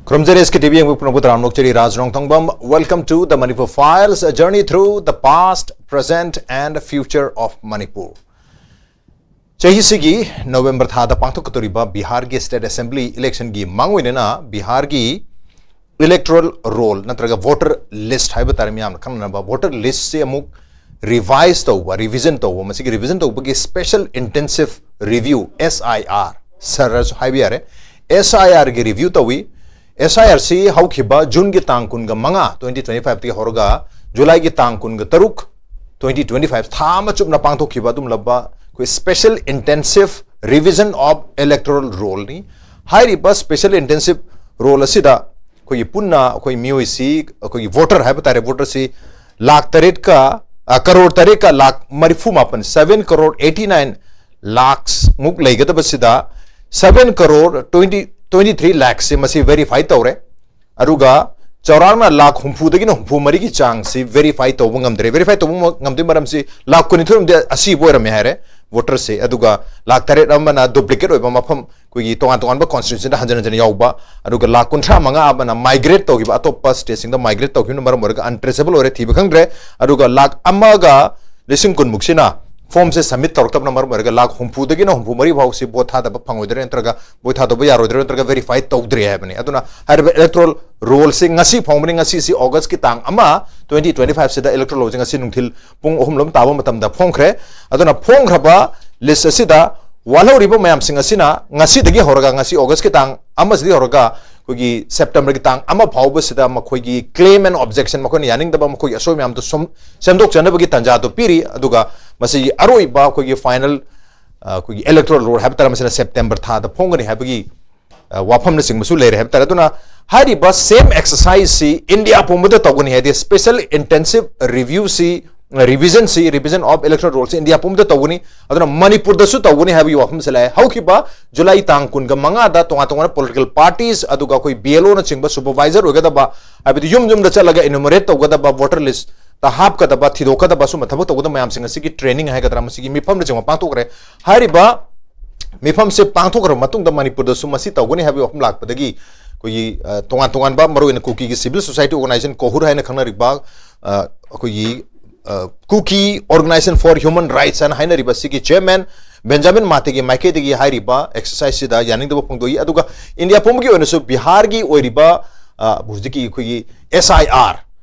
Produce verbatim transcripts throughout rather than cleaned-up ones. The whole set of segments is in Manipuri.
ꯈꯨꯔꯨꯝꯖꯔꯤ, S K T V ꯌꯦꯡꯕ ꯄꯨꯝꯅꯃꯛꯄꯨ ꯇꯔꯥꯝꯅ ꯑꯣꯛꯆꯔꯤ꯫ ꯔꯥꯖ ꯔꯣꯡꯊꯣꯡꯕꯝ, welcome to the Manipur Files, a journey through the past, present and future of Manipur. ꯆꯍꯤꯁꯤꯒꯤ ꯅꯕꯦꯝꯕꯔ ꯊꯥꯗ ꯄꯥꯡꯊꯣꯛꯀꯗꯧꯔꯤꯕ ꯕꯤꯍꯥꯔꯒꯤ state assembly electionꯒꯤ ꯃꯥꯡꯑꯣꯏꯅꯅ ꯕꯤꯍꯥꯔꯒꯤ electoral roll ꯅꯠꯇ꯭ꯔꯒ voter list ꯍꯥꯏꯕ ꯇꯥꯔꯦ, ꯃꯤꯌꯥꯝꯅ ꯈꯪꯅꯅꯕ voter listꯁꯦ ꯑꯃꯨꯛ revise ꯇꯧꯕ, revision ꯇꯧꯕ, ꯃꯁꯤꯒꯤ revision ꯇꯧꯕꯒꯤ special intensive review, S I R, ꯁꯔꯁꯨ ꯍꯥꯏꯕ ꯌꯥꯔꯦ, S I Rꯒꯤ review ꯇꯧꯏ꯫ S I Rꯁꯤ ꯍꯧꯈꯤꯕ ꯖꯨꯟꯒꯤ ꯇꯥꯡ ꯀꯨꯟꯒ ꯃꯉꯥ, twenty twenty fiveꯇꯒꯤ ꯍꯧꯔꯒ ꯖꯨꯂꯥꯏꯒꯤ ꯇꯥꯡ ꯀꯨꯟꯒ ꯇꯔꯨꯛ, twenty twenty five, ꯊꯥ ꯑꯃ ꯆꯨꯞꯅ ꯄꯥꯡꯊꯣꯛꯈꯤꯕ ꯑꯗꯨꯒꯨꯝꯂꯕ ꯑꯩꯈꯣꯏ special intensive revision of electoral rollꯅꯤ꯫ ꯍꯥꯏꯔꯤꯕ special intensive roll ꯑꯁꯤꯗ ꯑꯩꯈꯣꯏꯒꯤ ꯄꯨꯟꯅ ꯑꯩꯈꯣꯏ ꯃꯤꯑꯣꯏꯁꯤ, ꯑꯩꯈꯣꯏꯒꯤ voter ꯍꯥꯏꯕ ꯇꯥꯔꯦ, voterꯁꯤ ꯂꯥꯈ ꯇꯔꯦꯠꯀ, ꯑ, ꯀꯔꯣꯔ ꯇꯔꯦꯠꯀ ꯂꯥꯈ ꯃꯔꯤꯐꯨ ꯃꯥꯄꯟ, seven crore eighty nine lakhs ꯃꯨꯛ ꯂꯩꯒꯗꯕꯁꯤꯗ seven crore twenty, twenty three lakhsꯁꯤ ꯃꯁꯤ verify ꯇꯧꯔꯦ꯫ ꯑꯗꯨꯒ ꯆꯥꯎꯔꯥꯛꯅ ꯂꯥꯈ ꯍꯨꯝꯐꯨꯗꯒꯤꯅ ꯍꯨꯝꯐꯨ ꯃꯔꯤꯒꯤ ꯆꯥꯡꯁꯤ verify ꯇꯧꯕ ꯉꯝꯗ꯭ꯔꯦ꯫ Verify ꯇꯧꯕ ꯉꯝꯗꯣꯏ ꯃꯔꯝꯁꯤ ꯂꯥꯈ ꯀꯨꯟꯅꯤꯊꯣꯏ ꯔꯣꯝꯗꯤ ꯑꯁꯤꯕ ꯑꯣꯏꯔꯝꯃꯦ ꯍꯥꯏꯔꯦ voterꯁꯦ꯫ ꯑꯗꯨꯒ ꯂꯥꯈ ꯇꯔꯦꯠ ꯑꯃꯅ duplicate ꯑꯣꯏꯕ ꯃꯐꯝ, ꯑꯩꯈꯣꯏꯒꯤ ꯇꯣꯉꯥꯟ ꯇꯣꯉꯥꯟꯕ constituencyꯗ ꯍꯟꯖꯤꯟ ꯍꯟꯖꯤꯟ ꯌꯥꯎꯕ, ꯑꯗꯨꯒ ꯂꯥꯈ ꯀꯨꯟꯊ꯭ꯔꯥ ꯃꯉꯥ ꯑꯃꯅ migrate ꯇꯧꯈꯤꯕ, ꯑꯇꯣꯞꯄ stateꯁꯤꯡꯗ migrate ꯇꯧꯈꯤꯕꯅ ꯃꯔꯝ ꯑꯣꯏꯔꯒ untraceable ꯑꯣꯏꯔꯦ, ꯊꯤꯕ ꯈꯪꯗ꯭ꯔꯦ꯫ ꯑꯗꯨꯒ ꯂꯥꯈ ꯑꯃꯒ ꯂꯤꯁꯤꯡ ꯀꯨꯟꯃꯨꯛꯁꯤꯅ formꯁꯦ submit ꯇꯧꯔꯛꯇꯕꯅ ꯃꯔꯝ ꯑꯣꯏꯔꯒ ꯂꯥꯈ ꯍꯨꯝꯐꯨꯗꯒꯤꯅ ꯍꯨꯝꯐꯨ ꯃꯔꯤ ꯐꯥꯎꯁꯤ vote ꯊꯥꯗꯕ ꯐꯪꯉꯣꯏꯗ꯭ꯔꯦ, ꯅꯠꯇ꯭ꯔꯒ vote ꯊꯥꯗꯕ ꯌꯥꯔꯣꯏꯗ꯭ꯔꯦ, ꯅꯠꯇ꯭ꯔꯒ verify ꯇꯧꯗ꯭ꯔꯦ ꯍꯥꯏꯕꯅꯤ꯫ ꯑꯗꯨꯅ ꯍꯥꯏꯔꯤꯕ electoral rollꯁꯤ ꯉꯁꯤ ꯐꯣꯡꯕꯅꯤ꯫ ꯉꯁꯤꯁꯤ Augustꯀꯤ ꯇꯥꯡ ꯑꯃ, twenty twenty fiveꯁꯤꯗ electoral rollꯁꯤ ꯉꯁꯤ ꯅꯨꯡꯊꯤꯜ ꯄꯨꯡ ꯑꯍꯨꯝ ꯂꯣꯝ ꯇꯥꯕ ꯃꯇꯝꯗ ꯐꯣꯡꯈ꯭ꯔꯦ꯫ ꯑꯗꯨꯅ ꯐꯣꯡꯈ꯭ꯔꯕ list ꯑꯁꯤꯗ ꯋꯥꯠꯍꯧꯔꯤꯕ ꯃꯌꯥꯝꯁꯤꯡ ꯑꯁꯤꯅ ꯉꯁꯤꯗꯒꯤ ꯍꯧꯔꯒ, ꯉꯁꯤ Augustꯀꯤ ꯇꯥꯡ ꯑꯃꯁꯤꯗꯒꯤ ꯍꯧꯔꯒ ꯑꯩꯈꯣꯏꯒꯤ Septemberꯒꯤ ꯇꯥꯡ ꯑꯃ ꯐꯥꯎꯕꯁꯤꯗ ꯃꯈꯣꯏꯒꯤ claim and objection, ꯃꯈꯣꯏꯅ ꯌꯥꯅꯤꯡꯗꯕ, ꯃꯈꯣꯏꯒꯤ ꯑꯁꯣꯏ ꯃꯌꯥꯝꯗꯨ ꯁꯨꯝ ꯁꯦꯝꯗꯣꯛꯆꯅꯕꯒꯤ ꯇꯥꯟꯖꯥꯗꯨ ꯄꯤꯔꯤ꯫ ꯑꯗꯨꯒ ꯃꯁꯤꯒꯤ ꯑꯔꯣꯏꯕ ꯑꯩꯈꯣꯏꯒꯤ final, ꯑ, ꯑꯩꯈꯣꯏꯒꯤ electoral roll ꯍꯥꯏꯕ ꯇꯥꯔꯦ, ꯃꯁꯤꯅ September ꯊꯥꯗ ꯐꯣꯡꯒꯅꯤ ꯍꯥꯏꯕꯒꯤ, ꯑ, ꯋꯥꯐꯝꯅꯆꯤꯡꯕꯁꯨ ꯂꯩꯔꯦ ꯍꯥꯏꯕ ꯇꯥꯔꯦ꯫ ꯑꯗꯨꯅ ꯍꯥꯏꯔꯤꯕ same exerciseꯁꯤ India ꯄꯨꯝꯕꯗ ꯇꯧꯒꯅꯤ, ꯍꯥꯏꯗꯤ special intensive reviewꯁꯤ, revisionꯁꯤ, revision of electoral rollꯁꯤ India ꯄꯨꯝꯕꯗ ꯇꯧꯒꯅꯤ꯫ ꯑꯗꯨꯅ ꯃꯅꯤꯄꯨꯔꯗꯁꯨ ꯇꯧꯒꯅꯤ ꯍꯥꯏꯕꯒꯤ ꯋꯥꯐꯝꯁꯦ ꯂꯥꯛꯑꯦ꯫ ꯍꯧꯈꯤꯕ ꯖꯨꯂꯥꯏ ꯇꯥꯡ ꯀꯨꯟꯒ ꯃꯉꯥꯗ ꯇꯣꯉꯥꯟ ꯇꯣꯉꯥꯟꯕ political parties, ꯑꯗꯨꯒ ꯑꯩꯈꯣꯏ B L Oꯅꯆꯤꯡꯕ supervisor ꯑꯣꯏꯒꯗꯕ, ꯍꯥꯏꯕꯗꯤ ꯌꯨꯝ ꯌꯨꯝꯗ ꯆꯠꯂꯒ enumerate ꯇꯧꯒꯗꯕ, voter listꯇ ꯍꯥꯞꯀꯗꯕ, ꯊꯤꯗꯣꯛꯀꯗꯕ, ꯁꯨꯝꯕ ꯊꯕꯛ ꯇꯧꯒꯗꯕ ꯃꯌꯥꯝꯁꯤꯡ ꯑꯁꯤꯒꯤ training ꯍꯥꯏꯒꯗ꯭ꯔꯥ, ꯃꯁꯤꯒꯤ ꯃꯤꯐꯝꯅꯆꯤꯡꯕ ꯄꯥꯡꯊꯣꯛꯈ꯭ꯔꯦ꯫ ꯍꯥꯏꯔꯤꯕ ꯃꯤꯐꯝꯁꯦ ꯄꯥꯡꯊꯣꯛꯈ꯭ꯔꯕ ꯃꯇꯨꯡꯗ ꯃꯅꯤꯄꯨꯔꯗꯁꯨ ꯃꯁꯤ ꯇꯧꯒꯅꯤ ꯍꯥꯏꯕꯒꯤ ꯋꯥꯐꯝ ꯂꯥꯛꯄꯗꯒꯤ ꯑꯩꯈꯣꯏ ꯑꯩꯈꯣꯏꯒꯤ ꯑ, ꯇꯣꯉꯥꯟ ꯇꯣꯉꯥꯟꯕ, ꯃꯔꯨꯑꯣꯏꯅ ꯀꯨꯀꯤꯒꯤ civil society organization ꯀꯣꯍꯨꯔ ꯍꯥꯏꯅ ꯈꯪꯅꯔꯤꯕ, ꯑ, ꯑꯩꯈꯣꯏꯒꯤ ꯑ, Kuki Organization for Human Rights ꯍꯥꯏꯅ ꯍꯥꯏꯅꯔꯤꯕ ꯁꯤꯒꯤ chairman ꯕꯦꯟꯖꯥꯃꯤꯟ ꯃꯥꯇꯦꯒꯤ ꯃꯥꯏꯀꯩꯗꯒꯤ ꯍꯥꯏꯔꯤꯕ exercise ꯁꯤꯗ ꯌꯥꯅꯤꯡꯗꯕ ꯐꯣꯡꯗꯣꯛꯏ꯫ ꯑꯗꯨꯒ ꯏꯟꯗꯤꯌꯥ ꯄꯨꯝꯕꯒꯤ ꯑꯣꯏꯅꯁꯨ ꯕꯤꯍꯥꯔꯒꯤ ꯑꯣꯏꯔꯤꯕ, ꯑ, ꯍꯧꯖꯤꯛꯀꯤ ꯑꯩꯈꯣꯏꯒꯤ S I R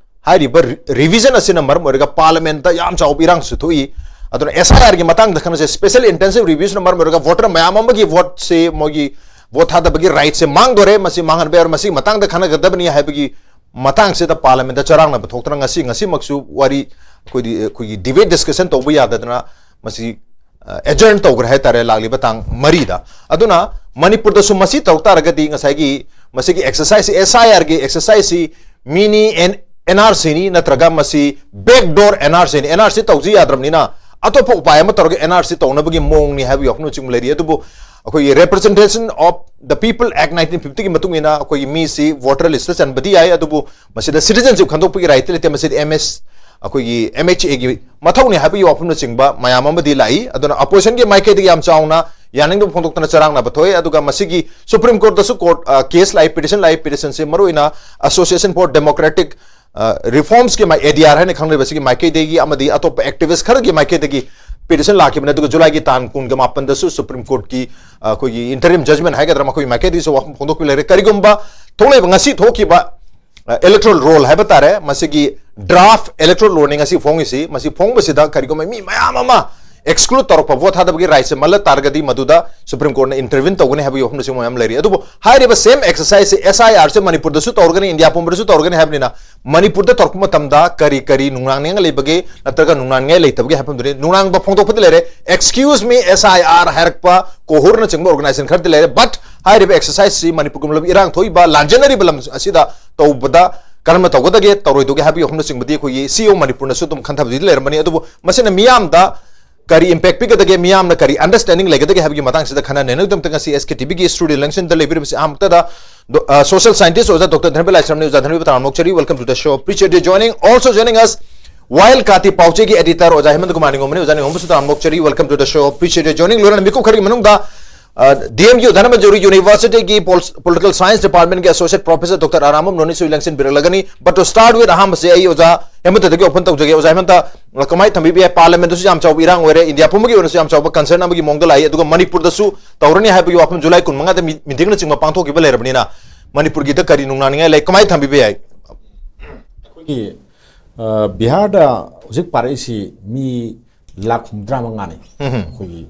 ꯍꯥꯏꯔꯤꯕ ꯔꯤ-, revision ꯑꯁꯤꯅ ꯃꯔꯝ ꯑꯣꯏꯔꯒ parliament ꯇ ꯌꯥꯝ ꯆꯥꯎꯕ ꯏꯔꯥꯡꯁꯨ ꯊꯣꯛꯏ꯫ ꯑꯗꯨꯅ S I R ꯒꯤ ꯃꯇꯥꯡꯗ ꯈꯟꯅꯁꯦ꯫ Special intensive review ꯁꯤꯅ ꯃꯔꯝ ꯑꯣꯏꯔꯒ voter ꯃꯌꯥꯝ ꯑꯃꯒꯤ vote ꯁꯦ, ꯃꯣꯏꯒꯤ vote ꯊꯥꯗꯕꯒꯤ right ꯁꯦ ꯃꯥꯡꯗꯣꯔꯦ꯫ ꯃꯁꯤ ꯃꯥꯡꯍꯟꯕ ꯌꯥꯔꯣꯏ꯫ ꯃꯁꯤꯒꯤ ꯃꯇꯥꯡꯗ ꯈꯟꯅꯒꯗꯕꯅꯤ ꯍꯥꯏꯕꯒꯤ ꯃꯇꯥꯡꯁꯤꯗ parliament ꯇ ꯆꯔꯥꯡꯅꯕ ꯊꯣꯛꯇꯅ ꯉꯁꯤ, ꯉꯁꯤꯃꯛꯁꯨ ꯋꯥꯔꯤ, ꯑꯩꯈꯣꯏꯗꯤ, ꯑꯩꯈꯣꯏꯒꯤ debate discussion ꯇꯧꯕ ꯌꯥꯗꯗꯅ ꯃꯁꯤ, ꯑ, adjourn ꯇꯧꯈ꯭ꯔꯦ ꯍꯥꯏꯇꯥꯔꯦ, ꯂꯥꯛꯂꯤꯕ ꯇꯥꯡ ꯃꯔꯤꯗ꯫ ꯑꯗꯨꯅ ꯃꯅꯤꯄꯨꯔꯗꯁꯨ ꯃꯁꯤ ꯇꯧꯔꯛ ꯇꯥꯔꯒꯗꯤ ꯉꯁꯥꯏꯒꯤ ꯃꯁꯤꯒꯤ exercise, S I R ꯒꯤ exercise ꯁꯤ mini N-, N R C ꯅꯤ, ꯅꯠꯇ꯭ꯔꯒ ꯃꯁꯤ backdoor N R C ꯅꯤ꯫ N R C ꯇꯧꯁꯤ ꯌꯥꯗ꯭ꯔꯕꯅꯤꯅ ꯑꯇꯣꯞꯄ ꯎꯄꯥꯏ ꯑꯃ ꯇꯧꯔꯒ N R C ꯇꯧꯅꯕꯒꯤ ꯃꯑꯣꯡꯅꯤ ꯍꯥꯏꯕꯒꯤ ꯋꯥꯐꯝꯅꯆꯤꯡꯕ ꯂꯩꯔꯤ꯫ ꯑꯗꯨꯕꯨ ꯑꯩꯈꯣꯏꯒꯤ Representation of the People Act nineteen fifty ꯒꯤ ꯃꯇꯨꯡ ꯏꯟꯅ ꯑꯩꯈꯣꯏꯒꯤ ꯃꯤꯁꯤ voter list ꯇ ꯆꯟꯕꯗꯤ ꯌꯥꯏ, ꯑꯗꯨꯕꯨ ꯃꯁꯤꯗ citizenship ꯈꯟꯗꯣꯛꯄꯒꯤ right ꯂꯩꯇꯦ꯫ ꯃꯁꯤꯗꯤ M S, ꯑꯩꯈꯣꯏꯒꯤ M H A ꯒꯤ ꯃꯊꯧꯅꯤ ꯍꯥꯏꯕꯒꯤ ꯋꯥꯐꯝꯅꯆꯤꯡꯕ ꯃꯌꯥꯝ ꯑꯃꯗꯤ ꯂꯥꯛꯏ꯫ ꯑꯗꯨꯅ opposition ꯒꯤ ꯃꯥꯏꯀꯩꯗꯒꯤ ꯌꯥꯝ ꯆꯥꯎꯅ ꯌꯥꯅꯤꯡꯗꯕ ꯐꯣꯡꯗꯣꯛꯇꯅ ꯆꯔꯥꯡꯅꯕ ꯊꯣꯛꯑꯦ꯫ ꯑꯗꯨꯒ ꯃꯁꯤꯒꯤ Supreme Court ꯇꯁꯨ court, ꯑ, case ꯂꯥꯛꯏ, petition ꯂꯥꯛꯏ꯫ Petition ꯁꯦ ꯃꯔꯨꯑꯣꯏꯅ Association for Democratic, ꯑ, Reforms ꯀꯤ ꯃꯥꯏ, A D R ꯍꯥꯏꯅ ꯈꯪꯅꯔꯤꯕ ꯁꯤꯒꯤ ꯃꯥꯏꯀꯩꯗꯒꯤ ꯑꯃꯗꯤ ꯑꯇꯣꯞꯄ activist ꯈꯔꯒꯤ ꯃꯥꯏꯀꯩꯗꯒꯤ petition ꯂꯥꯛꯈꯤꯕꯅꯤ꯫ ꯑꯗꯨꯒ July ꯒꯤ ꯇꯥꯡ ꯀꯨꯟꯒ ꯃꯥꯄꯟꯗꯁꯨ Supreme Court ꯀꯤ, ꯑ, ꯑꯩꯈꯣꯏꯒꯤ interim judgment ꯍꯥꯏꯒꯗ꯭ꯔꯥ, ꯃꯈꯣꯏꯒꯤ ꯃꯥꯏꯀꯩꯗꯒꯤꯁꯨ ꯋꯥꯐꯝ ꯐꯣꯡꯗꯣꯛꯄꯤ ꯂꯩꯔꯦ꯫ ꯀꯔꯤꯒꯨꯝꯕ ꯊꯣꯛꯂꯛꯏꯕ ꯉꯁꯤ ꯊꯣꯛꯈꯤꯕ, ꯑ, electoral roll ꯍꯥꯏꯕ ꯇꯥꯔꯦ, ꯃꯁꯤꯒꯤ draft electoral roll ꯅꯤ ꯉꯁꯤ ꯐꯣꯡꯉꯤꯁꯤ꯫ ꯃꯁꯤ ꯐꯣꯡꯕꯁꯤꯗ ꯀꯔꯤꯒꯨꯝꯕ ꯃꯤ ꯃꯌꯥꯝ ꯑꯃ exclude ꯇꯧꯔꯛꯄ, vote ꯊꯥꯗꯕꯒꯤ right ꯁꯦ ꯃꯜꯂ ꯇꯥꯔꯒꯗꯤ ꯃꯗꯨꯗ Supreme Court ꯅ intervene ꯇꯧꯒꯅꯤ ꯍꯥꯏꯕꯒꯤ ꯋꯥꯐꯝꯅꯆꯤꯡꯕ ꯃꯌꯥꯝ ꯂꯩꯔꯤ꯫ ꯑꯗꯨꯕꯨ ꯍꯥꯏꯔꯤꯕ same exercise ꯁꯤ S I R ꯁꯦ ꯃꯅꯤꯄꯨꯔꯗꯁꯨ ꯇꯧꯔꯒꯅꯤ, ꯏꯟꯗꯤꯌꯥ ꯄꯨꯝꯕꯗꯁꯨ ꯇꯧꯔꯒꯅꯤ ꯍꯥꯏꯕꯅꯤꯅ ꯃꯅꯤꯄꯨꯔꯗ ꯇꯧꯔꯛꯄ ꯃꯇꯝꯗ ꯀꯔꯤ ꯀꯔꯤ ꯅꯨꯡꯅꯥꯡꯅꯤꯡꯉꯥꯏ ꯂꯩꯕꯒꯦ ꯅꯠꯇ꯭ꯔꯒ ꯅꯨꯡꯅꯥꯡꯅꯤꯡꯉꯥꯏ ꯂꯩꯇꯕꯒꯦ ꯍꯥꯏꯕ ꯃꯐꯝꯗꯨꯅꯤ꯫ ꯅꯨꯡꯅꯥꯡꯕ ꯐꯣꯡꯗꯣꯛꯄꯗꯤ ꯂꯩꯔꯦ, excuse me, S I R ꯍꯥꯏꯔꯛꯄ ꯀꯣꯍꯨꯔꯅꯆꯤꯡꯕ organization ꯈꯔꯗꯤ ꯂꯩꯔꯦ꯫ But ꯍꯥꯏꯔꯤꯕ exercise ꯁꯤ ꯃꯅꯤꯄꯨꯔꯒꯨꯝꯂꯕ ꯏꯔꯥꯡ ꯊꯣꯛꯏꯕ, ꯂꯥꯟꯖꯦꯟꯅꯔꯤꯕ ꯂꯝ ꯑꯁꯤꯗ ꯇꯧꯕꯗ ꯀꯔꯝꯅ ꯇꯧꯒꯗꯒꯦ, ꯇꯧꯔꯣꯏꯗꯧꯒꯦ ꯍꯥꯏꯕꯒꯤ ꯋꯥꯐꯝꯅꯆꯤꯡꯕꯗꯤ ꯑꯩꯈꯣꯏꯒꯤ C E O ꯃꯅꯤꯄꯨꯔꯅꯁꯨ ꯑꯗꯨꯝ ꯈꯟꯊꯕꯗꯤ ꯂꯩꯔꯝꯃꯅꯤ꯫ ꯑꯗꯨꯕꯨ ꯃꯁꯤꯅ ꯃꯤꯌꯥꯝꯗ ꯀꯔꯤ impact ꯄꯤꯒꯗꯒꯦ, ꯃꯤꯌꯥꯝꯅ ꯀꯔꯤ understanding ꯂꯩꯒꯗꯒꯦ ꯍꯥꯏꯕꯒꯤ ꯃꯇꯥꯡꯁꯤꯗ ꯈꯟꯅ ꯅꯩꯅꯕꯒꯤꯗꯃꯛꯇ ꯉꯁꯤ S K T V ꯒꯤ studio ꯂꯦꯡꯁꯤꯟꯗ ꯂꯩꯕꯤꯔꯤꯕꯁꯤ ꯑꯍꯥꯟꯕꯗ ꯗꯣ-, ꯑ, social scientist ꯑꯣꯖꯥ Doctor ꯙꯅꯕꯤꯔ ꯂꯥꯏꯁ꯭ꯔꯝꯅꯤ꯫ ꯑꯣꯖꯥ ꯙꯅꯕꯤꯔ ꯇꯔꯥꯝꯅ ꯑꯣꯛꯆꯔꯤ, welcome to the show, appreciate your joining, also joining us ꯋꯥꯌꯦꯜ ꯀꯥꯇꯤ ꯄꯥꯎꯆꯦꯒꯤ editor ꯑꯣꯖꯥ ꯍꯦꯃꯟꯇ ꯀꯨꯃꯥꯔ ꯅꯤꯉꯣꯝꯕꯅꯤ꯫ ꯑꯣꯖꯥ ꯅꯤꯉꯣꯝꯕꯁꯨ ꯇꯔꯥꯝꯅ ꯑꯣꯛꯆꯔꯤ, welcome to the show, appreciate your joining꯫ ꯂꯣꯏꯅꯅ ꯃꯤꯀꯨꯞ ꯈꯔꯒꯤ ꯃꯅꯨꯡꯗ ꯗꯤ ꯑꯦꯝ ꯌꯨ ꯙꯅꯃꯟꯖꯨꯔꯤ ꯌꯨꯅꯤꯚꯔꯁꯤꯇꯤꯒꯤ ꯄꯣꯂꯤꯇꯤꯀꯦꯜ ꯁꯥꯏꯟꯁ ꯗꯤꯄꯥꯔꯠꯃꯦꯟꯒꯤ ꯑꯦꯁꯣꯁꯤꯌꯦꯠ ꯄ꯭ꯔꯣꯐꯦꯁꯔ ꯗꯣꯛꯇꯔ ꯑꯔꯥꯃꯝ ꯅꯣꯅꯤꯁꯨ ꯂꯦꯡꯁꯤꯟꯕꯤꯔꯛꯂꯒꯅꯤ꯫ But to start with, ꯑꯍꯥꯟꯕꯁꯦ ꯑꯩ ꯑꯣꯖꯥ ꯍꯦꯃꯟꯇꯗꯒꯤ open ꯇꯧꯖꯒꯦ꯫ ꯑꯣꯖꯥ ꯍꯦꯃꯟꯇ, ꯀꯃꯥꯏꯅ ꯊꯝꯕꯤꯕ ꯌꯥꯏ? ꯄꯥꯔꯂꯤꯌꯥꯃꯦꯟꯗꯁꯨ ꯌꯥꯝ ꯆꯥꯎꯕ ꯏꯔꯥꯡ ꯑꯣꯏꯔꯦ, ꯏꯟꯗꯤꯌꯥ ꯄꯨꯝꯕꯒꯤ ꯑꯣꯏꯅꯁꯨ ꯌꯥꯝ ꯆꯥꯎꯕ ꯀꯟꯁꯔꯟ ꯑꯃꯒꯤ ꯃꯑꯣꯡꯗ ꯂꯥꯛꯏ, ꯑꯗꯨꯒ ꯃꯅꯤꯄꯨꯔꯗꯁꯨ ꯇꯧꯔꯅꯤ ꯍꯥꯏꯕꯒꯤ ꯋꯥꯐꯝ ꯖꯨꯂꯥꯏ ꯀꯨꯟꯃꯉꯥꯗ ꯃꯤ- ꯃꯤꯇꯤꯡꯅꯆꯤꯡꯕ ꯄꯥꯡꯊꯣꯛꯈꯤꯕ ꯂꯩꯔꯕꯅꯤꯅ, ꯃꯅꯤꯄꯨꯔꯒꯤꯗ ꯀꯔꯤ ꯅꯨꯡꯅꯥꯡꯅꯤꯡꯉꯥꯏ ꯂꯩ? ꯀꯃꯥꯏꯅ ꯊꯝꯕꯤꯕ ꯌꯥꯏ? ꯑꯩꯈꯣꯏꯒꯤ ꯑ, ꯕꯤꯍꯥꯔꯗ ꯍꯧꯖꯤꯛ ꯄꯥꯔꯛꯏꯁꯤ ꯃꯤ ꯂꯥꯈ ꯍꯨꯝꯐꯨꯇꯔꯥ ꯃꯉꯥꯅꯤ꯫ ꯑꯩꯈꯣꯏꯒꯤ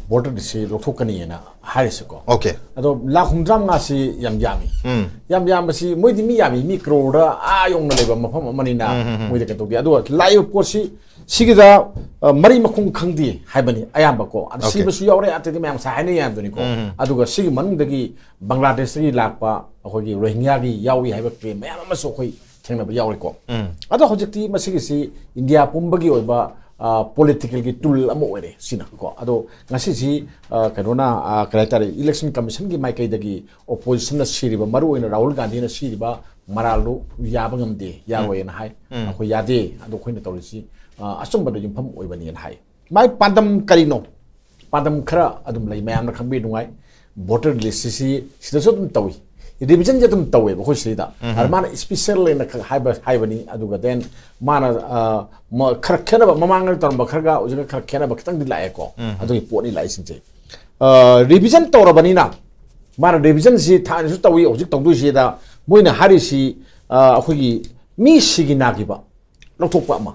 ꯕꯣꯇꯔꯁꯤ ꯂꯧꯊꯣꯛꯀꯅꯤꯅ ꯍꯥꯏꯔꯤꯁꯤꯀꯣ꯫ Okay. ꯑꯗꯣ ꯂꯥꯈ ꯍꯨꯝꯐꯨꯇꯔꯥ ꯃꯉꯥꯁꯤ ꯌꯥꯝ ꯌꯥꯝꯃꯤ꯫ ꯌꯥꯝ ꯌꯥꯝꯕꯁꯤ ꯃꯣꯏꯗꯤ ꯃꯤ ꯌꯥꯝꯃꯤ, ꯃꯤ ꯀ꯭ꯔꯣꯔꯗ ꯑꯥ ꯌꯧꯅ ꯂꯩꯕ ꯃꯐꯝ ꯑꯃꯅꯤꯅ ꯃꯣꯏꯗ ꯀꯩꯅꯣ ꯇꯧꯗꯦ꯫ ꯑꯗꯨꯒ ꯂꯥꯛꯏꯕ ꯄꯣꯠꯁꯤ ꯁꯤꯒꯤꯗ ꯑ, ꯃꯔꯤ ꯃꯈꯣꯡ ꯈꯪꯗꯦ ꯍꯥꯏꯕꯅꯤ ꯑꯌꯥꯝꯕꯀꯣ꯫ ꯑꯗ Okay. ꯁꯤꯕꯁꯨ ꯌꯥꯎꯔꯦ, ꯑꯇꯩꯗꯤ ꯃꯌꯥꯝ ꯉꯁꯥꯏ ꯍꯥꯏꯅ ꯌꯥꯝꯗꯣꯏꯅꯤꯀꯣ꯫ ꯑꯗꯨꯒ ꯁꯤꯒꯤ ꯃꯅꯨꯡꯗꯒꯤ ꯕꯪꯒ꯭ꯂꯥꯗꯦꯁꯇꯒꯤ ꯂꯥꯛꯄ ꯑꯩꯈꯣꯏꯒꯤ ꯔꯣꯍꯤꯡꯒ꯭ꯌꯥꯒꯤ ꯌꯥꯎꯏ ꯍꯥꯏꯕ ꯀ꯭ꯂꯦꯝ ꯃꯌꯥꯝ ꯑꯃꯁꯨ ꯑꯩꯈꯣꯏ ꯊꯦꯡꯅꯕ ꯌꯥꯎꯔꯤꯀꯣ꯫ ꯑꯗꯣ ꯍꯧꯖꯤꯛꯇꯤ ꯃꯁꯤꯒꯤꯁꯤ ꯏꯟꯗꯤꯌꯥ ꯄꯨꯝꯕꯒꯤ ꯑꯣꯏꯕ ꯄꯣꯂꯤꯇꯤꯀꯦꯜꯒꯤ ꯇꯨꯜ ꯑꯃ ꯑꯣꯏꯔꯦ ꯁꯤꯅ ꯀꯣ꯫ ꯑꯗꯣ ꯉꯁꯤꯁꯤ ꯑ, ꯀꯩꯅꯣꯅ ꯑ, ꯀꯔꯤ ꯍꯥꯏꯇꯥꯔꯦ, ꯏꯂꯦꯛꯁꯟ ꯀꯃꯤꯁꯟꯒꯤ ꯃꯥꯏꯀꯩꯗꯒꯤ ꯑꯣꯄꯣꯖꯤꯁꯟꯅ ꯁꯤꯔꯤꯕ, ꯃꯔꯨꯑꯣꯏꯅ ꯔꯥꯍꯨꯜ ꯒꯥꯟꯙꯤꯅ ꯁꯤꯔꯤꯕ ꯃꯔꯥꯜꯗꯨ ꯌꯥꯕ ꯉꯝꯗꯦ, ꯌꯥꯔꯣꯏꯅ ꯍꯥꯏ꯫ ꯑꯩꯈꯣꯏ ꯌꯥꯗꯦ, ꯑꯗꯣ ꯑꯩꯈꯣꯏꯅ ꯇꯧꯔꯤꯁꯤ ꯑ, ꯑꯆꯨꯝꯕꯗ ꯌꯨꯝꯐꯝ ꯑꯣꯏꯕꯅꯦꯅ ꯍꯥꯏ꯫ ꯃꯥꯏ ꯄꯥꯟꯗꯝ ꯀꯔꯤꯅꯣ? ꯄꯥꯟꯗꯝ ꯈꯔ ꯑꯗꯨꯝ ꯂꯩ, ꯃꯌꯥꯝꯅ ꯈꯪꯕꯤꯕ ꯅꯨꯡꯉꯥꯏ꯫ ꯚꯣꯇꯔ ꯂꯤꯁꯁꯤ ꯁꯤꯗꯁꯨ ꯑꯗꯨꯝ ꯇꯧꯏ, ꯔꯤꯚꯤꯖꯟꯁꯦ ꯑꯗꯨꯝ ꯇꯧꯋꯦꯕ ꯑꯩꯈꯣꯏ ꯁꯤꯗ꯫ ꯑꯗ ꯃꯥꯅ ꯏꯁꯄꯤꯁꯦꯜ ꯑꯣꯏꯅ ꯈꯛ ꯍꯥꯏꯕ ꯍꯥꯏꯕꯅꯤ꯫ ꯑꯗꯨꯒ ꯗꯦꯟ ꯃꯥꯅ ꯑ, ꯃ- ꯈꯔ ꯈꯦꯠꯅꯕ, ꯃꯃꯥꯡꯗ ꯇꯧꯔꯝꯕ ꯈꯔꯒ ꯍꯧꯖꯤꯛꯀ ꯈꯔ ꯈꯦꯠꯅꯕ ꯈꯤꯇꯪꯗꯤ ꯂꯥꯛꯑꯦꯀꯣ꯫ ꯑꯗꯨꯒꯤ ꯄꯣꯠꯅꯤ ꯂꯥꯛꯏꯁꯤꯡꯁꯦ꯫ ꯔꯤꯚꯤꯖꯟ ꯇꯧꯔꯕꯅꯤꯅ, ꯃꯥꯅ ꯔꯤꯚꯤꯖꯟꯁꯤ ꯊꯥꯏꯅꯁꯨ ꯇꯧꯏ, ꯍꯧꯖꯤꯛ ꯇꯧꯗꯣꯏꯁꯤꯗ ꯃꯣꯏꯅ ꯍꯥꯏꯔꯤꯁꯤ ꯑ, ꯑꯩꯈꯣꯏꯒꯤ ꯃꯤ ꯁꯤꯒꯤ ꯅꯥꯈꯤꯕ ꯂꯧꯊꯣꯛꯄ ꯑꯃ,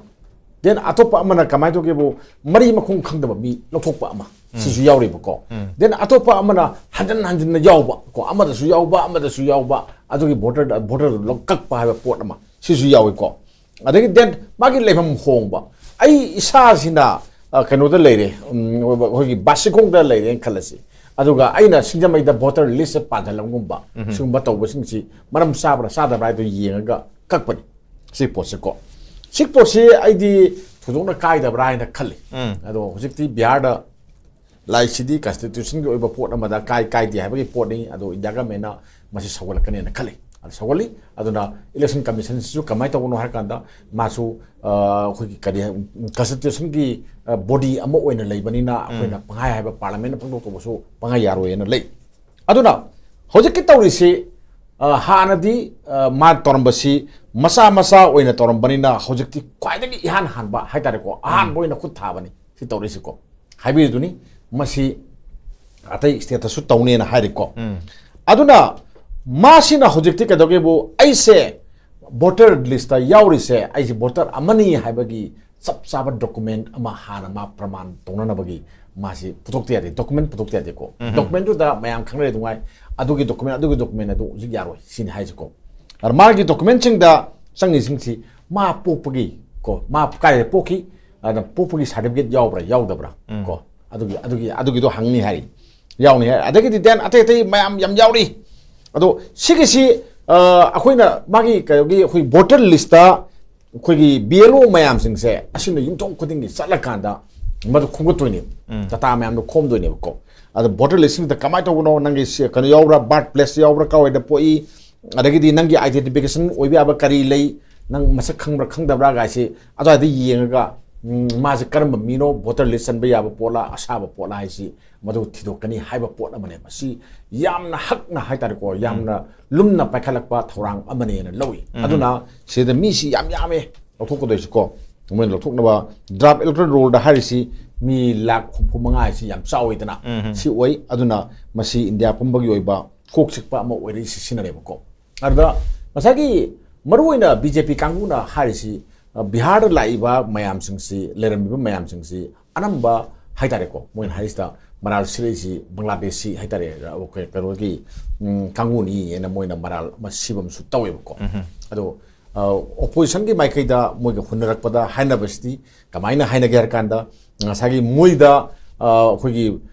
ꯗꯦꯟ ꯑꯇꯣꯞꯄ ꯑꯃꯅ ꯀꯃꯥꯏꯅ ꯇꯧꯒꯦꯕꯨ, ꯃꯔꯤ ꯃꯈꯣꯡ ꯈꯪꯗꯕ ꯃꯤ ꯂꯧꯊꯣꯛꯄ ꯑꯃ, ꯁꯤꯁꯨ ꯌꯥꯎꯔꯤꯕꯀꯣ꯫ ꯗꯦꯟ ꯑꯇꯣꯞꯄ ꯑꯃꯅ ꯍꯟꯖꯤꯟ ꯍꯟꯖꯤꯟꯅ ꯌꯥꯎꯕ ꯀꯣ, ꯑꯃꯗꯁꯨ ꯌꯥꯎꯕ, ꯑꯃꯗꯁꯨ ꯌꯥꯎꯕ, ꯑꯗꯨꯒꯤ ꯚꯣꯇꯔ ꯚꯣꯇꯔꯗꯨ ꯂꯧ- ꯀꯛꯄ ꯍꯥꯏꯕ ꯄꯣꯠ ꯑꯃ, ꯁꯤꯁꯨ ꯌꯥꯎꯏꯀꯣ꯫ ꯑꯗꯒꯤ ꯗꯦꯟ ꯃꯥꯒꯤ ꯂꯩꯐꯝ ꯍꯣꯡꯕ, ꯑꯩ ꯏꯁꯥꯁꯤꯅ ꯑ, ꯀꯩꯅꯣꯗ ꯂꯩꯔꯦ, ꯎꯝ, ꯑꯩꯈꯣꯏꯒꯤ ꯕꯥꯁꯤꯈꯣꯡꯗ ꯂꯩꯔꯦꯅ ꯈꯜꯂꯁꯤ, ꯑꯗꯨꯒ ꯑꯩꯅ ꯁꯤꯡꯖꯃꯩꯗ ꯚꯣꯇꯔ ꯂꯤꯁ ꯄꯥꯟꯊꯜꯂꯝꯒꯨꯝꯕ, ꯁꯤꯒꯨꯝꯕ ꯇꯧꯕꯁꯤꯡꯁꯤ ꯃꯔꯝ ꯆꯥꯕ꯭ꯔꯥ ꯆꯥꯗꯕ꯭ꯔꯥ ꯍꯥꯏꯗꯨ ꯌꯦꯡꯉꯒ ꯀꯛꯄꯅꯤ ꯁꯤ ꯄꯣꯠꯁꯦꯀꯣ꯫ ꯁꯤ ꯄꯣꯠꯁꯤ ꯑꯩꯗꯤ ꯊꯣꯏꯗꯣꯛꯅ ꯀꯥꯏꯗꯕ꯭ꯔꯥ ꯍꯥꯏꯅ ꯈꯜꯂꯤ꯫ ꯑꯗꯣ ꯍꯧꯖꯤꯛꯇꯤ ꯕꯤꯍꯥꯔꯗ ꯂꯥꯛꯏꯁꯤꯗꯤ ꯀꯟꯁꯇꯤꯇ꯭ꯌꯨꯁꯟꯒꯤ ꯑꯣꯏꯕ ꯄꯣꯠ ꯑꯃꯗ ꯀꯥꯏ ꯀꯥꯏꯗꯦ ꯍꯥꯏꯕꯒꯤ ꯄꯣꯠꯅꯤ꯫ ꯑꯗꯣ ꯏꯟꯗꯤꯌꯥ ꯒꯃꯦꯟꯅ ꯃꯁꯤ ꯁꯧꯒꯠꯂꯛꯀꯅꯦꯅ ꯈꯜꯂꯤ꯫ ꯑꯗꯨ ꯁꯧꯒꯠꯂꯤ꯫ ꯑꯗꯨꯅ ꯏꯂꯦꯛꯁꯟ ꯀꯃꯤꯁꯟꯁꯤꯁꯨ ꯀꯃꯥꯏꯅ ꯇꯧꯕꯅꯣ ꯍꯥꯏꯔ ꯀꯥꯟꯗ, ꯃꯥꯁꯨ ꯑ, ꯑꯩꯈꯣꯏꯒꯤ ꯀꯔꯤ ꯍꯥꯏ, ꯀꯟꯁꯇꯤꯇ꯭ꯌꯨꯁꯟꯒꯤ ꯕꯣꯗꯤ ꯑꯃ ꯑꯣꯏꯅ ꯂꯩꯕꯅꯤꯅ, ꯑꯩꯈꯣꯏꯅ ꯄꯪꯍꯥꯏ ꯍꯥꯏꯕ ꯄꯥꯔꯂꯤꯌꯥꯃꯦꯟꯠꯅ ꯄꯪꯇꯧ ꯇꯧꯕꯁꯨ ꯄꯪꯍꯥꯏ ꯌꯥꯔꯣꯏꯅ ꯂꯩ꯫ ꯑꯗꯨꯅ ꯍꯧꯖꯤꯛꯀꯤ ꯇꯧꯔꯤꯁꯤ, ꯑ, ꯍꯥꯟꯅꯗꯤ ꯑ, ꯃꯥ ꯇꯧꯔꯝꯕꯁꯤ ꯃꯆꯥ ꯃꯆꯥ ꯑꯣꯏꯅ ꯇꯧꯔꯝꯕꯅꯤꯅ, ꯍꯧꯖꯤꯛꯇꯤ ꯈ꯭ꯋꯥꯏꯗꯒꯤ ꯏꯍꯥꯟ ꯍꯥꯟꯕ ꯍꯥꯏꯇꯥꯔꯦꯀꯣ, ꯑꯍꯥꯟꯕ ꯑꯣꯏꯅ ꯈꯨꯠ ꯊꯥꯕꯅꯤ ꯁꯤ ꯇꯧꯔꯤꯁꯤꯀꯣ꯫ ꯍꯥꯏꯕꯤꯔꯤꯗꯨꯅꯤ, ꯃꯁꯤ ꯑꯇꯩ ꯁ꯭ꯇꯦꯠꯇꯁꯨ ꯇꯧꯅꯦꯅ ꯍꯥꯏꯔꯤꯀꯣ꯫ ꯑꯗꯨꯅ ꯃꯥꯁꯤꯅ ꯍꯧꯖꯤꯛꯇꯤ ꯀꯩꯗꯧꯒꯦꯕꯨ, ꯑꯩꯁꯦ ꯚꯣꯇꯔ ꯂꯤꯁꯇ ꯌꯥꯎꯔꯤꯁꯦ, ꯑꯩꯁꯦ ꯚꯣꯇꯔ ꯑꯃꯅꯤ ꯍꯥꯏꯕꯒꯤ ꯆꯞ ꯆꯥꯕ ꯗꯣꯀꯨꯃꯦꯟ ꯑꯃ ꯍꯥꯟꯅ ꯃꯥ ꯄ꯭ꯔꯃꯥꯟ ꯇꯧꯅꯅꯕꯒꯤ ꯃꯥꯁꯤ ꯄꯨꯊꯣꯛꯇ ꯌꯥꯗꯦ, ꯗꯣꯀꯨꯃꯦꯟ ꯄꯨꯊꯣꯛꯇ ꯌꯥꯗꯦꯀꯣ꯫ ꯗꯣꯀꯨꯃꯦꯟꯗꯨꯗ ꯃꯌꯥꯝ ꯈꯪꯅꯔꯦ ꯅꯨꯡꯉꯥꯏ, ꯑꯗꯨꯒꯤ ꯗꯣꯀꯨꯃꯦꯟ, ꯑꯗꯨꯒꯤ ꯗꯣꯀꯨꯃꯦꯟ ꯑꯗꯨ ꯍꯧꯖꯤꯛ ꯌꯥꯔꯣꯏ ꯁꯤꯅꯤ ꯍꯥꯏꯁꯤꯀꯣ꯫ ꯑꯗ ꯃꯥꯒꯤ ꯗꯣꯀꯨꯃꯦꯟꯁꯤꯡꯗ ꯆꯪꯉꯤꯁꯤꯡꯁꯤ ꯃꯥ ꯄꯣꯛꯄꯒꯤ ꯀꯣ, ꯃꯥ ꯀꯥꯏꯗ ꯄꯣꯛꯈꯤ, ꯑꯗ ꯄꯣꯛꯄꯒꯤ ꯁꯥꯔꯇꯤꯐꯤꯀꯦꯠ ꯌꯥꯎꯕ꯭ꯔꯥ ꯌꯥꯎꯗꯕ꯭ꯔꯥ ꯀꯣ, ꯑꯗꯨꯒꯤ, ꯑꯗꯨꯒꯤ, ꯑꯗꯨꯒꯤꯗꯣ ꯍꯪꯅꯤ ꯍꯥꯏꯔꯤ, ꯌꯥꯎꯅꯤ ꯍꯥꯏ꯫ ꯑꯗꯒꯤꯗꯤ then ꯑꯇꯩ ꯑꯇꯩ ꯃꯌꯥꯝ ꯌꯥꯝ ꯌꯥꯎꯔꯤ꯫ ꯑꯗꯣ ꯁꯤꯒꯤꯁꯤ, ꯑ, ꯑꯩꯈꯣꯏꯅ ꯃꯥꯒꯤ ꯀꯩꯅꯣꯒꯤ ꯑꯩꯈꯣꯏ ꯚꯣꯇꯔ ꯂꯤꯁꯇ ꯑꯩꯈꯣꯏꯒꯤ ꯕꯤ ꯑꯦꯜ ꯑꯣ ꯃꯌꯥꯝꯁꯤꯡꯁꯦ ꯑꯁꯤꯅ ꯌꯨꯝꯊꯣꯡ ꯈꯨꯗꯤꯡꯒꯤ ꯆꯠꯂꯀꯥꯟꯗ ꯃꯗꯨ ꯈꯣꯝꯒꯠꯇꯣꯏꯅꯦꯕ, ꯗꯇꯥ ꯃꯌꯥꯝꯗꯣ ꯈꯣꯝꯗꯣꯏꯅꯦꯕꯀꯣ꯫ ꯑꯗꯣ ꯚꯣꯇꯔ ꯂꯤꯁꯁꯤꯡꯗ ꯀꯃꯥꯏꯅ ꯇꯧꯕꯅꯣ, ꯅꯪꯒꯤ ꯁꯤ ꯀꯩꯅꯣ ꯌꯥꯎꯕ꯭ꯔꯥ, ꯕꯥꯔꯠ ꯄ꯭ꯂꯦꯁ ꯌꯥꯎꯕ꯭ꯔꯥ, ꯀꯥꯏꯋꯥꯏꯗ ꯄꯣꯛꯏ, ꯑꯗꯒꯤꯗꯤ ꯅꯪꯒꯤ ꯑꯥꯏꯗꯦꯟꯇꯤꯐꯤꯀꯦꯁꯟ ꯑꯣꯏꯕ ꯌꯥꯕ ꯀꯔꯤ ꯂꯩ, ꯅꯪ ꯃꯁꯛ ꯈꯪꯕ꯭ꯔꯥ ꯈꯪꯗꯕ꯭ꯔꯥ ꯒꯥꯏꯁꯤ ꯑꯗꯨꯋꯥꯏꯗ ꯌꯦꯡꯉꯒ, ꯎꯝ, ꯃꯥꯁꯦ ꯀꯔꯝꯕ ꯃꯤꯅꯣ, ꯚꯣꯇꯔ ꯂꯤꯁ ꯆꯟꯕ ꯌꯥꯕ ꯄꯣꯠꯂꯥ, ꯑꯁꯥꯕ ꯄꯣꯠꯂꯥ ꯍꯥꯏꯁꯤ ꯃꯗꯨ ꯊꯤꯗꯣꯛꯀꯅꯤ ꯍꯥꯏꯕ ꯄꯣꯠ ꯑꯃꯅꯦ꯫ ꯃꯁꯤ ꯌꯥꯝꯅ ꯍꯛꯅ ꯍꯥꯏꯇꯥꯔꯦꯀꯣ, ꯌꯥꯝꯅ ꯂꯨꯝꯅ ꯄꯥꯏꯈꯠꯂꯛꯄ ꯊꯧꯔꯥꯡ ꯑꯃꯅꯦꯅ ꯂꯧꯏ꯫ ꯑꯗꯨꯅ ꯁꯤꯗ ꯃꯤꯁꯤ ꯌꯥꯝ ꯌꯥꯝꯃꯦ ꯂꯧꯊꯣꯛꯀꯗꯣꯏꯁꯤꯀꯣ꯫ ꯃꯣꯏꯅ ꯂꯧꯊꯣꯛꯅꯕ ꯗ꯭ꯔꯥꯐ ꯏꯂꯦꯛꯇꯣꯔꯦꯜ ꯔꯣꯜꯗ ꯍꯥꯏꯔꯤꯁꯤ ꯃꯤ ꯂꯥꯈ ꯍꯨꯝꯐꯨ ꯃꯉꯥ ꯍꯥꯏꯁꯤ ꯌꯥꯝ ꯆꯥꯎꯋꯤꯗꯅ꯫ ꯁꯤ ꯑꯣꯏ꯫ ꯑꯗꯨꯅ ꯃꯁꯤ ꯏꯟꯗꯤꯌꯥ ꯄꯨꯝꯕꯒꯤ ꯑꯣꯏꯕ ꯀꯣꯛ ꯆꯤꯛꯄ ꯑꯃ ꯑꯣꯏꯔꯛꯏꯁꯤ ꯁꯤꯅꯅꯦꯕꯀꯣ꯫ ꯑꯗꯨꯗ ꯉꯁꯥꯏꯒꯤ ꯃꯔꯨꯑꯣꯏꯅ ꯕꯤ ꯖꯦ ꯄꯤ ꯀꯥꯡꯕꯨꯅ ꯍꯥꯏꯔꯤꯁꯤ, ꯑ, ꯕꯤꯍꯥꯔꯗ ꯂꯥꯛꯏꯕ ꯃꯌꯥꯝꯁꯤꯡꯁꯤ, ꯂꯩꯔꯝꯃꯤꯕ ꯃꯌꯥꯝꯁꯤꯡꯁꯤ ꯑꯅꯝꯕ ꯍꯥꯏꯇꯥꯔꯦꯀꯣ, ꯃꯣꯏꯅ ꯍꯥꯏꯔꯤꯁꯤꯗ ꯃꯔꯥꯜ ꯁꯤꯔꯛꯏꯁꯤ ꯕꯪꯒ꯭ꯂꯥꯗꯦꯁꯤ ꯍꯥꯏꯇꯥꯔꯦ, ꯑ, ꯀꯩ-, ꯀꯩꯅꯣꯒꯤ, ꯎꯝ, ꯀꯥꯡꯕꯨꯅꯤ ꯍꯥꯏꯅ ꯃꯣꯏꯅ ꯃꯔꯥꯜ ꯑꯃ ꯁꯤꯕ ꯑꯃꯁꯨ ꯇꯧꯋꯦꯕꯀꯣ꯫ ꯑꯗꯣ, ꯑ, ꯑꯣꯄꯣꯖꯤꯁꯟꯒꯤ ꯃꯥꯏꯀꯩꯗ ꯃꯣꯏꯒ ꯍꯨꯟꯅꯔꯛꯄꯗ ꯍꯥꯏꯅꯕꯁꯤꯗꯤ ꯀꯃꯥꯏꯅ ꯍꯥꯏꯅꯒꯦ ꯍꯥꯏꯔ ꯀꯥꯟꯗ, ꯉꯁꯥꯏꯒꯤ ꯃꯣꯏꯗ, ꯑ, ꯑꯩꯈꯣꯏꯒꯤ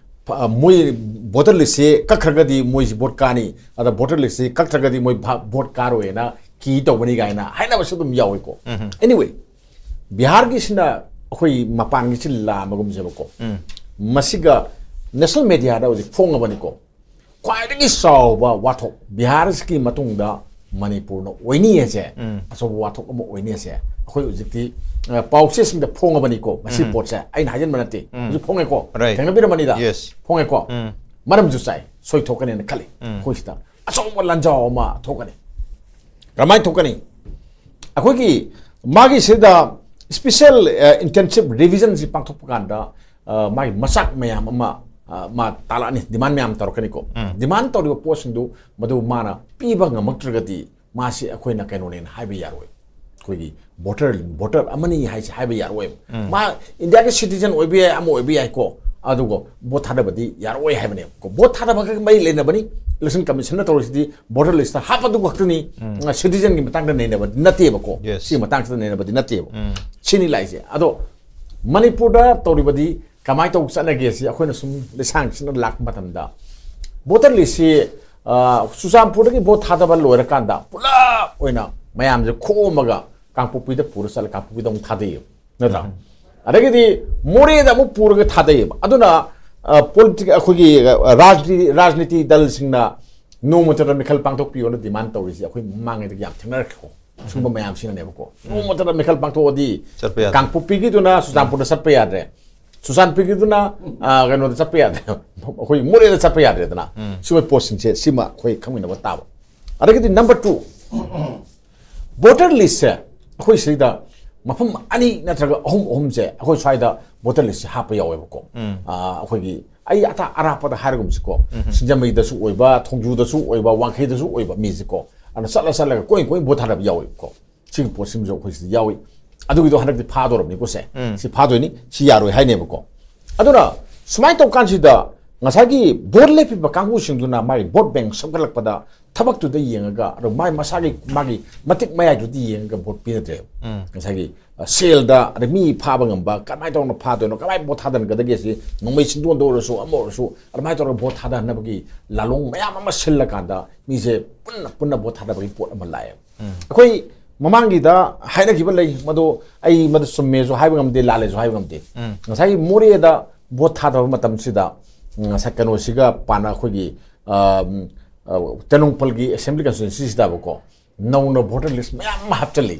ꯐ-, ꯑ, ꯃꯣꯏ ꯚꯣꯇꯔ ꯂꯤꯁꯁꯦ ꯀꯛꯈ꯭ꯔꯒꯗꯤ ꯃꯣꯏꯁꯤ ꯚꯣꯠ ꯀꯥꯅꯤ, ꯑꯗ ꯚꯣꯇꯔ ꯂꯤꯁꯁꯦ ꯀꯛꯇ꯭ꯔꯒꯗꯤ ꯃꯣꯏ ꯚꯥ-, ꯚꯣꯠ ꯀꯥꯔꯣꯏꯅ ꯀꯤ ꯇꯧꯕꯅꯤ ꯀꯥꯏꯅ ꯍꯥꯏꯅꯕꯁꯨ ꯑꯗꯨꯝ ꯌꯥꯎꯏꯀꯣ꯫ Anyway, ꯕꯤꯍꯥꯔꯒꯤꯁꯤꯅ ꯑꯩꯈꯣꯏ ꯃꯄꯥꯟꯒꯤꯁꯤ ꯂꯥꯝꯕꯒꯨꯝꯁꯦꯕꯀꯣ꯫ ꯃꯁꯤꯒ ꯅꯦꯁꯅꯦꯜ ꯃꯦꯗꯤꯌꯥꯗ ꯍꯧꯖꯤꯛ ꯐꯣꯡꯉꯕꯅꯤꯀꯣ꯫ ꯈ꯭ꯋꯥꯏꯗꯒꯤ ꯆꯥꯎꯕ ꯋꯥꯊꯣꯛ, ꯕꯤꯍꯥꯔꯒꯤ ꯃꯇꯨꯡꯗ ꯃꯅꯤꯄꯨꯔꯅ ꯑꯣꯏꯅꯤ ꯍꯥꯏꯁꯦ, ꯑꯆꯧꯕ ꯋꯥꯊꯣꯛ ꯑꯃ ꯑꯣꯏꯅꯤ ꯍꯥꯏꯁꯦ ꯑꯩꯈꯣꯏ ꯍꯧꯖꯤꯛꯇꯤ, ꯑ, ꯄꯥꯎꯆꯦꯁꯤꯡꯗ ꯐꯣꯡꯉꯕꯅꯤꯀꯣ꯫ ꯃꯁꯤ ꯄꯣꯠꯁꯦ ꯑꯩꯅ ꯍꯥꯏꯖꯤꯟꯕ ꯅꯠꯇꯦ, ꯍꯧꯖꯤꯛ ꯐꯣꯡꯉꯦꯀꯣ꯫ Right. ꯊꯦꯡꯅꯕꯤꯔꯝꯃꯅꯤꯗ꯫ Yes. ꯐꯣꯡꯉꯦꯀꯣ꯫ ꯃꯔꯝꯁꯨ ꯆꯥꯏ, ꯁꯣꯏ ꯊꯣꯛꯀꯅꯦꯅ ꯈꯜꯂꯤ꯫ ꯑꯩꯈꯣꯏ ꯁꯤꯗ ꯑꯆꯧꯕ ꯂꯥꯟꯖꯥꯎ ꯑꯃ ꯊꯣꯛꯀꯅꯤ꯫ ꯀꯔꯝꯍꯥꯏꯅ ꯊꯣꯛꯀꯅꯤ? ꯑꯩꯈꯣꯏꯒꯤ ꯃꯥꯒꯤ ꯁꯤꯗ special, ꯑ, intensive revision ꯁꯤ ꯄꯥꯡꯊꯣꯛꯄ ꯀꯥꯟꯗ, ꯑ, ꯃꯥꯒꯤ ꯃꯆꯥꯛ ꯃꯌꯥꯝ ꯑꯃ, ꯑ, ꯃꯥ ꯇꯥꯛꯂꯛꯑꯅꯤ, demand ꯃꯌꯥꯝ ꯇꯧꯔꯛꯀꯅꯤꯀꯣ꯫ Demand ꯇꯧꯔꯤꯕ ꯄꯣꯠꯁꯤꯡꯗꯨ ꯃꯗꯨ ꯃꯥꯅ ꯄꯤꯕ ꯉꯝꯃꯛꯇ꯭ꯔꯒꯗꯤ ꯃꯥꯁꯤ ꯑꯩꯈꯣꯏꯅ ꯀꯩꯅꯣꯅꯦꯅ ꯍꯥꯏꯕ ꯌꯥꯔꯣꯏ꯫ ꯑꯩꯈꯣꯏꯒꯤ voter, voter ꯑꯃꯅꯤ ꯍꯥꯏꯁꯦ ꯍꯥꯏꯕ ꯌꯥꯔꯣꯏꯕ꯫ ꯃꯥ ꯏꯟꯗꯤꯌꯥꯒꯤ citizen ꯑꯣꯏꯕ ꯌꯥꯏ, ꯑꯃ ꯑꯣꯏꯕ ꯌꯥꯏꯀꯣ, ꯑꯗꯨꯒ vote ꯊꯥꯗꯕꯗꯤ ꯌꯥꯔꯣꯏ ꯍꯥꯏꯕꯅꯦꯕꯀꯣ꯫ Vote ꯊꯥꯗꯕꯒ ꯃꯔꯤ ꯂꯩꯅꯕꯅꯤ꯫ Election Commission ꯅ ꯇꯧꯔꯤꯁꯤꯗꯤ voter list ꯇ ꯍꯥꯞꯄꯗꯨ ꯈꯛꯇꯅꯤ꯫ Citizen ꯒꯤ ꯃꯇꯥꯡꯗ ꯅꯩꯅꯕꯗꯤ ꯅꯠꯇꯦꯕꯀꯣ꯫ Yes. ꯁꯤꯒꯤ ꯃꯇꯥꯡꯁꯤꯗ ꯅꯩꯅꯕꯗꯤ ꯅꯠꯇꯦꯕ꯫ ꯁꯤꯅꯤ ꯂꯥꯛꯏꯁꯦ꯫ ꯑꯗꯣ ꯃꯅꯤꯄꯨꯔꯗ ꯇꯧꯔꯤꯕꯗꯤ ꯀꯃꯥꯏꯅ ꯇꯧ ꯆꯠꯅꯒꯦ ꯁꯤ ꯑꯩꯈꯣꯏꯅ ꯁꯨꯝ ꯂꯩꯁꯥꯡꯁꯤꯠꯅ ꯂꯥꯛꯄ ꯃꯇꯝꯗ voter list ꯁꯤ, ꯑ, ꯆꯨꯔꯆꯥꯟꯄꯨꯔꯗꯒꯤ vote ꯊꯥꯗꯕ ꯂꯣꯏꯔꯀꯥꯟꯗ ꯄꯨꯂꯞ ꯑꯣꯏꯅ ꯃꯌꯥꯝꯁꯦ ꯈꯣꯝꯃꯒ ꯀꯥꯡꯄꯣꯛꯄꯤꯗ ꯄꯨꯔ ꯆꯠꯂ ꯀꯥꯡꯄꯣꯛꯄꯤꯗ ꯑꯃꯨꯛ ꯊꯥꯗꯩꯌꯦꯕ, ꯅꯠꯇ꯭ꯔꯥ? ꯑꯗꯒꯤꯗꯤ ꯃꯣꯔꯦꯗ ꯑꯃꯨꯛ ꯄꯨꯔꯒ ꯊꯥꯗꯩꯌꯦꯕ꯫ ꯑꯗꯨꯅ, ꯑ, politic, ꯑꯩꯈꯣꯏꯒꯤ, ꯑ, ꯔꯥꯖꯅꯤ-, ꯔꯥꯖꯅꯤꯇꯤ ꯗꯜꯁꯤꯡꯅ ꯅꯣꯡꯃꯇꯗ ꯃꯤꯈꯜ ꯄꯥꯡꯊꯣꯛꯄꯤꯌꯣꯅ demand ꯇꯧꯔꯤꯁꯦ ꯑꯩꯈꯣꯏ ꯃꯃꯥꯡꯉꯩꯗꯒꯤ ꯌꯥꯝ ꯊꯦꯡꯅꯔꯛꯈ꯭ꯔꯦꯀꯣ꯫ ꯁꯨꯝꯕ ꯃꯌꯥꯝꯁꯤꯅꯅꯦꯕꯀꯣ꯫ ꯅꯣꯡꯃꯇꯗ ꯃꯤꯈꯜ ꯄꯥꯡꯊꯣꯛꯑꯗꯤ ꯆꯠꯄ ꯌꯥꯗꯦ꯫ ꯀꯥꯡꯄꯣꯛꯄꯤꯒꯤꯗꯨꯅ ꯆꯨꯔꯆꯥꯟꯄꯨꯔꯗ ꯆꯠꯄ ꯌꯥꯗ꯭ꯔꯦ, ꯆꯨꯔꯆꯥꯟꯄꯨꯔꯒꯤꯗꯨꯅ, ꯑ, ꯀꯩꯅꯣꯗ ꯆꯠꯄ ꯌꯥꯗ꯭ꯔꯦ, ꯑꯩꯈꯣꯏ ꯃꯣꯔꯦꯗ ꯆꯠꯄ ꯌꯥꯗ꯭ꯔꯦꯗꯅ꯫ ꯁꯤꯒꯨꯝꯕ ꯄꯣꯠꯁꯤꯡꯁꯦ ꯁꯤꯃ ꯑꯩꯈꯣꯏ ꯈꯪꯃꯤꯟꯅꯕ ꯇꯥꯕ꯫ ꯑꯗꯒꯤꯗꯤ number two, voter list ꯁꯦ ꯑꯩꯈꯣꯏ ꯁꯤꯗ ꯃꯐꯝ ꯑꯅꯤ ꯅꯠꯇ꯭ꯔꯒ ꯑꯍꯨꯝ, ꯑꯍꯨꯝꯁꯦ ꯑꯩꯈꯣꯏ ꯁ꯭ꯋꯥꯏꯗ voter list ꯁꯦ ꯍꯥꯞꯄ ꯌꯥꯎꯋꯦꯕꯀꯣ꯫ ꯑ, ꯑꯩꯈꯣꯏꯒꯤ ꯑꯩ ꯑꯇꯥ ꯑꯔꯥꯞꯄꯗ ꯍꯥꯏꯔꯒꯨꯝꯁꯤꯀꯣ, ꯁꯤꯡꯖꯃꯩꯗꯁꯨ ꯑꯣꯏꯕ, ꯊꯣꯡꯖꯨꯗꯁꯨ ꯑꯣꯏꯕ, ꯋꯥꯡꯈꯩꯗꯁꯨ ꯑꯣꯏꯕ ꯃꯤꯁꯦꯀꯣ, ꯑꯗꯨꯅ ꯆꯠꯂ ꯆꯠꯂꯒ ꯀꯣꯏ ꯀꯣꯏ vote ꯊꯥꯗꯕ ꯌꯥꯎꯋꯦꯕꯀꯣ꯫ ꯁꯤꯒꯤ ꯄꯣꯠꯁꯤꯃꯁꯨ ꯑꯩꯈꯣꯏ ꯁꯤꯗ ꯌꯥꯎꯏ꯫ ꯑꯗꯨꯒꯤꯗꯣ ꯍꯟꯗꯛꯇꯤ ꯐꯥꯗꯣꯔꯕꯅꯤꯀꯣ ꯁꯦ꯫ ꯁꯤ ꯐꯥꯗꯣꯏꯅꯤ, ꯁꯤ ꯌꯥꯔꯣꯏ ꯍꯥꯏꯅꯦꯕꯀꯣ꯫ ꯑꯗꯨꯅ ꯁꯨꯃꯥꯏꯅ ꯇꯧꯀꯥꯟꯁꯤꯗ ꯉꯁꯥꯏꯒꯤ vote ꯂꯦꯞꯄꯤꯕ ꯀꯥꯡꯕꯨꯁꯤꯡꯗꯨꯅ ꯃꯥꯒꯤ vote bank ꯁꯦꯝꯒꯠꯂꯛꯄꯗ ꯊꯕꯛꯇꯨꯗ ꯌꯦꯡꯉꯒ, ꯑꯗꯨ ꯃꯥꯒꯤ ꯃꯁꯥꯒꯤ, ꯃꯥꯒꯤ ꯃꯇꯤꯛ ꯃꯌꯥꯏꯗꯨꯗꯤ ꯌꯦꯡꯉꯒ vote ꯄꯤꯅꯗ꯭ꯔꯦꯕ꯫ ꯉꯁꯥꯏꯒꯤ, ꯑ, ꯁꯦꯜꯗ, ꯑꯗꯩ ꯃꯤ ꯐꯥꯕ ꯉꯝꯕ, ꯀꯃꯥꯏꯅ ꯇꯧꯅ ꯐꯥꯗꯣꯏꯅꯣ, ꯀꯃꯥꯏꯅ vote ꯊꯥꯗꯍꯟꯒꯗꯒꯦ ꯁꯤ ꯅꯣꯡꯃꯩ ꯆꯤꯟꯗꯣꯟꯗ ꯑꯣꯏꯔꯁꯨ, ꯑꯃ ꯑꯣꯏꯔꯁꯨ, ꯑꯗꯨꯃꯥꯏꯅ ꯇꯧꯔꯒ vote ꯊꯥꯗꯍꯟꯅꯕꯒꯤ ꯂꯥꯂꯣꯡ ꯃꯌꯥꯝ ꯑꯃ ꯁꯤꯜꯂꯀꯥꯟꯗ ꯃꯤꯁꯦ ꯄꯨꯟꯅ ꯄꯨꯟꯅ vote ꯊꯥꯗꯕꯒꯤ ꯄꯣꯠ ꯑꯃ ꯂꯥꯛꯑꯦꯕ꯫ ꯑꯩꯈꯣꯏ ꯃꯃꯥꯡꯒꯤꯗ ꯍꯥꯏꯅꯈꯤꯕ ꯂꯩ, ꯃꯗꯨ ꯑꯩ ꯃꯗꯨ ꯆꯨꯝꯃꯦꯁꯨ ꯍꯥꯏꯕ ꯉꯝꯗꯦ, ꯂꯥꯜꯂꯦꯁꯨ ꯍꯥꯏꯕ ꯉꯝꯗꯦ꯫ ꯉꯁꯥꯏꯒꯤ ꯃꯣꯔꯦꯗ vote ꯊꯥꯗꯕ ꯃꯇꯝꯁꯤꯗ, ꯎꯝ, ꯉꯁꯥꯏ ꯀꯩꯅꯣꯁꯤꯒ ꯄꯥꯟꯅ ꯑꯩꯈꯣꯏꯒꯤ, ꯑꯝ, ꯇꯦꯡꯅꯧꯄꯜꯒꯤ assembly constituency ꯁꯤꯗꯕꯀꯣ, ꯅꯧꯅ voter list ꯃꯌꯥꯝ ꯑꯃ ꯍꯥꯞꯆꯤꯜꯂꯤ꯫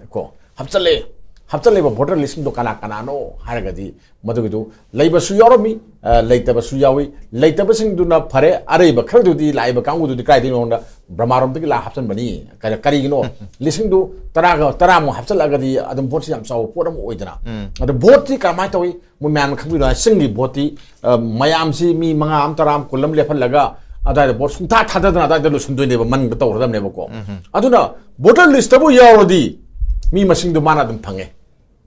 ꯀꯣ, ꯍꯥꯞꯆꯤꯜꯂꯦ꯫ ꯍꯥꯞꯆꯤꯜꯂꯤꯕ voter list ꯁꯤꯡꯗꯣ ꯀꯅꯥ ꯀꯅꯥꯅꯣ ꯍꯥꯏꯔꯒꯗꯤ, ꯃꯗꯨꯒꯤꯗꯨ ꯂꯩꯕꯁꯨ ꯌꯥꯎꯔꯝꯃꯤ, ꯑ, ꯂꯩꯇꯕꯁꯨ ꯌꯥꯎꯏ꯫ ꯂꯩꯇꯕꯁꯤꯡꯗꯨꯅ ꯐꯔꯦ, ꯑꯔꯩꯕ ꯈꯔꯗꯨꯗꯤ, ꯂꯥꯛꯏꯕ ꯀꯥꯡꯕꯨꯗꯨꯗꯤ ꯀꯥꯏꯗꯩꯅꯣꯗ ꯕ꯭ꯔꯍꯃꯥꯔꯣꯝꯗꯒꯤ ꯂꯥꯛ ꯍꯥꯞꯆꯤꯟꯕꯅꯤ꯫ ꯀꯔꯤ-, ꯀꯔꯤꯒꯤꯅꯣ? ꯂꯤꯁꯤꯡꯗꯨ ꯇꯔꯥꯒ, ꯇꯔꯥꯃꯨꯛ ꯍꯥꯞꯆꯤꯜꯂꯛꯑꯒꯗꯤ ꯑꯗꯨꯝ vote ꯁꯤ ꯌꯥꯝ ꯆꯥꯎꯕ ꯄꯣꯠ ꯑꯃ ꯑꯣꯏꯗꯅ꯫ ꯑꯗꯣ vote ꯇꯤ ꯀꯔꯝꯍꯥꯏꯅ ꯇꯧꯏ? ꯃꯣꯏ ꯃꯌꯥꯝꯅ ꯈꯪꯕꯤꯗꯣ, ꯆꯤꯡꯒꯤ vote ꯇꯤ, ꯑ, ꯃꯌꯥꯝꯁꯤ ꯃꯤ ꯃꯉꯥ ꯑꯃ, ꯇꯔꯥ ꯑꯃ, ꯀꯨꯟ ꯑꯃ ꯂꯦꯞꯍꯜꯂꯒ ꯑꯗꯨꯋꯥꯏꯗ vote ꯁꯨꯡꯊꯥ ꯊꯥꯗꯗꯅ ꯑꯗꯨꯋꯥꯏꯗ ꯂꯣꯏꯁꯤꯟꯗꯣꯏꯅꯦꯕ, ꯃꯅꯨꯡꯗ ꯇꯧꯒꯗꯕꯅꯦꯕꯀꯣ꯫ ꯑꯗꯨꯅ voter list ꯇꯕꯨ ꯌꯥꯎꯔꯗꯤ ꯃꯤ ꯃꯁꯤꯡꯗꯣ ꯃꯥꯅ ꯑꯗꯨꯝ ꯐꯪꯉꯦ꯫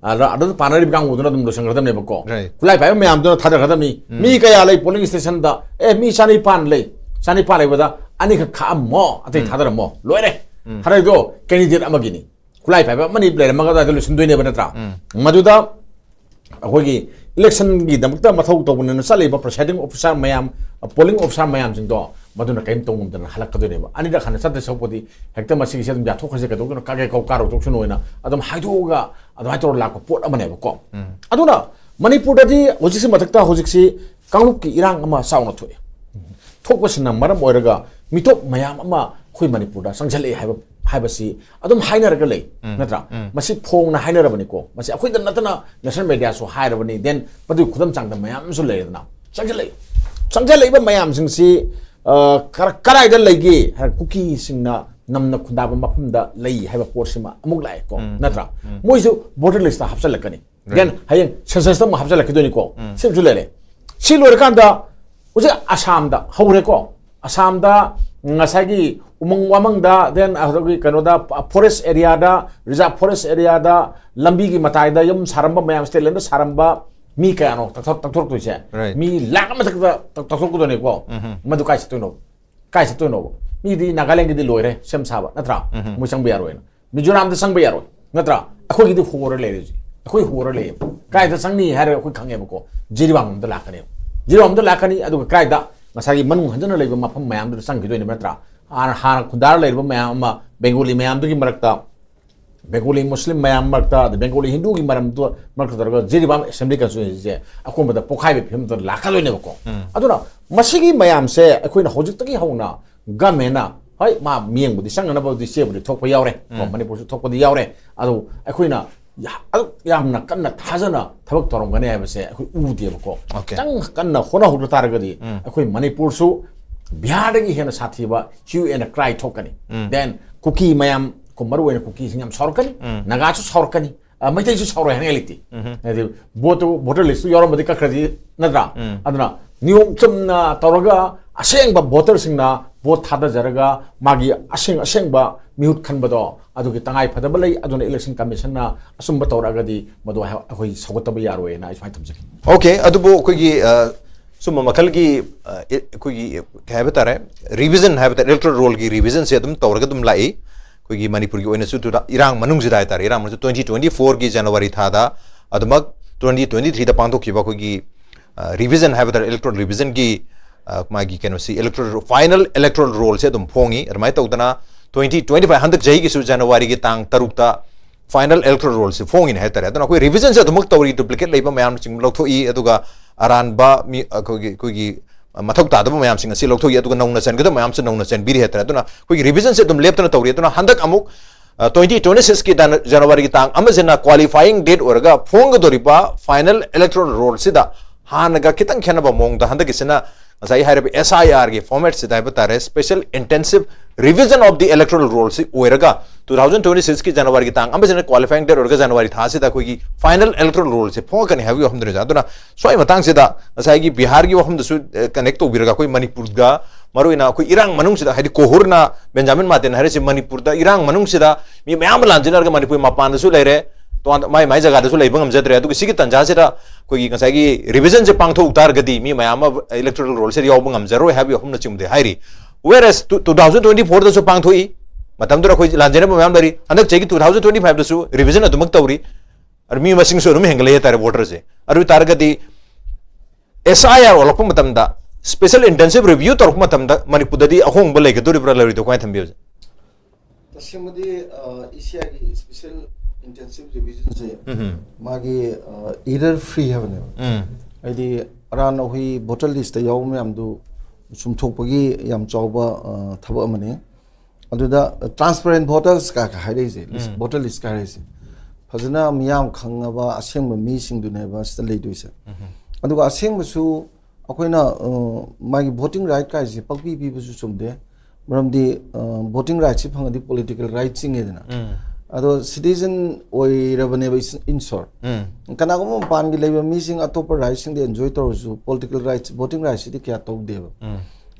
ꯑꯗ, ꯑꯗꯨꯗ ꯄꯥꯟꯅꯔꯤꯕ ꯀꯥꯡꯕꯨꯗꯨꯅ ꯑꯗꯨꯝ ꯂꯣꯏꯁꯤꯟꯒꯗꯕꯅꯦꯕꯀꯣ꯫ Right. ꯈꯨꯠꯂꯥꯏ ꯄꯥꯏꯕ ꯃꯌꯥꯝꯗꯨꯅ ꯊꯥꯗꯔꯛꯀꯗꯕꯅꯤ꯫ ꯃꯤ ꯀꯌꯥ ꯂꯩ polling station ꯗ? ꯑꯦ, ꯃꯤ ꯆꯅꯤꯄꯥꯟ ꯂꯩ꯫ ꯆꯅꯤꯄꯥꯟ ꯂꯩꯕꯗ ꯑꯅꯤꯈꯛ ꯈꯥꯛꯑꯝꯃꯣ, ꯑꯇꯩ ꯊꯥꯗꯔꯝꯃꯣ꯫ ꯂꯣꯏꯔꯦ꯫ ꯊꯥꯗꯔꯤꯗꯣ candidate ꯑꯃꯒꯤꯅꯤ꯫ ꯈꯨꯠꯂꯥꯏ ꯄꯥꯏꯕ ꯑꯃꯅꯤ ꯂꯩꯔꯝꯃꯒ ꯑꯗꯨꯋꯥꯏꯗ ꯂꯣꯏꯁꯤꯟꯗꯣꯏꯅꯦꯕ, ꯅꯠꯇ꯭ꯔꯥ? ꯃꯗꯨꯗ ꯑꯩꯈꯣꯏꯒꯤ election ꯒꯤꯗꯃꯛꯇ ꯃꯊꯧ ꯇꯧꯕꯅꯤꯅ ꯆꯠꯂꯤꯕ presiding officer ꯃꯌꯥꯝ, polling officer ꯃꯌꯥꯝꯁꯤꯡꯗꯣ ꯃꯗꯨꯅ ꯀꯔꯤꯝ ꯇꯧ ꯉꯝꯗꯅ ꯍꯜꯂꯛꯀꯗꯣꯏꯅꯦꯕ꯫ ꯑꯅꯤꯔꯛ ꯍꯟꯅ ꯆꯠꯇꯣꯏ ꯁꯔꯨꯛꯄꯨꯗꯤ ꯍꯦꯛꯇ ꯃꯁꯤꯒꯤꯁꯦ ꯑꯗꯨꯝ ꯌꯥꯊꯣꯛꯈ꯭ꯔꯁꯦ, ꯀꯩꯗꯧꯗꯣꯏꯅꯣ, ꯀꯥꯒꯦ ꯀꯧ ꯀꯥꯔꯣ ꯇꯣꯛꯁꯅꯨ ꯍꯥꯏꯅ ꯑꯗꯨꯝ ꯍꯥꯏꯗꯣꯛꯑꯒ ꯑꯗꯨꯃꯥꯏꯅ ꯇꯧꯔ ꯂꯥꯛꯄ ꯄꯣꯠ ꯑꯃꯅꯦꯕꯀꯣ꯫ ꯑꯗꯨꯅ ꯃꯅꯤꯄꯨꯔꯗꯗꯤ ꯍꯧꯖꯤꯛꯁꯤ ꯃꯊꯛꯇ ꯍꯧꯖꯤꯛꯁꯤ ꯀꯥꯡꯂꯨꯞꯀꯤ ꯏꯔꯥꯡ ꯑꯃ ꯆꯥꯎꯅ ꯊꯣꯛꯑꯦ꯫ ꯊꯣꯛꯄꯁꯤꯅ ꯃꯔꯝ ꯑꯣꯏꯔꯒ ꯃꯤꯇꯣꯞ ꯃꯌꯥꯝ ꯑꯃ ꯑꯩꯈꯣꯏ ꯃꯅꯤꯄꯨꯔꯗ ꯆꯪꯁꯤꯜꯂꯛꯑꯦ ꯍꯥꯏꯕ, ꯍꯥꯏꯕꯁꯤ ꯑꯗꯨꯝ ꯍꯥꯏꯅꯔꯒ ꯂꯩ, ꯅꯠꯇ꯭ꯔꯥ? ꯃꯁꯤ ꯐꯣꯡꯅ ꯍꯥꯏꯅꯔꯕꯅꯤꯀꯣ꯫ ꯃꯁꯤ ꯑꯩꯈꯣꯏꯗ ꯅꯠꯇꯅ national media ꯁꯨ ꯍꯥꯏꯔꯕꯅꯤ, then ꯃꯗꯨꯒꯤ ꯈꯨꯗꯝ ꯆꯥꯡꯗꯝ ꯃꯌꯥꯝ ꯑꯃꯁꯨ ꯂꯩꯔꯦꯗꯅ꯫ ꯆꯪꯁꯤꯜꯂꯛꯏ-, ꯆꯪꯁꯤꯜꯂꯛꯏꯕ ꯃꯌꯥꯝꯁꯤꯡꯁꯤ, ꯑ, ꯀꯔ-, ꯀꯔꯥꯏꯗ ꯂꯩꯒꯦ ꯍꯥꯏꯔ ꯀꯨꯀꯤꯁꯤꯡꯅ ꯅꯝꯅ ꯈꯨꯟꯗꯥꯕ ꯃꯐꯝꯗ ꯂꯩ ꯍꯥꯏꯕ ꯄꯣꯠꯁꯤꯃ ꯑꯃꯨꯛ ꯂꯥꯛꯑꯦꯀꯣ, ꯅꯠꯇ꯭ꯔꯥ? ꯃꯣꯏꯁꯨ voter list ꯇ ꯍꯥꯞꯆꯤꯜꯂꯛꯀꯅꯤ꯫ Then ꯍꯌꯦꯡ census ꯇ ꯑꯃꯨꯛ ꯍꯥꯞꯆꯤꯜꯂꯛꯈꯤꯗꯣꯏꯅꯤꯀꯣ꯫ ꯁꯤꯃꯁꯨ ꯂꯩꯔꯦ꯫ ꯁꯤ ꯂꯣꯏꯔꯀꯥꯟꯗ ꯍꯧꯖꯤꯛ ꯑꯁꯥꯝꯗ ꯍꯧꯔꯦꯀꯣ꯫ ꯑꯁꯥꯝꯗ ꯉꯁꯥꯏꯒꯤ ꯎꯃꯪ ꯋꯥꯃꯪꯗ, then ꯑꯗꯨꯒꯤ ꯀꯩꯅꯣꯗ, forest area ꯗ, reserve forest area ꯗ, ꯂꯝꯕꯤꯒꯤ ꯃꯇꯥꯏꯗ ꯌꯨꯝ ꯁꯥꯔꯝꯕ ꯃꯌꯥꯝ, state land ꯗ ꯁꯥꯔꯝꯕ ꯃꯤ ꯀꯌꯥꯅꯣ ꯇꯛꯊꯣꯛ-, ꯇꯛꯊꯣꯔꯛꯇꯣꯏꯁꯦ? Right. ꯃꯤ ꯂꯥꯛ ꯑꯃ ꯃꯊꯛꯇ ꯇꯛ-, ꯇꯛꯊꯣꯛꯀꯗꯣꯏꯅꯤꯀꯣ꯫ ꯃꯗꯨ ꯀꯥꯏ ꯆꯠꯇꯣꯏꯅꯣ? ꯀꯥꯏ ꯆꯠꯇꯣꯏꯅꯣꯕ? ꯃꯤꯗꯤ ꯅꯥꯒꯥꯂꯦꯟꯒꯤꯗꯤ ꯂꯣꯏꯔꯦ ꯁꯦꯝ ꯁꯥꯕ, ꯅꯠꯇ꯭ꯔꯥ? ꯃꯣꯏ ꯆꯪꯕ ꯌꯥꯔꯣꯏꯅ꯫ ꯃꯤꯖꯣꯔꯥꯝꯗ ꯆꯪꯕ ꯌꯥꯔꯣꯏ, ꯅꯠꯇ꯭ꯔꯥ? ꯑꯩꯈꯣꯏꯒꯤꯗꯤ ꯍꯣꯔ ꯂꯩꯔꯦ ꯍꯧꯖꯤꯛ꯫ ꯑꯩꯈꯣꯏ ꯍꯣꯔ ꯂꯩꯌꯦꯕ꯫ ꯀꯥꯏꯗ ꯆꯪꯅꯤ ꯍꯥꯏꯔꯒ ꯑꯩꯈꯣꯏ ꯈꯪꯉꯦꯕꯀꯣ꯫ ꯖꯤꯔꯤꯕꯥꯝ ꯂꯣꯝꯗ ꯂꯥꯛꯀꯅꯦꯕ꯫ ꯖꯤꯔꯤꯕꯥꯝꯗ ꯂꯥꯛꯀꯅꯤ, ꯑꯗꯨꯒ ꯀꯥꯏꯗ? ꯉꯁꯥꯏꯒꯤ ꯃꯅꯨꯡ ꯍꯟꯖꯤꯟꯅ ꯂꯩꯕ ꯃꯐꯝ ꯃꯌꯥꯝꯗꯨꯗ ꯆꯪꯈꯤꯗꯣꯏꯅꯦꯕ, ꯅꯠꯇ꯭ꯔꯥ? ꯍꯥꯟꯅ, ꯍꯥꯟꯅ ꯈꯨꯟꯗꯥꯔ ꯂꯩꯔꯤꯕ ꯃꯌꯥꯝ ꯑꯃ, ꯕꯦꯡꯒꯣꯂꯤ ꯃꯌꯥꯝꯗꯨꯒꯤ ꯃꯔꯛꯇ, ꯕꯦꯡꯒꯣꯂꯤ ꯃꯨꯁꯂꯤꯝ ꯃꯌꯥꯝ ꯃꯔꯛꯇ, ꯑꯗꯩ ꯕꯦꯡꯒꯣꯂꯤ ꯍꯤꯟꯗꯨꯒꯤ ꯃꯔꯝꯗ, ꯃꯔꯛꯇ ꯇꯧꯔꯒ ꯖꯤꯔꯤꯕꯥꯝ assembly constituency ꯁꯦ ꯑꯀꯣꯟꯕꯗ ꯄꯣꯛꯈꯥꯏꯕꯒꯤ ꯐꯤꯕꯝꯗ ꯂꯥꯛꯀꯗꯣꯏꯅꯦꯕꯀꯣ꯫ ꯑꯗꯨꯅ ꯃꯁꯤꯒꯤ ꯃꯌꯥꯝꯁꯦ ꯑꯩꯈꯣꯏꯅ ꯍꯧꯖꯤꯛꯇꯒꯤ ꯍꯧꯅ ꯒꯃꯦꯟꯅ, ꯍꯣꯏ, ꯃꯥ ꯃꯤꯌꯦꯡꯕꯨꯗꯤ ꯆꯪꯅꯅꯕꯕꯨꯗꯤ ꯆꯦꯕꯨꯗꯤ ꯊꯣꯛꯄ ꯌꯥꯎꯔꯦ ꯀꯣ, ꯃꯅꯤꯄꯨꯔꯁꯨ ꯊꯣꯛꯄꯗꯤ ꯌꯥꯎꯔꯦ꯫ ꯑꯗꯨ ꯑꯩꯈꯣꯏꯅ ꯌꯥ-, ꯑꯗꯨꯛ ꯌꯥꯝꯅ ꯀꯟꯅ ꯊꯥꯖꯅ ꯊꯕꯛ ꯇꯧꯔꯝꯒꯅꯤ ꯍꯥꯏꯕꯁꯦ ꯑꯩꯈꯣꯏ ꯎꯗꯦꯕꯀꯣ꯫ Okay. ꯈꯤꯇꯪ ꯀꯟꯅ ꯍꯣꯠꯅꯍꯧꯗ ꯇꯥꯔꯒꯗꯤ ꯑꯩꯈꯣꯏ ꯃꯅꯤꯄꯨꯔꯁꯨ ꯕꯤꯍꯥꯔꯗꯒꯤ ꯍꯦꯟꯅ ꯁꯥꯊꯤꯕ hue and cry ꯊꯣꯛꯀꯅꯤ꯫ Then ꯀꯨꯀꯤ ꯃꯌꯥꯝ ꯀꯣ, ꯃꯔꯨ ꯑꯣꯏꯅ ꯀꯨꯀꯤꯁꯤꯡ ꯌꯥꯝ ꯁꯥꯎꯔꯛꯀꯅꯤ, ꯅꯥꯒꯥꯁꯨ ꯁꯥꯎꯔꯛꯀꯅꯤ, ꯑ, ꯃꯩꯇꯩꯁꯨ ꯁꯥꯎꯔꯣꯏ ꯍꯥꯏꯅꯤꯡꯉꯥꯏ ꯂꯩꯇꯦ꯫ ꯍꯥꯏꯗꯤ ꯚꯣꯠꯇꯨ voter list ꯇꯨ ꯌꯥꯎꯔꯝꯃꯗꯤ ꯀꯛꯈ꯭ꯔꯗꯤ, ꯅꯠꯇ꯭ꯔꯥ? ꯑꯗꯨꯅ ꯅꯤꯌꯣꯝ ꯆꯨꯝꯅ ꯇꯧꯔꯒ ꯑꯁꯦꯡꯕ voter ꯁꯤꯡꯅ ꯚꯣꯠ ꯊꯥꯗꯖꯔꯒ ꯃꯥꯒꯤ ꯑꯁꯦꯡ ꯑꯁꯦꯡꯕ ꯃꯤꯍꯨꯠ ꯈꯟꯕꯗꯣ ꯑꯗꯨꯒꯤ ꯇꯉꯥꯏ ꯐꯗꯕ ꯂꯩ꯫ ꯑꯗꯨꯅ election commission ꯅ ꯑꯆꯨꯝꯕ ꯇꯧꯔꯛꯑꯒꯗꯤ ꯃꯗꯨ ꯑꯩ-, ꯑꯩꯈꯣꯏ ꯁꯧꯒꯠꯇꯕ ꯌꯥꯔꯣꯏꯅ ꯑꯩ ꯁꯨꯃꯥꯏꯅ ꯊꯝꯖꯒꯦ꯫ Okay, ꯑꯗꯨꯕꯨ ꯑꯩꯈꯣꯏꯒꯤ, ꯑ, ꯁꯨꯝꯕ ꯃꯈꯜꯒꯤ, ꯑ, ꯑꯦ-, ꯑꯩꯈꯣꯏꯒꯤ ꯀꯩ ꯍꯥꯏꯕ ꯇꯥꯔꯦ, revision ꯍꯥꯏꯕ ꯇꯥꯔꯦ, electoral roll ꯒꯤ revision ꯁꯦ ꯑꯗꯨꯝ ꯇꯧꯔꯒ ꯑꯗꯨꯝ ꯂꯥꯛꯏ꯫ ꯑꯩꯈꯣꯏꯒꯤ ꯃꯅꯤꯄꯨꯔꯒꯤ ꯑꯣꯏꯅꯁꯨ ꯇꯨ ꯊꯥ-, ꯏꯔꯥꯡ ꯃꯅꯨꯡꯁꯤꯗ ꯍꯥꯏꯇꯥꯔꯦ, ꯏꯔꯥꯡ ꯃꯅꯨꯡꯁꯤꯗ twenty twenty-four ꯒꯤ January ꯊꯥꯗ ꯑꯗꯨꯃꯛ twenty twenty-three ꯗ ꯄꯥꯡꯊꯣꯛꯈꯤꯕ ꯑꯩꯈꯣꯏꯒꯤ, ꯑ, revision ꯍꯥꯏꯕ ꯇꯥꯔꯦ, electoral revision ꯒꯤ, ꯑ, ꯃꯥꯒꯤ ꯀꯩꯅꯣꯁꯤ, electoral, final electoral roll ꯁꯦ ꯑꯗꯨꯝ ꯐꯣꯡꯉꯤ꯫ ꯑꯗꯨꯃꯥꯏꯅ ꯇꯧꯗꯅ twenty twenty-five, ꯍꯟꯗꯛ ꯆꯍꯤꯒꯤꯁꯨ January ꯒꯤ ꯇꯥꯡ ꯇꯔꯨꯛꯇ final electoral roll ꯁꯦ ꯐꯣꯡꯉꯤꯅꯦ ꯍꯥꯏꯇꯥꯔꯦ꯫ ꯑꯗꯨꯅ ꯑꯩꯈꯣꯏ revision ꯁꯦ ꯑꯗꯨꯃꯛ ꯇꯧꯔꯤ, duplicate ꯂꯩꯕ ꯃꯌꯥꯝꯁꯤꯡ ꯂꯧꯊꯣꯛꯏ, ꯑꯗꯨꯒ ꯑꯔꯥꯟꯕ ꯃꯤ, ꯑꯩꯈꯣꯏꯒꯤ, ꯑꯩꯈꯣꯏꯒꯤ ꯃꯊꯧ ꯇꯥꯗꯕ ꯃꯌꯥꯝꯁꯤꯡ ꯑꯁꯤ ꯂꯧꯊꯣꯛꯏ, ꯑꯗꯨꯒ ꯅꯧꯅ ꯆꯟꯒꯗꯕ ꯃꯌꯥꯝꯁꯨ ꯅꯧꯅ ꯆꯟꯕꯤꯔꯤ ꯍꯥꯏꯇꯥꯔꯦ꯫ ꯑꯗꯨꯅ ꯑꯩꯈꯣꯏꯒꯤ revision ꯁꯦ ꯑꯗꯨꯝ ꯂꯦꯞꯇꯅ ꯇꯧꯔꯤ꯫ ꯑꯗꯨꯅ ꯍꯟꯗꯛ ꯑꯃꯨꯛ, ꯑ, twenty twenty-six ꯀꯤ ꯇꯥꯡ, January ꯒꯤ ꯇꯥꯡ ꯑꯃꯁꯤꯅ qualifying date ꯑꯣꯏꯔꯒ ꯐꯣꯡꯒꯗꯧꯔꯤꯕ final electoral roll ꯁꯤꯗ ꯍꯥꯟꯅꯒ ꯈꯤꯇꯪ ꯈꯦꯠꯅꯕ ꯃꯑꯣꯡꯗ ꯍꯟꯗꯛꯀꯤꯁꯤꯅ ꯉꯁꯥꯏ ꯍꯥꯏꯔꯤꯕ S I R ꯒꯤ format ꯁꯤꯗ ꯍꯥꯏꯕ ꯇꯥꯔꯦ, special intensive revision of the electoral roll ꯁꯤ ꯑꯣꯏꯔꯒ two thousand twenty-six ꯀꯤ January ꯒꯤ ꯇꯥꯡ ꯑꯃꯁꯤꯅ qualifying date ꯑꯣꯏꯔꯒ January ꯊꯥꯁꯤꯗ ꯑꯩꯈꯣꯏꯒꯤ final electoral roll ꯁꯤ ꯐꯣꯡꯉꯛꯀꯅꯤ ꯍꯥꯏꯕꯒꯤ ꯋꯥꯐꯝꯗꯨꯅꯤ꯫ ꯑꯗꯨꯅ ꯁ꯭ꯋꯥꯏ ꯃꯇꯥꯡꯁꯤꯗ ꯉꯁꯥꯏꯒꯤ ꯕꯤꯍꯥꯔꯒꯤ ꯋꯥꯐꯝꯗꯁꯨ, ꯑ, connect ꯇꯧꯕꯤꯔꯒ ꯑꯩꯈꯣꯏ ꯃꯅꯤꯄꯨꯔꯒ ꯃꯔꯨꯑꯣꯏꯅ ꯑꯩꯈꯣꯏ ꯏꯔꯥꯡ ꯃꯅꯨꯡꯁꯤꯗ, ꯍꯥꯏꯗꯤ ꯀꯣꯍꯨꯔꯅ, ꯕꯦꯟꯖꯥꯃꯤꯟ ꯃꯥꯔꯇꯤꯟ ꯍꯥꯏꯔꯤꯁꯤ ꯃꯅꯤꯄꯨꯔꯗ ꯏꯔꯥꯡ ꯃꯅꯨꯡꯁꯤꯗ ꯃꯤ ꯃꯌꯥꯝ ꯑꯃ ꯂꯥꯟꯖꯦꯟꯅꯔꯒ ꯃꯅꯤꯄꯨꯔ ꯃꯄꯥꯟꯗꯁꯨ ꯂꯩꯔꯦ, ꯇꯣꯉꯥꯟ ꯃꯥꯏ ꯃꯥꯏ ꯖꯒꯥꯗꯁꯨ ꯂꯩꯕ ꯉꯝꯖꯗ꯭ꯔꯦ꯫ ꯑꯗꯨꯒ ꯁꯤꯒꯤ ꯇꯥꯟꯖꯥꯁꯤꯗ ꯑꯩꯈꯣꯏꯒꯤ ꯉꯁꯥꯏꯒꯤ revision ꯁꯦ ꯄꯥꯡꯊꯣꯛ ꯇꯥꯔꯒꯗꯤ ꯃꯤ ꯃꯌꯥꯝ ꯑꯃ electoral roll ꯁꯤꯗ ꯌꯥꯎꯕ ꯉꯝꯖꯔꯣꯏ ꯍꯥꯏꯕꯒꯤ ꯋꯥꯐꯝꯅꯆꯤꯡꯕꯗꯤ ꯍꯥꯏꯔꯤ꯫ Whereas two, two thousand twenty-four ꯗꯁꯨ ꯄꯥꯡꯊꯣꯛꯏ, ꯃꯇꯝꯗꯨꯗ ꯑꯩꯈꯣꯏ ꯂꯥꯟꯖꯦꯟꯅꯕ ꯃꯌꯥꯝ ꯂꯩꯔꯤ꯫ ꯍꯟꯗꯛ ꯆꯍꯤꯒꯤ two thousand twenty-five ꯗꯁꯨ revision ꯑꯗꯨꯃꯛ ꯇꯧꯔꯤ꯫ ꯑꯗꯨ ꯃꯤ ꯃꯁꯤꯡꯁꯨ ꯑꯗꯨꯝ ꯍꯦꯟꯒꯠꯂꯛꯑꯦ ꯍꯥꯏꯇꯥꯔꯦ, voter ꯁꯦ꯫ ꯑꯗꯨ ꯑꯣꯏ ꯇꯥꯔꯒꯗꯤ S I R ꯑꯣꯜꯂꯛꯄ ꯃꯇꯝꯗ, special intensive review ꯇꯧꯔꯛꯄ ꯃꯇꯝꯗ ꯃꯅꯤꯄꯨꯔꯗꯗꯤ ꯑꯍꯣꯡꯕ ꯂꯩꯒꯗꯧꯔꯤꯕ꯭ꯔꯥ ꯂꯩꯔꯣꯏꯗꯧ, ꯀꯃꯥꯏꯅ ꯊꯝꯕꯤꯌꯨ? ꯇꯁꯦꯡꯕꯗꯤ, ꯑ, ꯏ ꯁꯤ ꯑꯥꯏꯒꯤ special intensive revision ꯁꯦ ꯎꯝ꯫ ꯃꯥꯒꯤ, ꯑ, error free ꯍꯥꯏꯕꯅꯦꯕ꯫ ꯎꯝ꯫ ꯍꯥꯏꯗꯤ ꯑꯔꯥꯟ ꯑꯍꯨꯏ voter list ꯇ ꯌꯥꯎꯕ ꯃꯌꯥꯝꯗꯨ ꯆꯨꯝꯊꯣꯛꯄꯒꯤ ꯌꯥꯝ ꯆꯥꯎꯕ, ꯑ, ꯊꯕꯛ ꯑꯃꯅꯤ꯫ ꯑꯗꯨꯗ transparent voters ꯀ ꯍꯥꯏꯔꯛꯏꯁꯦ, list, ꯎꯝ꯫ voter list ꯀ ꯍꯥꯏꯔꯛꯏꯁꯦ, ꯐꯖꯅ ꯃꯤꯌꯥꯝ ꯈꯪꯉꯕ ꯑꯁꯦꯡꯕ ꯃꯤꯁꯤꯡꯗꯨꯅꯦꯕ ꯁꯤꯗ ꯂꯩꯗꯣꯏꯁꯦ꯫ ꯎꯝ꯫ ꯑꯗꯨꯒ ꯑꯁꯦꯡꯕꯁꯨ ꯑꯩꯈꯣꯏꯅ, ꯑ, ꯃꯥꯒꯤ voting right ꯀꯥꯏꯁꯦ ꯄꯪꯄꯤ ꯄꯤꯕꯁꯨ ꯆꯨꯝꯗꯦ꯫ ꯃꯔꯝꯗꯤ, ꯑ, voting rightꯁꯤ ꯐꯪꯉꯗꯤ political right ꯆꯤꯡꯉꯦꯗꯅ꯫ ꯎꯝ꯫ ꯑꯗꯣ citizen ꯑꯣꯏꯔꯕꯅꯦꯕ, is-, in short꯫ ꯎꯝ꯫ ꯀꯅꯥꯒꯨꯝꯕ ꯃꯄꯥꯟꯒꯤ ꯂꯩꯕ ꯃꯤꯁꯤꯡ ꯑꯇꯣꯞꯄ rightꯁꯤꯡꯗꯤ enjoy ꯇꯧꯔꯁꯨ, political rights, voting rightꯁꯤꯗꯤ ꯀꯌꯥ ꯇꯧꯗꯦꯕ꯫ ꯎꯝ꯫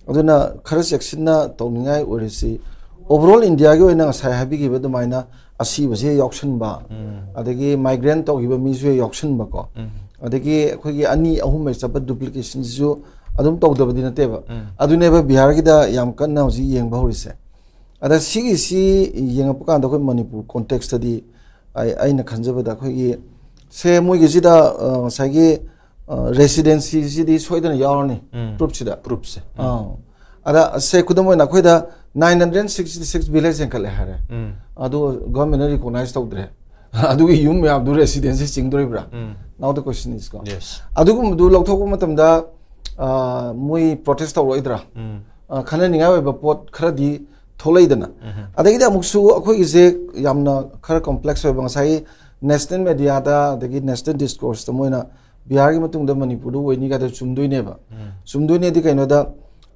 ꯑꯗꯨꯅ ꯈꯔ ꯆꯦꯛꯁꯤꯟꯅ ꯇꯧꯅꯤꯡꯉꯥꯏ ꯑꯣꯏꯔꯁꯤ꯫ Overall Indiaꯒꯤ ꯑꯣꯏꯅ ꯉꯁꯥꯏ ꯍꯥꯏꯕꯤꯈꯤꯕ ꯑꯗꯨꯃꯥꯏꯅ ꯑꯁꯤꯕꯁꯦ ꯌꯥꯎꯁꯟꯕ, ꯎꯝ꯫ ꯑꯗꯒꯤ migrant ꯇꯧꯈꯤꯕ ꯃꯤꯁꯨ ꯌꯥꯎꯁꯟꯕꯀꯣ, ꯎꯝ꯫ ꯑꯗꯒꯤ ꯑꯩꯈꯣꯏꯒꯤ ꯑꯅꯤ ꯑꯍꯨꯝ ꯆꯠꯄ duplicationꯁꯤꯁꯨ ꯑꯗꯨꯝ ꯇꯧꯗꯕꯗꯤ ꯅꯠꯇꯦꯕ꯫ ꯎꯝ꯫ ꯑꯗꯨꯅꯦꯕ ꯕꯤꯍꯥꯔꯒꯤꯗ ꯌꯥꯝ ꯀꯟꯅ ꯍꯧꯖꯤꯛ ꯌꯦꯡꯕ ꯍꯧꯔꯤꯁꯦ꯫ ꯑꯗ ꯁꯤꯒꯤꯁꯤ ꯌꯦꯡꯉꯛꯄ ꯀꯥꯟꯗ ꯑꯩꯈꯣꯏ ꯃꯅꯤꯄꯨꯔ contextꯇꯗꯤ ꯑꯩ-, ꯑꯩꯅ ꯈꯟꯖꯕꯗ ꯑꯩꯈꯣꯏꯒꯤ, ꯁꯦ, ꯃꯣꯏꯒꯤꯁꯤꯗ, ꯑ, ꯉꯁꯥꯏꯒꯤ, ꯑ, residencyꯁꯤꯗꯤ ꯁꯣꯏꯗꯅ ꯌꯥꯎꯔꯅꯤ ꯎꯝ꯫ proofꯁꯤꯗ꯫ Proofꯁꯦ꯫ ꯑꯥ꯫ ꯑꯗ ꯁꯦ, ꯈꯨꯗꯝ ꯑꯣꯏꯅ ꯑꯩꯈꯣꯏꯗ nine hundred sixty six village ꯍꯦꯟꯒꯠꯂꯦ ꯍꯥꯏꯔꯦ꯫ ꯎꯝ꯫ ꯑꯗꯣ governmentꯅ recognize ꯇꯧꯗ꯭ꯔꯦ꯫ ꯑꯗꯨꯒꯤ ꯌꯨꯝ ꯃꯌꯥꯝꯗꯨ residency ꯆꯤꯡꯗꯣꯔꯤꯕ꯭ꯔꯥ? Um. Now the question is ꯀꯣ꯫ Yes꯫ ꯑꯗꯨꯒꯨꯝꯕꯗꯨ ꯂꯧꯊꯣꯛꯄ ꯃꯇꯝꯗ, ꯑ, ꯃꯣꯏ protest ꯇꯧꯔꯛꯑꯣꯏꯗ꯭ꯔꯥ? ꯎꯝ꯫ ꯑ, ꯈꯟꯅꯅꯤꯡꯉꯥꯏ ꯑꯣꯏꯕ ꯄꯣꯠ ꯈꯔꯗꯤ ꯊꯣꯛꯂꯛꯏꯗꯅ꯫ ꯎꯝ꯫ ꯑꯗꯒꯤꯗꯤ ꯑꯃꯨꯛꯁꯨ ꯑꯩꯈꯣꯏꯒꯤꯁꯦ ꯌꯥꯝꯅ ꯈꯔ complex ꯑꯣꯏꯕ, ꯉꯁꯥꯏꯒꯤ national mediaꯗ ꯑꯗꯒꯤ national discourseꯇ ꯃꯣꯏꯅ ꯕꯤꯍꯥꯔꯒꯤ ꯃꯇꯨꯡꯗ ꯃꯅꯤꯄꯨꯔꯗ ꯑꯣꯏꯅꯤ ꯀꯥꯏꯗ ꯆꯨꯝꯗꯣꯏꯅꯦꯕ꯫ ꯎꯝ꯫ ꯆꯨꯝꯗꯣꯏꯅꯦꯗꯤ ꯀꯩꯅꯣꯗ,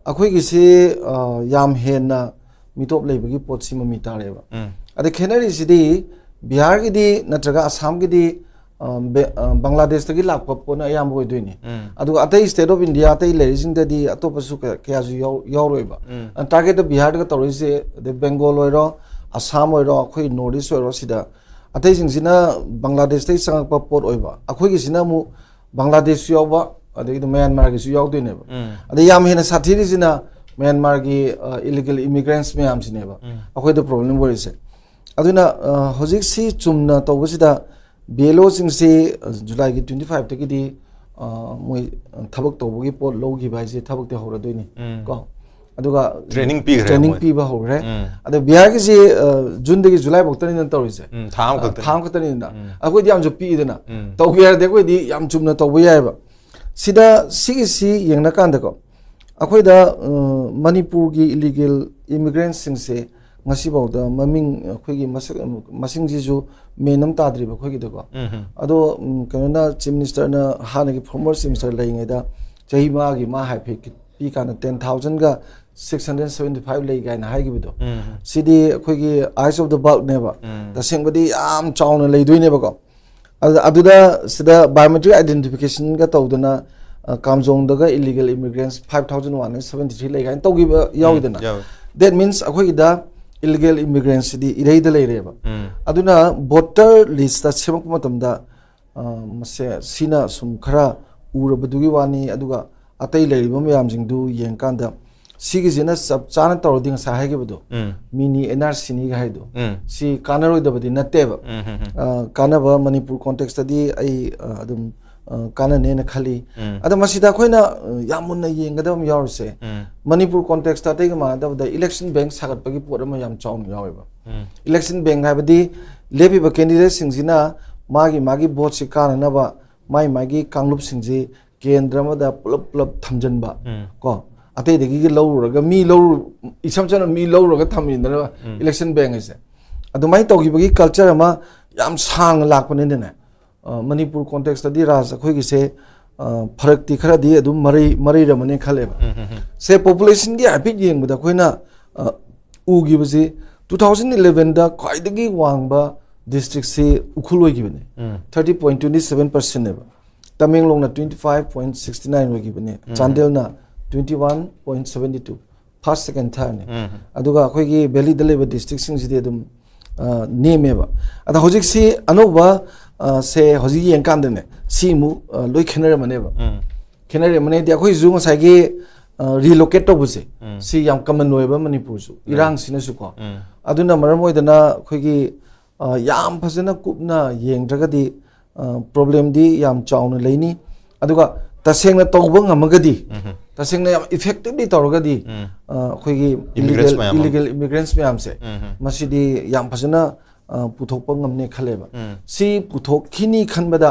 ꯑꯩꯈꯣꯏꯒꯤꯁꯤ, ꯑ, ꯌꯥꯝ ꯍꯦꯟꯅ ꯃꯤꯇꯣꯞ ꯂꯩꯕꯒꯤ ꯄꯣꯠꯁꯤ ꯃꯃꯤ ꯇꯥꯔꯦꯕ꯫ ꯎꯝ꯫ ꯑꯗ ꯈꯦꯠꯅꯔꯤꯁꯤꯗꯤ ꯕꯤꯍꯥꯔꯒꯤꯗꯤ ꯅꯠꯇ꯭ꯔꯒ ꯑꯁꯥꯝꯒꯤꯗꯤ, ꯑ, ꯕꯦ-, ꯑ, ꯕꯪꯒ꯭ꯂꯥꯗꯦꯁꯇꯒꯤ ꯂꯥꯛꯄ ꯄꯣꯠꯅ ꯑꯌꯥꯝꯕ ꯑꯣꯏꯗꯣꯏꯅꯤ꯫ ꯎꯝ꯫ ꯑꯗꯨꯒ ꯑꯇꯩ state of India ꯑꯇꯩ ꯂꯩꯔꯤꯁꯤꯡꯗꯗꯤ ꯑꯇꯣꯞꯄꯁꯨ ꯀꯌꯥ-, ꯀꯌꯥꯁꯨ ꯌꯥꯎ-, ꯌꯥꯎꯔꯣꯏꯕ꯫ ꯎꯝ꯫ ꯑ, targetꯇ ꯕꯤꯍꯥꯔꯗꯒ ꯇꯧꯔꯛꯏꯁꯦ, ꯑꯗꯩ ꯕꯦꯡꯒꯣꯜ ꯑꯣꯏꯔꯣ, ꯑꯁꯥꯝ ꯑꯣꯏꯔꯣ, ꯑꯩꯈꯣꯏ North East ꯑꯣꯏꯔꯣ, ꯁꯤꯗ ꯑꯇꯩꯁꯤꯡꯁꯤꯅ ꯕꯪꯒ꯭ꯂꯥꯗꯦꯁꯇꯒꯤ ꯆꯪꯉꯛꯄ ꯄꯣꯠ ꯑꯣꯏꯕ, ꯑꯩꯈꯣꯏꯒꯤꯁꯤꯅ ꯑꯃꯨꯛ ꯕꯪꯒ꯭ꯂꯥꯗꯦꯁꯁꯨ ꯌꯥꯎꯕ, ꯑꯗꯒꯤꯗꯤ ꯃ꯭ꯌꯥꯟꯃꯥꯔꯒꯤꯁꯨ ꯌꯥꯎꯗꯣꯏꯅꯦꯕ꯫ ꯎꯝ꯫ ꯑꯗꯩ ꯌꯥꯝ ꯍꯦꯟꯅ ꯁꯥꯊꯤꯔꯤꯁꯤꯅ ꯃ꯭ꯌꯥꯟꯃꯥꯔꯒꯤ, ꯑ, illegal immigrants ꯃꯌꯥꯝꯁꯤꯅꯦꯕ ꯎꯝ꯫ ꯑꯩꯈꯣꯏꯗ problem ꯑꯣꯏꯔꯤꯁꯦ꯫ ꯑꯗꯨꯅ, ꯑ, ꯍꯧꯖꯤꯛꯁꯤ ꯆꯨꯝꯅ ꯇꯧꯕꯁꯤꯗ B L Oꯁꯤꯡꯁꯤ, ꯑ, Julyꯒꯤ twenty fiveꯇꯒꯤꯗꯤ, ꯑ, ꯃꯣꯏ, ꯑ, ꯊꯕꯛ ꯇꯧꯕꯒꯤ ꯄꯣꯠ ꯂꯧꯈꯤꯕ ꯍꯥꯏꯁꯦ ꯊꯕꯛꯇꯤ ꯍꯧꯔꯗꯣꯏꯅꯤ ꯎꯝ꯫ ꯀꯣ꯫ ꯑꯗꯨꯒ Training ꯄꯤꯈ꯭ꯔꯦ training ꯃꯣꯏ꯫ ꯄꯤꯕ ꯍꯧꯔꯦ꯫ ꯎꯝ꯫ ꯑꯗꯣ ꯕꯤꯍꯥꯔꯒꯤꯁꯤ, ꯑ, Juneꯗꯒꯤ July ꯐꯥꯎꯇꯅꯤꯅ ꯇꯧꯔꯤꯁꯦ꯫ ꯎꯝ, ꯊꯥ ꯑꯃꯈꯛꯇꯅꯤ꯫ ꯊꯥ ꯑꯃꯈꯛꯇꯅꯤꯅ꯫ ꯎꯝ꯫ ꯑꯩꯈꯣꯏꯗꯤ ꯌꯥꯝꯁꯨ ꯄꯤꯛꯏꯗꯅ꯫ ꯎꯝ꯫ ꯇꯧꯒꯦ ꯍꯥꯏꯔꯗꯤ ꯑꯩꯈꯣꯏꯗꯤ ꯌꯥꯝ ꯆꯨꯝꯅ ꯇꯧꯕ ꯌꯥꯏꯑꯕ꯫ ꯁꯤꯗ ꯁꯤꯒꯤꯁꯤ ꯌꯦꯡꯅꯀꯥꯟꯗꯀꯣ, ꯑꯩꯈꯣꯏꯗ ꯃꯅꯤꯄꯨꯔꯒꯤ ꯏꯂꯤꯒꯦꯜ ꯏꯃꯤꯒ꯭ꯔꯦꯟꯁꯤꯡꯁꯦ ꯉꯁꯤꯐꯥꯎꯗ ꯃꯃꯤꯡ ꯑꯩꯈꯣꯏꯒꯤ ꯃꯁꯛ ꯃꯁꯤꯡꯁꯤꯁꯨ ꯃꯦꯟ ꯑꯃ ꯇꯥꯗ꯭ꯔꯤꯕ ꯑꯩꯈꯣꯏꯒꯤꯗꯀꯣ꯫ ꯑꯗꯣ ꯀꯩꯅꯣꯅ, ꯆꯤꯐ ꯃꯤꯅꯤꯁꯇꯔꯅ, ꯍꯥꯟꯅꯒꯤ ꯐꯣꯔꯃꯔ ꯆꯤꯐ ꯃꯤꯅꯤꯁꯇꯔ ꯂꯩꯔꯤꯉꯩꯗ ꯆꯍꯤ ꯃꯉꯥꯒꯤ ꯃꯥ ꯍꯥꯏꯐꯦꯠ ꯄꯤ ꯀꯥꯟꯗ ꯇꯦꯟ ꯊꯥꯎꯖꯟꯒ ꯁꯤꯛꯁ ꯍꯟꯗ꯭ꯔꯦꯠ ꯁꯚꯦꯟꯇꯤ ꯐꯥꯏꯚ ꯂꯩ ꯀꯥꯏꯅ ꯍꯥꯏꯈꯤꯕꯗꯣ꯫ ꯁꯤꯗꯤ ꯑꯩꯈꯣꯏꯒꯤ eyes of the bulkꯅꯦꯕ꯫ ꯇꯁꯦꯡꯕꯗꯤ ꯌꯥꯝ ꯆꯥꯎꯅ ꯂꯩꯗꯣꯏꯅꯦꯕꯀꯣ꯫ ꯑꯗꯨꯗ ꯁꯤꯗ ꯕꯥꯏꯑꯣꯃꯦꯇ꯭ꯔꯤꯛ ꯑꯥꯏꯗꯦꯟꯇꯤꯐꯤꯀꯦꯁꯟꯒ ꯇꯧꯗꯅ ꯀꯥꯝꯖꯣꯡꯗꯒ illegal immigrants five thousand one hundred seventy three ꯂꯩ ꯀꯥꯏꯅ ꯇꯧꯈꯤꯕ ꯌꯥꯎꯋꯤꯗꯅ꯫ That means ꯑꯩꯈꯣꯏꯒꯤꯗ ꯏꯂꯤꯒꯦꯜ ꯏꯃꯤꯒ꯭ꯔꯦꯟꯁꯤꯗꯤ ꯏꯔꯩꯗ ꯂꯩꯔꯦꯕ꯫ ꯑꯗꯨꯅ ꯚꯣꯇꯔ ꯂꯤꯁꯇ ꯁꯦꯝꯃꯛꯄ ꯃꯇꯝꯗ ꯃꯁꯦ ꯁꯤꯅ ꯁꯨꯝ ꯈꯔ ꯎꯔꯕꯗꯨꯒꯤ ꯋꯥꯅꯤ꯫ ꯑꯗꯨꯒ ꯑꯇꯩ ꯂꯩꯔꯤꯕ ꯃꯌꯥꯝꯁꯤꯡꯗꯨ ꯌꯦꯡꯀꯥꯟꯗ ꯁꯤꯒꯤꯁꯤꯅ ꯆꯞ ꯆꯥꯅ ꯇꯧꯔꯗꯤ ꯉꯁꯥꯏ ꯍꯥꯏꯈꯤꯕꯗꯣ ꯃꯤꯅꯤ ꯑꯦꯟ ꯑꯥꯔ ꯁꯤꯅꯤꯒ ꯍꯥꯏꯗꯣ ꯁꯤ ꯀꯥꯟꯅꯔꯣꯏꯗꯕꯗꯤ ꯅꯠꯇꯦꯕ꯫ ꯀꯥꯟꯅꯕ ꯃꯅꯤꯄꯨꯔ ꯀꯣꯟꯇꯦꯛꯁꯇꯗꯤ ꯑꯩ ꯑꯗꯨꯝ ꯀꯥꯟꯅꯅꯦꯅ ꯈꯜꯂꯤ꯫ ꯑꯗꯣ ꯃꯁꯤꯗ ꯑꯩꯈꯣꯏꯅ ꯌꯥꯝ ꯃꯨꯟꯅ ꯌꯦꯡꯒꯗꯕ ꯑꯃ ꯌꯥꯎꯔꯤꯁꯦ, ꯃꯅꯤꯄꯨꯔ ꯀꯣꯟꯇꯦꯛꯁꯇ ꯑꯇꯩꯒ ꯃꯥꯟꯅꯗꯕꯗ ꯏꯂꯦꯛꯁꯟ ꯕꯦꯡ ꯁꯥꯒꯠꯄꯒꯤ ꯄꯣꯠ ꯑꯃ ꯌꯥꯝ ꯆꯥꯎꯅ ꯌꯥꯎꯋꯦꯕ꯫ ꯏꯂꯦꯛꯁꯟ ꯕꯦꯡ ꯍꯥꯏꯕꯗꯤ ꯂꯦꯞꯄꯤꯕ ꯀꯦꯟꯗꯤꯗꯦꯠꯁꯤꯡꯁꯤꯅ ꯃꯥꯒꯤ ꯃꯥꯒꯤ ꯚꯣꯠꯁꯤ ꯀꯥꯅꯅꯕ ꯃꯥꯏ ꯃꯥꯒꯤ ꯀꯥꯡꯂꯨꯞꯁꯤꯡꯁꯤ ꯀꯦꯟꯗ꯭ꯔ ꯑꯃꯗ ꯄꯨꯂꯞ ꯄꯨꯂꯞ ꯊꯝꯖꯤꯟꯕ꯫ ꯀꯣ, ꯑꯇꯩꯗꯒꯤ ꯂꯧꯔꯨꯔꯒ ꯃꯤ ꯂꯧꯔꯨ ꯏꯁꯝ ꯁꯝꯅ ꯃꯤ ꯂꯧꯔꯨꯔꯒ ꯊꯝꯃꯤꯗꯅ ꯏꯂꯦꯛꯁꯟ ꯕꯦꯡ ꯍꯥꯏꯁꯦ꯫ ꯑꯗꯨꯃꯥꯏꯅ ꯇꯧꯈꯤꯕꯒꯤ ꯀꯜꯆꯔ ꯑꯃ ꯌꯥꯝ ꯁꯥꯡꯅ ꯂꯥꯛꯄꯅꯤꯅꯅꯦ, ꯃꯅꯤꯄꯨꯔ ꯀꯣꯟꯇꯦꯛꯁꯇꯗꯤ ꯔꯥꯖ ꯑꯩꯈꯣꯏꯒꯤꯁꯦ ꯐꯔꯛꯇꯤ ꯈꯔꯗꯤ ꯑꯗꯨꯝ ꯃꯔꯩ ꯃꯔꯩꯔꯝꯃꯅꯤ ꯈꯜꯂꯦꯕ꯫ ꯁꯦ ꯄꯣꯄꯨꯂꯦꯁꯟꯒꯤ ꯍꯥꯏꯐꯦꯠ ꯌꯦꯡꯕꯗ ꯑꯩꯈꯣꯏꯅ ꯎꯈꯤꯕꯁꯤ ꯇꯨ ꯊꯥꯎꯖꯟ ꯏꯂꯦꯚꯦꯟꯗ ꯈ꯭ꯋꯥꯏꯗꯒꯤ ꯋꯥꯡꯕ ꯗꯤꯁꯇ꯭ꯔꯤꯛꯁꯤ ꯎꯈ꯭ꯔꯨꯜ ꯑꯣꯏꯈꯤꯕꯅꯤ꯫ ꯊꯥꯔꯇꯤ ꯄꯣꯏꯟ ꯇ꯭ꯋꯦꯟꯇꯤ ꯁꯚꯦꯟ ꯄꯔꯁꯦꯟꯅꯦꯕ꯫ ꯇꯃꯦꯡꯂꯣꯡꯅ twenty five point sixty nine ꯑꯣꯏꯈꯤꯕꯅꯤ꯫ ꯆꯥꯟꯗꯦꯜꯅ twenty one point seventy two, first, second, ꯊꯥꯔꯠꯅꯤ꯫ ꯑꯗꯨꯒ ꯑꯩꯈꯣꯏꯒꯤ ꯚꯦꯂꯤꯗ ꯂꯩꯕ ꯗꯤꯁꯇ꯭ꯔꯤꯛꯁꯤꯡꯁꯤꯗꯤ ꯑꯗꯨꯝ ꯅꯦꯝꯃꯦꯕ꯫ ꯑꯗ ꯍꯧꯖꯤꯛꯁꯤ ꯑꯅꯧꯕ ꯁꯦ ꯍꯧꯖꯤꯛ ꯌꯦꯡꯀꯥꯟꯗꯅꯦ ꯁꯤ ꯑꯃꯨꯛ ꯂꯣꯏ ꯈꯦꯠꯅꯔꯝꯃꯅꯦꯕ꯫ ꯈꯦꯠꯅꯔꯝꯃꯅꯦꯗꯤ ꯑꯩꯈꯣꯏꯁꯨ ꯉꯁꯥꯏꯒꯤ ꯔꯤꯂꯣꯀꯦꯠ ꯇꯧꯕꯁꯦ ꯁꯤ ꯌꯥꯝ ꯀꯃꯟ ꯑꯣꯏꯕ ꯃꯅꯤꯄꯨꯔꯁꯨ ꯏꯔꯥꯡꯁꯤꯅꯁꯨꯀꯣ꯫ ꯑꯗꯨꯅ ꯃꯔꯝ ꯑꯣꯏꯗꯅ ꯑꯩꯈꯣꯏꯒꯤ ꯌꯥꯝ ꯐꯖꯅ ꯀꯨꯞꯅ ꯌꯦꯡꯗ꯭ꯔꯒꯗꯤ ꯄ꯭ꯔꯣꯕ꯭ꯂꯦꯝꯗꯤ ꯌꯥꯝ ꯆꯥꯎꯅ ꯂꯩꯅꯤ꯫ ꯑꯗꯨꯒ ꯇꯁꯦꯡꯅ ꯇꯧꯕ ꯉꯝꯃꯒꯗꯤ, ꯇꯁꯦꯡꯅ ꯌꯥꯝ ꯏꯐꯦꯛꯇꯤꯚꯂꯤ ꯇꯧꯔꯒꯗꯤ ꯑꯩꯈꯣꯏꯒꯤ ꯏꯂꯤꯒꯦꯜ ꯏꯃꯤꯒ꯭ꯔꯦꯟꯁ ꯃꯌꯥꯝꯁꯦ ꯃꯁꯤꯗꯤ ꯌꯥꯝ ꯐꯖꯅ ꯄꯨꯊꯣꯛꯄ ꯉꯝꯅꯦ ꯈꯜꯂꯦꯕ꯫ ꯁꯤ ꯄꯨꯊꯣꯛꯈꯤꯅꯤ ꯈꯟꯕꯗ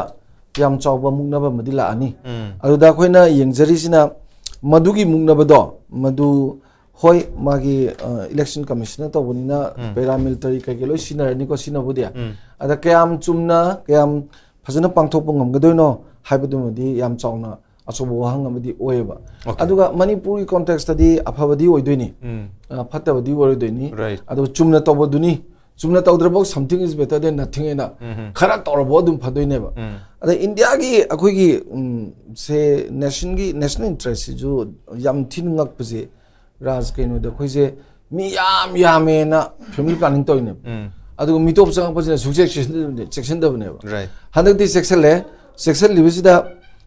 ꯌꯥꯝ ꯆꯥꯎꯕ ꯃꯨꯛꯅꯕ ꯑꯃꯗꯤ ꯂꯥꯛꯑꯅꯤ꯫ ꯑꯗꯨꯗ ꯑꯩꯈꯣꯏꯅ ꯌꯦꯡꯖꯔꯤꯁꯤꯅ ꯃꯗꯨꯒꯤ ꯃꯨꯛꯅꯕꯗꯣ, ꯃꯗꯨ, ꯍꯣꯏ, ꯃꯥꯒꯤ ꯏꯂꯦꯛꯁꯟ ꯀꯃꯤꯁꯟꯅ ꯇꯧꯕꯅꯤꯅ ꯄꯦꯔꯥꯃꯤꯂꯤꯇꯔꯤ ꯀꯩꯀꯩ ꯂꯣꯏ ꯁꯤꯖꯤꯟꯅꯔꯅꯤꯀꯣ, ꯁꯤꯖꯤꯟꯅꯕꯨꯗꯤ꯫ ꯑꯗ ꯀꯌꯥꯝ ꯆꯨꯝꯅ, ꯀꯌꯥꯝ ꯐꯖꯅ ꯄꯥꯡꯊꯣꯛꯄ ꯉꯝꯒꯗꯣꯏꯅꯣ ꯍꯥꯏꯕꯗꯨꯃꯗꯤ ꯌꯥꯝ ꯆꯥꯎꯅ ꯑꯆꯧꯕ ꯋꯥꯍꯪ ꯑꯃꯗꯤ ꯑꯣꯏꯌꯦꯕ꯫ ꯑꯗꯨꯒ ꯃꯅꯤꯄꯨꯔꯒꯤ ꯀꯣꯟꯇꯦꯛꯁꯇꯗꯤ ꯑꯐꯕꯗꯤ ꯑꯣꯏꯗꯣꯏꯅꯤ, ꯎꯝ꯫ ꯑ, ꯐꯠꯇꯕꯗꯤ ꯑꯣꯏꯔꯣꯏꯗꯣꯏꯅꯤ꯫ Right. ꯑꯗꯣ ꯆꯨꯝꯅ ꯇꯧꯕꯗꯨꯅꯤ, ꯆꯨꯝꯅ ꯇꯧꯗ꯭ꯔꯐꯥꯎ something is better than nothing ꯍꯥꯏꯅ ꯎꯝ꯫ ꯈꯔ ꯇꯧꯔꯕ ꯑꯗꯨꯝ ꯐꯗꯣꯏꯅꯦꯕ꯫ ꯎꯝ꯫ ꯑꯗ ꯏꯟꯗꯤꯌꯥꯒꯤ ꯑꯩꯈꯣꯏꯒꯤ, ꯎꯝ, ꯁꯦ, ꯅꯦꯁꯟꯒꯤ ꯅꯦꯁꯅꯦꯜ ꯏꯟꯇꯔꯦꯁꯁꯤꯁꯨ ꯌꯥꯝ ꯊꯤꯅ ꯉꯛꯄꯁꯦ, ꯔꯥꯖ, ꯀꯩꯅꯣꯗ ꯑꯩꯈꯣꯏꯁꯦ ꯃꯤ ꯌꯥꯝ ꯌꯥꯝꯃꯦꯅ ꯐꯦꯃꯤꯂꯤ ꯄ꯭ꯂꯥꯅꯤꯡ ꯇꯧꯔꯤꯅꯦꯕ꯫ ꯎꯝ꯫ ꯑꯗꯨꯒ ꯃꯤꯇꯣꯞ ꯆꯪꯉꯛꯄꯁꯤꯅ ꯁꯨꯡꯆꯦꯛ ꯆꯦꯛꯁꯤꯟꯗꯕꯅꯦ-, ꯆꯦꯛꯁꯤꯟꯗꯕꯅꯦꯕ꯫ Right. ꯍꯟꯗꯛꯇꯤ ꯆꯦꯛꯁꯤꯜꯂꯦ꯫ ꯆꯦꯛꯁꯤꯜꯂꯤꯕꯁꯤꯗ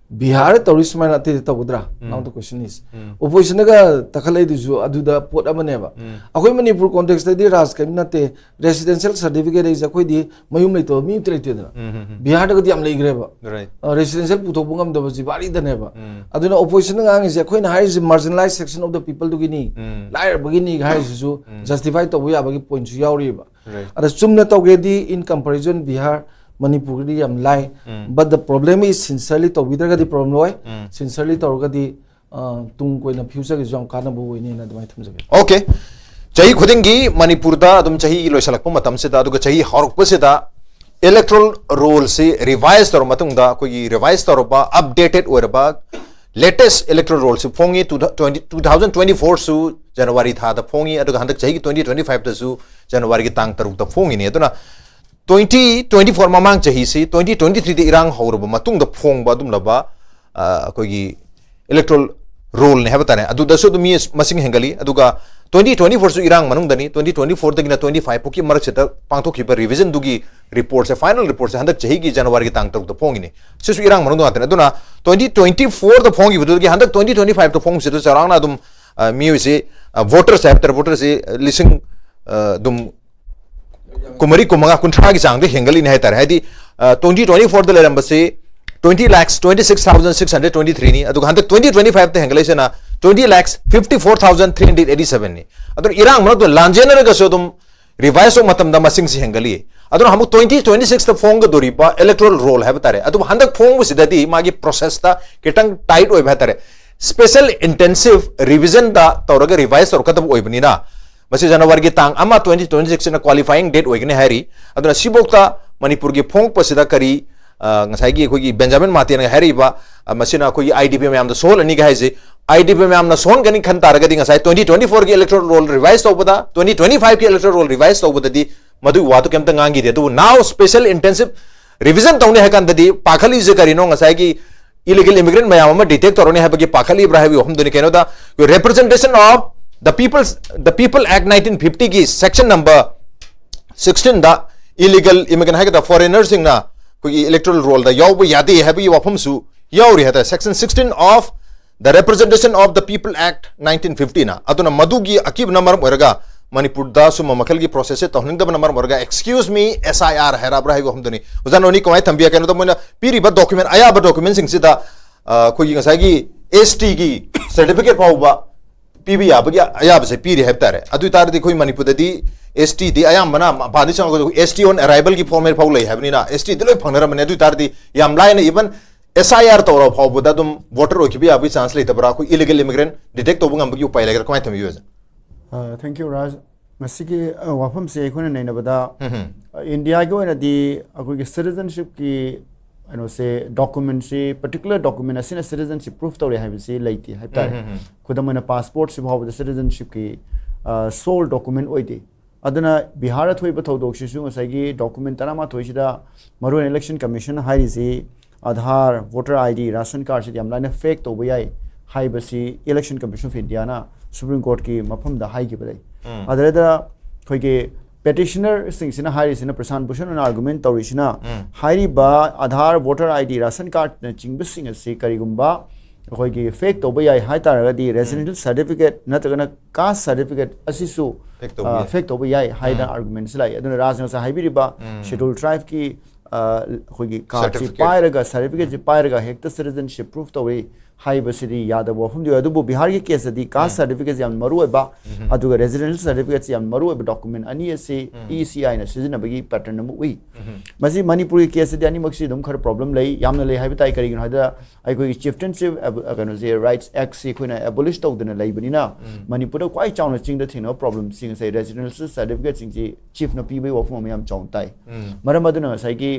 ꯕꯤꯍꯥꯔ ꯇꯧꯔꯤ ꯁꯨꯃꯥꯏꯅ ꯑꯇꯩꯗ ꯇꯧꯒꯗ꯭ꯔꯥ? ꯎꯝ꯫ Now the question is, ꯎꯝ꯫ ꯑꯣꯄꯣꯖꯤꯁꯟꯅꯒ ꯇꯛꯈꯠꯂꯛꯏꯗꯨꯁꯨ ꯑꯗꯨꯗ ꯄꯣꯠ ꯑꯃꯅꯦꯕ꯫ ꯎꯝ꯫ ꯑꯩꯈꯣꯏ ꯃꯅꯤꯄꯨꯔ ꯀꯣꯟꯇꯦꯛꯁꯇꯗꯤ, ꯔꯥꯖ, ꯀꯔꯤꯝ ꯅꯠꯇꯦ, ꯔꯦꯁꯤꯗꯦꯟꯁꯤꯌꯦꯜ ꯁꯥꯔꯇꯤꯐꯤꯀꯦꯠ ꯍꯥꯏꯁꯦ ꯑꯩꯈꯣꯏꯗꯤ ꯃꯌꯨꯝ ꯂꯩꯇꯕ ꯃꯤ ꯑꯝꯇ ꯂꯩꯇꯦꯗꯅ꯫ ꯎꯝ, ꯎꯝ, ꯎꯝ꯫ ꯕꯤꯍꯥꯔꯗꯒꯗꯤ ꯌꯥꯝ ꯂꯩꯈ꯭ꯔꯦꯕ꯫ Right. ꯑ, ꯔꯦꯁꯤꯗꯦꯟꯁꯤꯌꯦꯜ ꯄꯨꯊꯣꯛꯄ ꯉꯝꯗꯕꯁꯤ ꯚꯥꯔꯤꯗꯅꯦꯕ꯫ ꯎꯝ꯫ ꯑꯗꯨꯅ ꯑꯣꯄꯣꯖꯤꯁꯟꯅ ꯉꯥꯡꯉꯤꯁꯦ, ꯑꯩꯈꯣꯏꯅ ꯍꯥꯏꯔꯤꯁꯦ marginalized section of the peopleꯗꯨꯒꯤꯅꯤ, um. ꯂꯥꯏꯔꯕꯒꯤꯅꯤ ꯍꯥꯏꯔꯤꯁꯤꯁꯨ um. Justify ꯇꯧꯕ ꯌꯥꯕꯒꯤ ꯄꯣꯏꯟꯠꯁꯨ ꯌꯥꯎꯔꯤꯕ꯫ Right. ꯑꯗ ꯆꯨꯝꯅ ꯇꯧꯒꯦꯗꯤ, in comparison, ꯕꯤꯍꯥꯔ, ꯃꯅꯤꯄꯨꯔꯒꯤꯗꯤ ꯌꯥꯝ ꯂꯥꯏ꯫ ꯎꯝ꯫ But the problem is, sincerely ꯇꯧꯕꯤꯗ꯭ꯔꯒꯗꯤ problem ꯂꯣꯏ꯫ ꯎꯝ꯫ Sincerely ꯇꯧꯔꯒꯗꯤ, ꯑ, ꯇꯨꯡ ꯀꯣꯏꯅ ꯐ꯭ꯌꯨꯆꯔꯒꯤꯁꯨ ꯌꯥꯝ ꯀꯥꯟꯅꯕ ꯑꯣꯏꯅꯤꯅ ꯑꯗꯨꯃꯥꯏꯅ ꯊꯝꯖꯒꯦ꯫ Okay. ꯆꯍꯤ ꯈꯨꯗꯤꯡꯒꯤ ꯃꯅꯤꯄꯨꯔꯗ ꯑꯗꯨꯝ ꯆꯍꯤ ꯂꯣꯏꯁꯤꯜꯂꯛꯄ ꯃꯇꯝꯁꯤꯗ, ꯑꯗꯨꯒ ꯆꯍꯤ ꯍꯧꯔꯛꯄꯁꯤꯗ electoral rollꯁꯤ revise ꯇꯧꯔꯕ ꯃꯇꯨꯡꯗ, ꯑꯩꯈꯣꯏꯒꯤ revise ꯇꯧꯔꯕ, updated ꯑꯣꯏꯔꯕ latest electoral rollꯁꯤ ꯐꯣꯡꯉꯤ꯫ Two thou-, twenty, two thousand twenty fourꯁꯨ January ꯊꯥꯗ ꯐꯣꯡꯉꯤ, ꯑꯗꯨꯒ ꯍꯟꯗꯛ ꯆꯍꯤꯒꯤ twenty twenty fiveꯇꯁꯨ Januaryꯒꯤ ꯇꯥꯡ ꯇꯔꯨꯛꯇ ꯐꯣꯡꯉꯤꯅꯤ꯫ ꯑꯗꯨꯅ twenty twenty four ꯃꯃꯥꯡ ꯆꯍꯤꯁꯤ, twenty twenty threeꯗ ꯏꯔꯥꯡ ꯍꯧꯔꯕ ꯃꯇꯨꯡꯗ ꯐꯣꯡꯕ ꯑꯗꯨꯝꯂꯕ, ꯑ, ꯑꯩꯈꯣꯏꯒꯤ electoral rollꯅꯤ ꯍꯥꯏꯕ ꯇꯥꯔꯦ꯫ ꯑꯗꯨꯗꯁꯨ ꯑꯗꯨꯝ ꯃꯤ ꯃꯁꯤꯡ ꯍꯦꯟꯒꯠꯂꯤ꯫ ꯑꯗꯨꯒ twenty twenty fourꯁꯨ ꯏꯔꯥꯡ ꯃꯅꯨꯡꯗꯅꯤ, twenty twenty fourꯗꯒꯤꯅ twenty five ꯐꯥꯎꯒꯤ ꯃꯔꯛꯁꯤꯗ ꯄꯥꯡꯊꯣꯛꯈꯤꯕ revisionꯗꯨꯒꯤ reportꯁꯦ, final reportꯁꯦ ꯍꯟꯗꯛ ꯆꯍꯤꯒꯤ Januaryꯒꯤ ꯇꯥꯡ ꯇꯔꯨꯛꯇ ꯐꯣꯡꯉꯤꯅꯤ꯫ ꯁꯤꯁꯨ ꯏꯔꯥꯡ ꯃꯅꯨꯡꯗ ꯉꯥꯛꯇꯅꯤ꯫ ꯑꯗꯨꯅ twenty twenty fourꯗ ꯐꯣꯡꯈꯤꯕꯗꯨꯗꯒꯤ ꯍꯟꯗꯛ twenty twenty fiveꯇ ꯐꯣꯡꯕꯁꯤꯗ ꯆꯥꯎꯔꯥꯛꯅ ꯑꯗꯨꯝ, ꯑ, ꯃꯤꯑꯣꯏꯁꯤ, ꯑ, votersꯁꯦ ꯍꯥꯏꯕ ꯇꯥꯔꯦ, voterꯁꯤ, ꯑ, ꯂꯤꯁꯤꯡ, ꯑ, ꯑꯗꯨꯝ ꯀꯨꯝꯃꯔꯤ, ꯀꯨꯟꯃꯉꯥ, ꯀꯨꯟꯊ꯭ꯔꯥꯒꯤ ꯆꯥꯡꯗ ꯍꯦꯟꯒꯠꯂꯤꯅꯤ ꯍꯥꯏꯇꯥꯔꯦ꯫ ꯍꯥꯏꯗꯤ, ꯑ, twenty twenty fourꯗ ꯂꯩꯔꯝꯕꯁꯤ twenty lakhs twenty six thousand six hundred twenty threeꯅꯤ, ꯑꯗꯨꯒ ꯍꯟꯗꯛ twenty twenty fiveꯇ ꯍꯦꯟꯒꯠꯂꯛꯏꯁꯤꯅ twenty lakhs fifty four thousand three hundred eighty sevenꯅꯤ꯫ ꯑꯗꯨꯅ ꯏꯔꯥꯡ ꯃꯔꯛꯇ ꯂꯥꯟꯖꯦꯟꯅꯔꯒꯁꯨ ꯑꯗꯨꯝ revise ꯇꯧꯕ ꯃꯇꯝꯗ ꯃꯁꯤꯡꯁꯤ ꯍꯦꯟꯒꯠꯂꯤ꯫ ꯑꯗꯨꯅ ꯑꯃꯨꯛ twenty twenty sixꯇ ꯐꯣꯡꯒꯗꯧꯔꯤꯕ electoral roll ꯍꯥꯏꯕ ꯇꯥꯔꯦ, ꯑꯗꯨꯕꯨ ꯍꯟꯗꯛ ꯐꯣꯡꯕꯁꯤꯗꯗꯤ ꯃꯥꯒꯤ processꯇ ꯈꯤꯇꯪ tight ꯑꯣꯏꯕ ꯍꯥꯏ ꯇꯥꯔꯦ꯫ special intensive revision ꯗ ꯇꯧꯔꯒ revise ꯇꯧꯔꯛꯀꯗꯕ ꯑꯣꯏꯕꯅꯤꯅ, ꯃꯁꯤ ꯖꯅꯋꯥꯔꯤꯒꯤ ꯇꯥꯡ ꯑꯃ, twenty twenty six ꯁꯤꯅ qualifying date ꯑꯣꯏꯒꯅꯤ ꯍꯥꯏꯔꯤ꯫ ꯑꯗꯨꯅ ꯁꯤꯐꯥꯎꯇ ꯃꯅꯤꯄꯨꯔꯒꯤ ꯐꯣꯡꯉꯛꯄꯁꯤꯗ ꯀꯔꯤ, ꯑ, ꯉꯁꯥꯏꯒꯤ ꯑꯩꯈꯣꯏꯒꯤ ꯕꯦꯟꯖꯥꯃꯤꯟ ꯃꯥꯔꯇꯤꯟꯒ ꯍꯥꯏꯔꯤꯕ, ꯑ, ꯃꯁꯤꯅ ꯑꯩꯈꯣꯏꯒꯤ I D P ꯃꯌꯥꯝꯗ ꯁꯣꯛꯍꯜꯂꯅꯤꯒ ꯍꯥꯏꯁꯦ, I D P ꯃꯌꯥꯝꯅ ꯁꯣꯛꯍꯟꯒꯅꯤ ꯈꯟ ꯇꯥꯔꯒꯗꯤ, ꯉꯁꯥꯏ twenty twenty four ꯒꯤ electoral roll revise ꯇꯧꯕꯗ, twenty twenty five ꯀꯤ electoral roll revise ꯇꯧꯕꯗꯗꯤ ꯃꯗꯨꯒꯤ ꯋꯥꯗꯨ ꯀꯩꯝꯇ ꯉꯥꯡꯈꯤꯗꯦ꯫ ꯑꯗꯨꯕꯨ now special intensive revision ꯇꯧꯅꯤ ꯍꯥꯏ ꯀꯥꯟꯗꯗꯤ ꯄꯥꯈꯠꯂꯤꯁꯦ ꯀꯔꯤꯅꯣ? ꯉꯁꯥꯏꯒꯤ illegal immigrant ꯃꯌꯥꯝ ꯑꯃ detect ꯇꯧꯔꯅꯤ ꯍꯥꯏꯕꯒꯤ ꯄꯥꯈꯠꯂꯤꯕ꯭ꯔꯥ ꯍꯥꯏꯕꯒꯤ ꯋꯥꯐꯝꯗꯨꯅꯤ꯫ ꯀꯩꯅꯣꯗ, representation of the people's, the People Act nineteen fifty ꯒꯤ section number sixteen ꯗ illegal immigrant ꯍꯥꯏꯒꯗ꯭ꯔꯥ, foreigner ꯁꯤꯡꯅ ꯑꯩꯈꯣꯏꯒꯤ electoral roll ꯗ ꯌꯥꯎꯕ ꯌꯥꯗꯦ ꯍꯥꯏꯕꯒꯤ ꯋꯥꯐꯝꯁꯨ ꯌꯥꯎꯔꯤ ꯍꯥꯏꯇꯥꯔꯦ, section sixteen of the Representation of the People Act nineteen fifty ꯅ꯫ ꯑꯗꯨꯅ ꯃꯗꯨꯒꯤ ꯑꯀꯤꯕꯅ ꯃꯔꯝ ꯑꯣꯏꯔꯒ ꯃꯅꯤꯄꯨꯔꯗ ꯁꯨꯝꯕ ꯃꯈꯜꯒꯤ process ꯁꯦ ꯇꯧꯍꯟꯅꯤꯡꯗꯕꯅ ꯃꯔꯝ ꯑꯣꯏꯔꯒ, excuse me, S I R ꯍꯥꯏꯔꯕ꯭ꯔꯥ ꯍꯥꯏꯕ ꯋꯥꯐꯝꯗꯨꯅꯤ꯫ ꯑꯣꯖꯥ ꯅꯣꯅꯤ, ꯀꯃꯥꯏꯅ ꯊꯝꯕꯤ? ꯀꯩꯅꯣꯗ ꯃꯣꯏꯅ ꯄꯤꯔꯤꯕ document, ꯑꯌꯥꯕ document ꯁꯤꯡꯁꯤꯗ, ꯑ, ꯑꯩꯈꯣꯏꯒꯤ ꯉꯁꯥꯏꯒꯤ S T ꯒꯤ certificate ꯐꯥꯎꯕ ꯄꯤꯕ ꯌꯥꯕꯒꯤ ꯑꯌꯥꯕꯁꯦ ꯄꯤꯔꯤ ꯍꯥꯏꯕ ꯇꯥꯔꯦ꯫ ꯑꯗꯨ ꯑꯣꯏ ꯇꯥꯔꯗꯤ ꯑꯩꯈꯣꯏ ꯃꯅꯤꯄꯨꯔꯗꯗꯤ S T ꯗꯤ ꯑꯌꯥꯝꯕꯅ ꯃꯄꯥꯟꯗ ꯆꯪꯉꯒ S T on arrival ꯒꯤ format ꯐꯥꯎ ꯂꯩ ꯍꯥꯏꯕꯅꯤꯅ, S T ꯗꯤ ꯂꯣꯏ ꯐꯪꯅꯔꯝꯕꯅꯤ꯫ ꯑꯗꯨ ꯑꯣꯏ ꯇꯥꯔꯗꯤ ꯌꯥꯝ ꯂꯥꯏꯅ even S I R ꯇꯧꯔ ꯐꯥꯎꯕꯗ ꯑꯗꯨꯝ voter ꯑꯣꯏꯈꯤꯕ ꯌꯥꯕꯒꯤ chance ꯂꯩꯇꯕ꯭ꯔꯥ? ꯑꯩꯈꯣꯏ illegal immigrant detect ꯇꯧꯕ ꯉꯝꯕꯒꯤ ꯎꯄꯥꯏ ꯂꯩꯒꯗ꯭ꯔꯥ? ꯀꯃꯥꯏꯅ ꯊꯝꯕꯤꯌꯨ, ꯑꯣꯖꯥ? ꯑ, thank you, ꯔꯥꯖ꯫ ꯃꯁꯤꯒꯤ, ꯑ, ꯋꯥꯐꯝꯁꯦ ꯑꯩꯈꯣꯏꯅ ꯅꯩꯅꯕꯗ, ꯎꯝ ꯍꯝ꯫ ꯑ, ꯏꯟꯗꯤꯌꯥꯒꯤ ꯑꯣꯏꯅꯗꯤ ꯑꯩꯈꯣꯏꯒꯤ citizenship ꯀꯤ ꯀꯩꯅꯣꯁꯦ, document ꯁꯤ, particular document ꯑꯁꯤꯅ citizenship proof ꯇꯧꯔꯦ ꯍꯥꯏꯕꯁꯤ ꯂꯩꯇꯦ ꯍꯥꯏꯕ ꯇꯥꯔꯦ꯫ ꯎꯝ ꯍꯝ ꯍꯝ꯫ ꯈꯨꯗꯝ ꯑꯣꯏꯅ, passport ꯁꯤ ꯐꯥꯎꯕꯗ citizenship ꯀꯤ, ꯑ, sole document ꯑꯣꯏꯗꯦ꯫ ꯑꯗꯨꯅ ꯕꯤꯍꯥꯔꯗ ꯊꯣꯛꯏꯕ ꯊꯧꯗꯣꯛꯁꯤꯁꯨ ꯉꯁꯥꯏꯒꯤ document ꯇꯔꯥꯃꯥꯊꯣꯏꯁꯤꯗ ꯃꯔꯨꯑꯣꯏꯅ election commission ꯍꯥꯏꯔꯤꯁꯤ Aadhaar, voter I D, ration card ꯁꯤꯗꯤ ꯌꯥꯝ ꯂꯥꯏꯅ fake ꯇꯧꯕ ꯌꯥꯏ ꯍꯥꯏꯕꯁꯤ Election Commission of India ꯅ Supreme Court ꯀꯤ ꯃꯐꯝꯗ ꯍꯥꯏꯈꯤꯕ ꯂꯩ꯫ ꯎꯝ꯫ ꯑꯗꯨꯗ ꯑꯩꯈꯣꯏꯒꯤ petitioner ꯁꯤꯡꯁꯤꯅ ꯍꯥꯏꯔꯤꯁꯤꯅ, ꯄ꯭ꯔꯁꯥꯟ ꯚꯨꯁꯟ ꯑꯣꯏꯅ argument ꯇꯧꯔꯤꯁꯤꯅ, ꯎꯝ꯫ ꯍꯥꯏꯔꯤꯕ Aadhaar, voter I D, ration card ꯅꯆꯤꯡꯕꯁꯤꯡ ꯑꯁꯤ ꯀꯔꯤꯒꯨꯝꯕ ꯑꯩꯈꯣꯏꯒꯤ fake ꯇꯧꯕ ꯌꯥꯏ ꯍꯥꯏ ꯇꯥꯔꯒꯗꯤ, ꯎꯝ꯫ Residential certificate ꯅꯠꯇ꯭ꯔꯒꯅ caste certificate ꯑꯁꯤꯁꯨ, fake ꯇꯧꯕ ꯑ, ꯌꯥꯏ꯫ Fake ꯇꯧꯕ ꯌꯥꯏ ꯍꯥꯏꯗꯅ, ꯎꯝ꯫ Argument ꯁꯤ ꯂꯥꯛꯏ꯫ ꯑꯗꯨꯅ ꯔꯥꯖꯅ ꯉꯁꯥꯏ ꯍꯥꯏꯕꯤꯔꯤꯕ, ꯎꯝ꯫ Schedule tribe ꯀꯤ, ꯑ, ꯑꯩꯈꯣꯏꯒꯤ card ꯁꯤ certificate꯫ Picture ꯁꯤ ꯄꯥꯏꯔꯒ, certificate ꯁꯤ ꯄꯥꯏꯔꯒ ꯍꯦꯛꯇ citizenship proof ꯇꯧꯏ, ꯍꯥꯏꯕꯁꯤꯗꯤ ꯌꯥꯗꯕ ꯋꯥꯐꯝꯗꯤ ꯑꯣꯏ꯫ ꯑꯗꯨꯕꯨ ꯕꯤꯍꯥꯔꯒꯤ ꯀꯦꯁꯇꯗꯤ ꯀꯥꯁ ꯁꯥꯔꯇꯤꯐꯤꯀꯦꯠꯁꯤ ꯌꯥꯝ ꯃꯔꯨ ꯑꯣꯏꯕ, ꯑꯗꯨꯒ ꯔꯦꯁꯤꯗꯦꯟꯁꯤꯌꯦꯜ ꯁꯥꯔꯇꯤꯐꯤꯀꯦꯠꯁꯤ ꯌꯥꯝ ꯃꯔꯨ ꯑꯣꯏꯕ ꯗꯣꯀꯨꯃꯦꯟ ꯑꯅꯤ ꯑꯁꯤ ꯏ ꯁꯤ ꯑꯥꯏꯅ ꯁꯤꯖꯤꯟꯅꯕꯒꯤ ꯄꯦꯇꯔꯟ ꯑꯃ ꯎꯏ꯫ ꯃꯁꯤ ꯃꯅꯤꯄꯨꯔꯒꯤ ꯀꯦꯁꯇꯗꯤ ꯑꯅꯤꯃꯛꯁꯤ ꯑꯗꯨꯝ ꯈꯔ ꯄ꯭ꯔꯣꯕ꯭ꯂꯦꯝ ꯂꯩ, ꯌꯥꯝꯅ ꯂꯩ ꯍꯥꯏꯕ ꯇꯥꯏ꯫ ꯀꯔꯤꯒꯤꯅꯣ ꯍꯥꯏꯕꯗ ꯑꯩꯈꯣꯏꯒꯤ ꯆꯤꯐꯇꯦꯟꯁꯤꯞ ꯑꯦꯕ-, ꯑ, ꯀꯩꯅꯣꯁꯦ, ꯔꯥꯏꯠꯁ ꯑꯦꯛꯁꯤ ꯑꯩꯈꯣꯏꯅ ꯑꯦꯕꯣꯂꯤꯁ ꯇꯧꯗꯅ ꯂꯩꯕꯅꯤꯅ ꯃꯅꯤꯄꯨꯔꯗ ꯈ꯭ꯋꯥꯏ ꯆꯥꯎꯅ ꯆꯤꯡꯗ ꯊꯦꯡꯅꯕ ꯄ꯭ꯔꯣꯕ꯭ꯂꯦꯝꯁꯤ ꯉꯁꯥꯏ ꯔꯦꯁꯤꯗꯦꯟꯁꯤꯌꯦꯜ ꯁꯥꯔꯇꯤꯐꯤꯀꯦꯠꯁꯤꯡꯁꯤ ꯆꯤꯐꯅ ꯄꯤꯕꯒꯤ ꯋꯥꯐꯝ ꯑꯃ ꯌꯥꯝ ꯆꯥꯎꯅ ꯇꯥꯏ꯫ ꯃꯔꯝ ꯑꯗꯨꯅ ꯉꯁꯥꯏꯒꯤ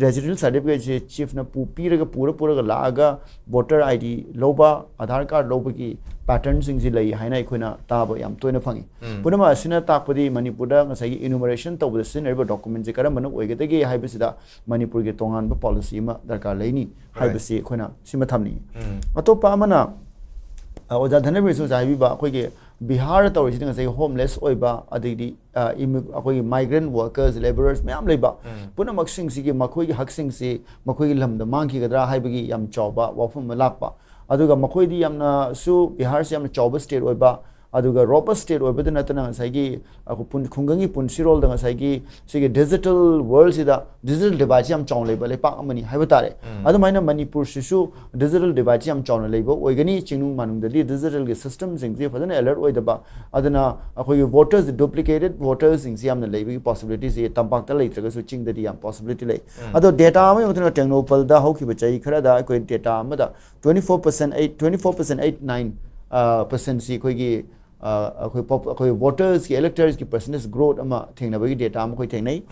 ꯔꯦꯁꯤꯗꯦꯟꯁꯤꯌꯦꯜ ꯁꯥꯔꯇꯤꯐꯤꯀꯦꯠꯁꯦ ꯆꯤꯐꯅ ꯄꯨ ꯄꯤꯔꯒ, ꯄꯨꯔ ꯄꯨꯔꯒ ꯂꯥꯛꯑꯒ ꯚꯣꯇꯔ ꯑꯥꯏ ꯗꯤ ꯂꯧꯕ, ꯑꯙꯥꯔ ꯀꯥꯔꯗ ꯂꯧꯕꯒꯤ ꯄꯦꯇꯔꯟꯁꯤꯡꯁꯤ ꯂꯩ ꯍꯥꯏꯅ ꯑꯩꯈꯣꯏꯅ ꯇꯥꯕ ꯌꯥꯝ ꯇꯣꯏꯅ ꯐꯪꯉꯤ꯫ ꯄꯨꯝꯅꯃꯛ ꯑꯁꯤꯅ ꯇꯥꯛꯄꯗꯤ ꯃꯅꯤꯄꯨꯔꯗ ꯉꯁꯥꯏꯒꯤ ꯏꯅꯨꯃꯔꯦꯁꯟ ꯇꯧꯕꯗ ꯁꯤꯖꯤꯟꯅꯔꯤꯕ ꯗꯣꯀꯨꯃꯦꯟꯁꯦ ꯀꯔꯝꯕꯅ ꯑꯣꯏꯒꯗꯒꯦ ꯍꯥꯏꯕꯁꯤꯗ ꯃꯅꯤꯄꯨꯔꯒꯤ ꯇꯣꯉꯥꯟꯕ ꯄꯣꯂꯤꯁꯤ ꯑꯃ ꯗꯔꯀꯥꯔ ꯂꯩꯅꯤ ꯍꯥꯏꯕꯁꯤ ꯑꯩꯈꯣꯏꯅ ꯁꯤꯃ ꯊꯝꯅꯤꯡꯉꯤ꯫ ꯑꯇꯣꯞꯄ ꯑꯃꯅ, ꯑ, ꯑꯣꯖꯥ ꯙꯅꯕꯤꯔꯁꯨ ꯉꯁꯥꯏ ꯍꯥꯏꯕꯤꯕ, ꯑꯩꯈꯣꯏꯒꯤ ꯕꯤꯍꯥꯔꯗ ꯇꯧꯔꯤꯁꯤꯗꯤ ꯉꯁꯥꯏꯒꯤ ꯍꯣꯝꯂꯦꯁ ꯑꯣꯏꯕ, ꯑꯗꯩꯗꯤ, ꯑ, ꯏꯃꯤ-, ꯑꯩꯈꯣꯏꯒꯤ ꯃꯥꯏꯒ꯭ꯔꯦꯟ ꯋꯥꯔꯀꯔꯁ, ꯂꯦꯕꯔꯔꯁ ꯃꯌꯥꯝ ꯂꯩꯕ, ꯄꯨꯝꯅꯃꯛꯁꯤꯡꯁꯤꯒꯤ ꯃꯈꯣꯏꯒꯤ ꯍꯛꯁꯤꯡꯁꯤ ꯃꯈꯣꯏꯒꯤ ꯂꯝꯗ ꯃꯥꯡꯈꯤꯒꯗ꯭ꯔꯥ ꯍꯥꯏꯕꯒꯤ ꯌꯥꯝ ꯆꯥꯎꯕ ꯋꯥꯐꯝ ꯑꯃ ꯂꯥꯛꯄ꯫ ꯑꯗꯨꯒ ꯃꯈꯣꯏꯗꯤ ꯌꯥꯝꯅꯁꯨ, ꯕꯤꯍꯥꯔꯁꯤ ꯌꯥꯝꯅ ꯆꯥꯎꯕ ꯁ꯭ꯇꯦꯠ ꯑꯣꯏꯕ, ꯑꯗꯨꯒ ꯔꯣꯕꯁ ꯁ꯭ꯇꯦꯠ ꯑꯣꯏꯕꯗ ꯅꯠꯇꯅ ꯉꯁꯥꯏꯒꯤ ꯑꯩꯈꯣꯏ ꯄꯨꯟ-, ꯈꯨꯡꯒꯪꯒꯤ ꯄꯨꯟꯁꯤꯔꯣꯜꯗ ꯉꯁꯥꯏꯒꯤ ꯁꯤꯒꯤ ꯗꯤꯖꯤꯇꯦꯜ ꯋꯥꯔꯜꯁꯤꯗ ꯗꯤꯖꯤꯇꯦꯜ ꯗꯤꯚꯥꯏꯠꯁꯤ ꯌꯥꯝ ꯆꯥꯎꯅ ꯂꯩꯕ ꯂꯩꯄꯥꯛ ꯑꯃꯅꯤ ꯍꯥꯏꯕ ꯇꯥꯔꯦ꯫ ꯑꯗꯨꯃꯥꯏꯅ ꯃꯅꯤꯄꯨꯔꯁꯤꯁꯨ ꯗꯤꯖꯤꯇꯦꯜ ꯗꯤꯚꯥꯏꯠꯁꯤ ꯌꯥꯝ ꯆꯥꯎꯅ ꯂꯩꯕ ꯑꯣꯏꯒꯅꯤ꯫ ꯆꯤꯡꯅꯨꯡ ꯃꯥꯅꯨꯡꯗꯗꯤ ꯗꯤꯖꯤꯇꯦꯜꯒꯤ ꯁꯤꯁꯇꯦꯝꯁꯤꯡꯁꯤ ꯐꯖꯅ ꯑꯦꯂꯔꯠ ꯑꯣꯏꯗꯕ, ꯑꯗꯨꯅ ꯑꯩꯈꯣꯏꯒꯤ ꯚꯣꯇꯔꯁ, ꯗꯨꯄ꯭ꯂꯤꯀꯦꯇꯦꯠ ꯚꯣꯇꯔꯁꯤꯡꯁꯤ ꯌꯥꯝꯅ ꯂꯩꯕꯒꯤ ꯄꯣꯁꯤꯕꯤꯂꯤꯇꯤꯁꯤ ꯇꯝꯄꯥꯛꯇ ꯂꯩꯇ꯭ꯔꯒꯁꯨ ꯆꯤꯡꯗꯗꯤ ꯌꯥꯝ ꯄꯣꯁꯤꯕꯤꯂꯤꯇꯤ ꯂꯩ꯫ ꯑꯗꯣ ꯗꯦꯇꯥ ꯑꯃꯒꯤ ꯃꯇꯨꯡ ꯏꯟꯅ ꯇꯦꯡꯅꯧꯄꯜꯗ ꯍꯧꯈꯤꯕ ꯆꯍꯤ ꯈꯔꯗ ꯑꯩꯈꯣꯏ ꯗꯦꯇꯥ ꯑꯃꯗ twenty four percent eight, twenty four percent eight nine percentꯁꯤ ꯑꯩꯈꯣꯏꯒꯤ, ꯑ, ꯑꯩꯈꯣꯏ ꯄꯣꯞ-, ꯑꯩꯈꯣꯏ ꯚꯣꯇꯔꯁꯀꯤ, ꯏꯂꯦꯛꯇꯔꯁꯀꯤ ꯄꯔꯁꯦꯟꯇꯦꯖ ꯒ꯭ꯔꯣꯠ ꯑꯃ ꯊꯦꯡꯅꯕꯒꯤ ꯗꯦꯇꯥ ꯑꯃ ꯑꯩꯈꯣꯏ ꯊꯦꯡꯅꯩ꯫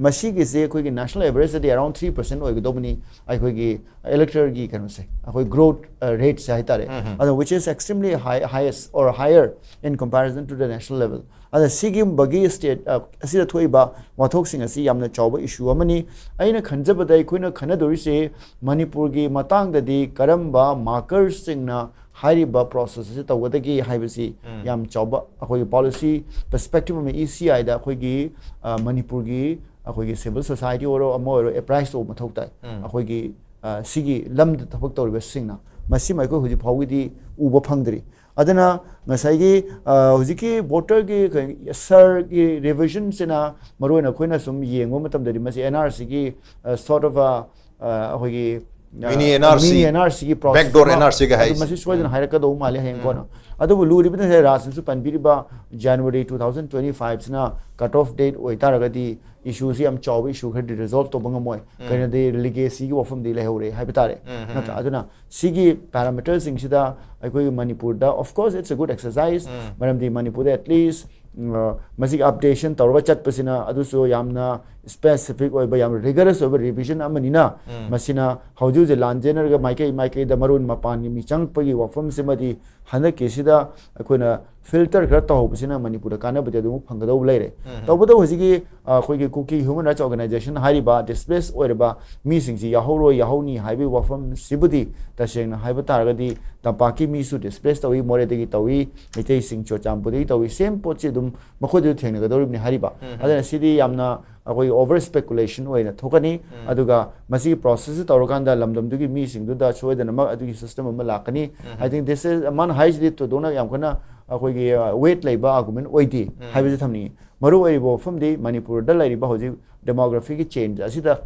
ꯃꯁꯤꯒꯤꯁꯦ ꯑꯩꯈꯣꯏꯒꯤ ꯅꯦꯁꯅꯦꯜ ꯑꯦꯚꯔꯦꯖꯇꯗꯤ ꯑꯦꯔꯥꯎꯟ ꯊ꯭ꯔꯤ ꯄꯔꯁꯦꯟ ꯑꯣꯏꯒꯗꯧꯕꯅꯤ, ꯑꯩꯈꯣꯏꯒꯤ ꯏꯂꯦꯛꯇꯔꯒꯤ ꯀꯩꯅꯣꯁꯦ, ꯑꯩꯈꯣꯏ ꯒ꯭ꯔꯣꯠ ꯔꯦꯠꯁꯦ ꯍꯥꯏꯇꯥꯔꯦ꯫ ꯑꯗꯣ which is extremely high, highest or higher in comparison to the national level. ꯑꯗ ꯁꯤꯒꯨꯝꯕꯒꯤ ꯁ꯭ꯇꯦꯠ, ꯑ, ꯑꯁꯤꯗ ꯊꯣꯛꯏꯕ ꯋꯥꯊꯣꯛꯁꯤꯡ ꯑꯁꯤ ꯌꯥꯝꯅ ꯆꯥꯎꯕ ꯏꯁꯨ ꯑꯃꯅꯤ꯫ ꯑꯩꯅ ꯈꯟꯖꯕꯗ ꯑꯩꯈꯣꯏꯅ ꯈꯟꯅꯗꯣꯔꯤꯁꯦ ꯃꯅꯤꯄꯨꯔꯒꯤ ꯃꯇꯥꯡꯗꯗꯤ ꯀꯔꯝꯕ ꯃꯥꯔꯀꯔꯁꯤꯡꯅ ꯍꯥꯏꯔꯤꯕ ꯄ꯭ꯔꯣꯁꯦꯁ ꯑꯁꯤ ꯇꯧꯒꯗꯒꯦ ꯍꯥꯏꯕꯁꯤ ꯌꯥꯝ ꯆꯥꯎꯕ ꯑꯩꯈꯣꯏꯒꯤ ꯄꯣꯂꯤꯁꯤ ꯄꯔꯁꯄꯦꯛꯇꯤꯞ ꯑꯃ ꯏ ꯁꯤ ꯑꯥꯏꯗ ꯑꯩꯈꯣꯏꯒꯤ, ꯑ, ꯃꯅꯤꯄꯨꯔꯒꯤ ꯑꯩꯈꯣꯏꯒꯤ ꯁꯤꯚꯤꯜ ꯁꯣꯁꯥꯏꯇꯤ ꯑꯣꯏꯔꯣ, ꯑꯃ ꯑꯣꯏꯔꯣ, ꯑꯦꯄ꯭ꯔꯥꯏꯁ ꯇꯧꯕ ꯃꯊꯧ ꯇꯥꯏ꯫ ꯑꯩꯈꯣꯏꯒꯤ, ꯑ, ꯁꯤꯒꯤ ꯂꯝꯗ ꯊꯕꯛ ꯇꯧꯔꯤꯕꯁꯤꯡꯅ, ꯃꯁꯤꯃ ꯑꯩꯈꯣꯏ ꯍꯧꯖꯤꯛ ꯐꯥꯎꯒꯤꯗꯤ ꯎꯕ ꯐꯪꯗ꯭ꯔꯤ꯫ ꯑꯗꯨꯅ ꯉꯁꯥꯏꯒꯤ, ꯑ, ꯍꯧꯖꯤꯛꯀꯤ ꯚꯣꯇꯔꯒꯤ ꯀꯩ-, ꯁꯔꯒꯤ ꯔꯤꯚꯤꯖꯟꯁꯤꯅ ꯃꯔꯨꯑꯣꯏꯅ ꯑꯩꯈꯣꯏꯅ ꯁꯨꯝ ꯌꯦꯡꯕ ꯃꯇꯝꯗꯗꯤ ꯃꯁꯤ ꯑꯦꯟ ꯑꯥꯔ ꯁꯤꯒꯤ, ꯑ, sort of a, ꯑ, ꯑꯩꯈꯣꯏꯒꯤ Mini N R C, Mini N R C ꯒꯤ process backdoor ꯑꯃ, N R C ꯒ ꯑꯗꯨ ꯍꯥꯏꯁꯦ꯫ ꯃꯁꯤ ꯁꯣꯏꯗꯅ ꯍꯥꯏꯔꯛꯀꯗꯧꯕ ꯃꯥꯜꯂꯤ ꯍꯌꯦꯡ ꯀꯣꯟꯅ꯫ ꯑꯗꯨꯕꯨ ꯂꯨꯔꯤꯕꯅ ꯉꯁꯥꯏ ꯔꯥꯖꯅꯁꯨ ꯄꯟꯕꯤꯔꯤꯕ January two thousand twenty five ꯁꯤꯅ cut off date ꯑꯣꯏꯇꯥꯔꯒꯗꯤ issue ꯁꯤ ꯌꯥꯝ ꯆꯥꯎꯕ issue ꯈꯔꯗꯤ resolve ꯇꯧꯕ ꯉꯝꯃꯣꯏ꯫ ꯀꯩꯅꯣꯗꯤ legacy ꯒꯤ ꯋꯥꯐꯝꯗꯤ ꯂꯩꯍꯧꯔꯦ ꯍꯥꯏꯕ ꯇꯥꯔꯦ꯫ ꯅꯠꯇ꯭ꯔꯥ? ꯑꯗꯨꯅ ꯁꯤꯒꯤ parameter ꯁꯤꯡꯁꯤꯗ ꯑꯩꯈꯣꯏꯒꯤ ꯃꯅꯤꯄꯨꯔꯗ, of course, it's a good exercise, ꯃꯔꯝꯗꯤ ꯃꯅꯤꯄꯨꯔꯗ at least, ꯎꯝ, ꯑ, ꯃꯁꯤꯒꯤ updation ꯇꯧꯔꯒ ꯆꯠꯄꯁꯤꯅ ꯑꯗꯨꯁꯨ ꯌꯥꯝꯅ specific ꯑꯣꯏꯕ, ꯌꯥꯝ rigorous ꯑꯣꯏꯕ revision ꯑꯃꯅꯤꯅ, ꯃꯁꯤꯅ ꯍꯧꯖꯤꯛ ꯍꯧꯖꯤꯛ ꯂꯥꯟꯖꯦꯟꯅꯔꯒ ꯃꯥꯏꯀꯩ ꯃꯥꯏꯀꯩꯗ ꯃꯔꯨ ꯑꯣꯏꯅ ꯃꯄꯥꯟꯒꯤ ꯃꯤ ꯆꯪꯉꯛꯄꯒꯤ ꯋꯥꯐꯝꯁꯤꯃꯗꯤ ꯍꯟꯗꯛꯀꯤꯁꯤꯗ ꯑꯩꯈꯣꯏꯅ filter ꯈꯔ ꯇꯧꯍꯧꯕꯁꯤꯅ ꯃꯅꯤꯄꯨꯔꯗ ꯀꯥꯟꯅꯕꯗꯤ ꯑꯗꯨꯝ ꯐꯪꯒꯗꯧꯕ ꯂꯩꯔꯦ꯫ ꯇꯧꯕꯇꯕꯨ ꯍꯧꯖꯤꯛꯀꯤ, ꯑ, ꯑꯩꯈꯣꯏꯒꯤ ꯀꯨꯀꯤ human rights organization ꯍꯥꯏꯔꯤꯕ displace ꯑꯣꯏꯔꯕ ꯃꯤꯁꯤꯡꯁꯤ ꯌꯥꯎꯍꯧꯔꯣꯏ, ꯌꯥꯎꯍꯧꯅꯤ ꯍꯥꯏꯕꯒꯤ ꯋꯥꯐꯝꯁꯤꯕꯨꯗꯤ ꯇꯁꯦꯡꯅ ꯍꯥꯏꯕ ꯇꯥꯔꯒꯗꯤ ꯇꯝꯄꯥꯛꯀꯤ ꯃꯤꯁꯨ displace ꯇꯧꯏ, ꯃꯣꯔꯦꯗꯒꯤ ꯇꯧꯏ, ꯃꯩꯇꯩꯁꯤꯡ ꯆꯨꯔꯆꯥꯟꯄꯨꯔꯗꯒꯤ ꯇꯧꯏ, same ꯄꯣꯠꯁꯤ ꯑꯗꯨꯝ ꯃꯈꯣꯏꯗꯁꯨ ꯊꯦꯡꯅꯒꯗꯧꯔꯤꯕꯅꯤ ꯍꯥꯏꯔꯤꯕ꯫ ꯑꯗꯨꯅ ꯁꯤꯗꯤ ꯌꯥꯝꯅ ꯑꯩꯈꯣꯏꯒꯤ over speculation ꯑꯣꯏꯅ ꯊꯣꯛꯀꯅꯤ꯫ ꯑꯗꯨꯒ ꯃꯁꯤꯒꯤ process ꯁꯤ ꯇꯧꯔꯀꯥꯟꯗ ꯂꯝꯗꯝꯗꯨꯒꯤ ꯃꯤꯁꯤꯡꯗꯨꯗ ꯁꯣꯏꯗꯅꯃꯛ ꯑꯗꯨꯒꯤ system ꯑꯃ ꯂꯥꯛꯀꯅꯤ꯫ I think this is, ꯃꯥꯅ ꯍꯥꯏꯁꯤꯗꯤ ꯊꯣꯏꯗꯣꯛꯅ ꯌꯥꯝ ꯀꯟꯅ ꯑꯩꯈꯣꯏꯒꯤ, ꯑ, weight ꯂꯩꯕ argument ꯑꯣꯏꯗꯦ ꯍꯥꯏꯕꯁꯤ ꯊꯝꯅꯤꯡꯉꯤ꯫ ꯃꯔꯨ ꯑꯣꯏꯔꯤꯕ ꯋꯥꯐꯝꯗꯤ ꯃꯅꯤꯄꯨꯔꯗ ꯂꯩꯔꯤꯕ ꯍꯧꯖꯤꯛ demography ꯒꯤ change ꯑꯁꯤꯗ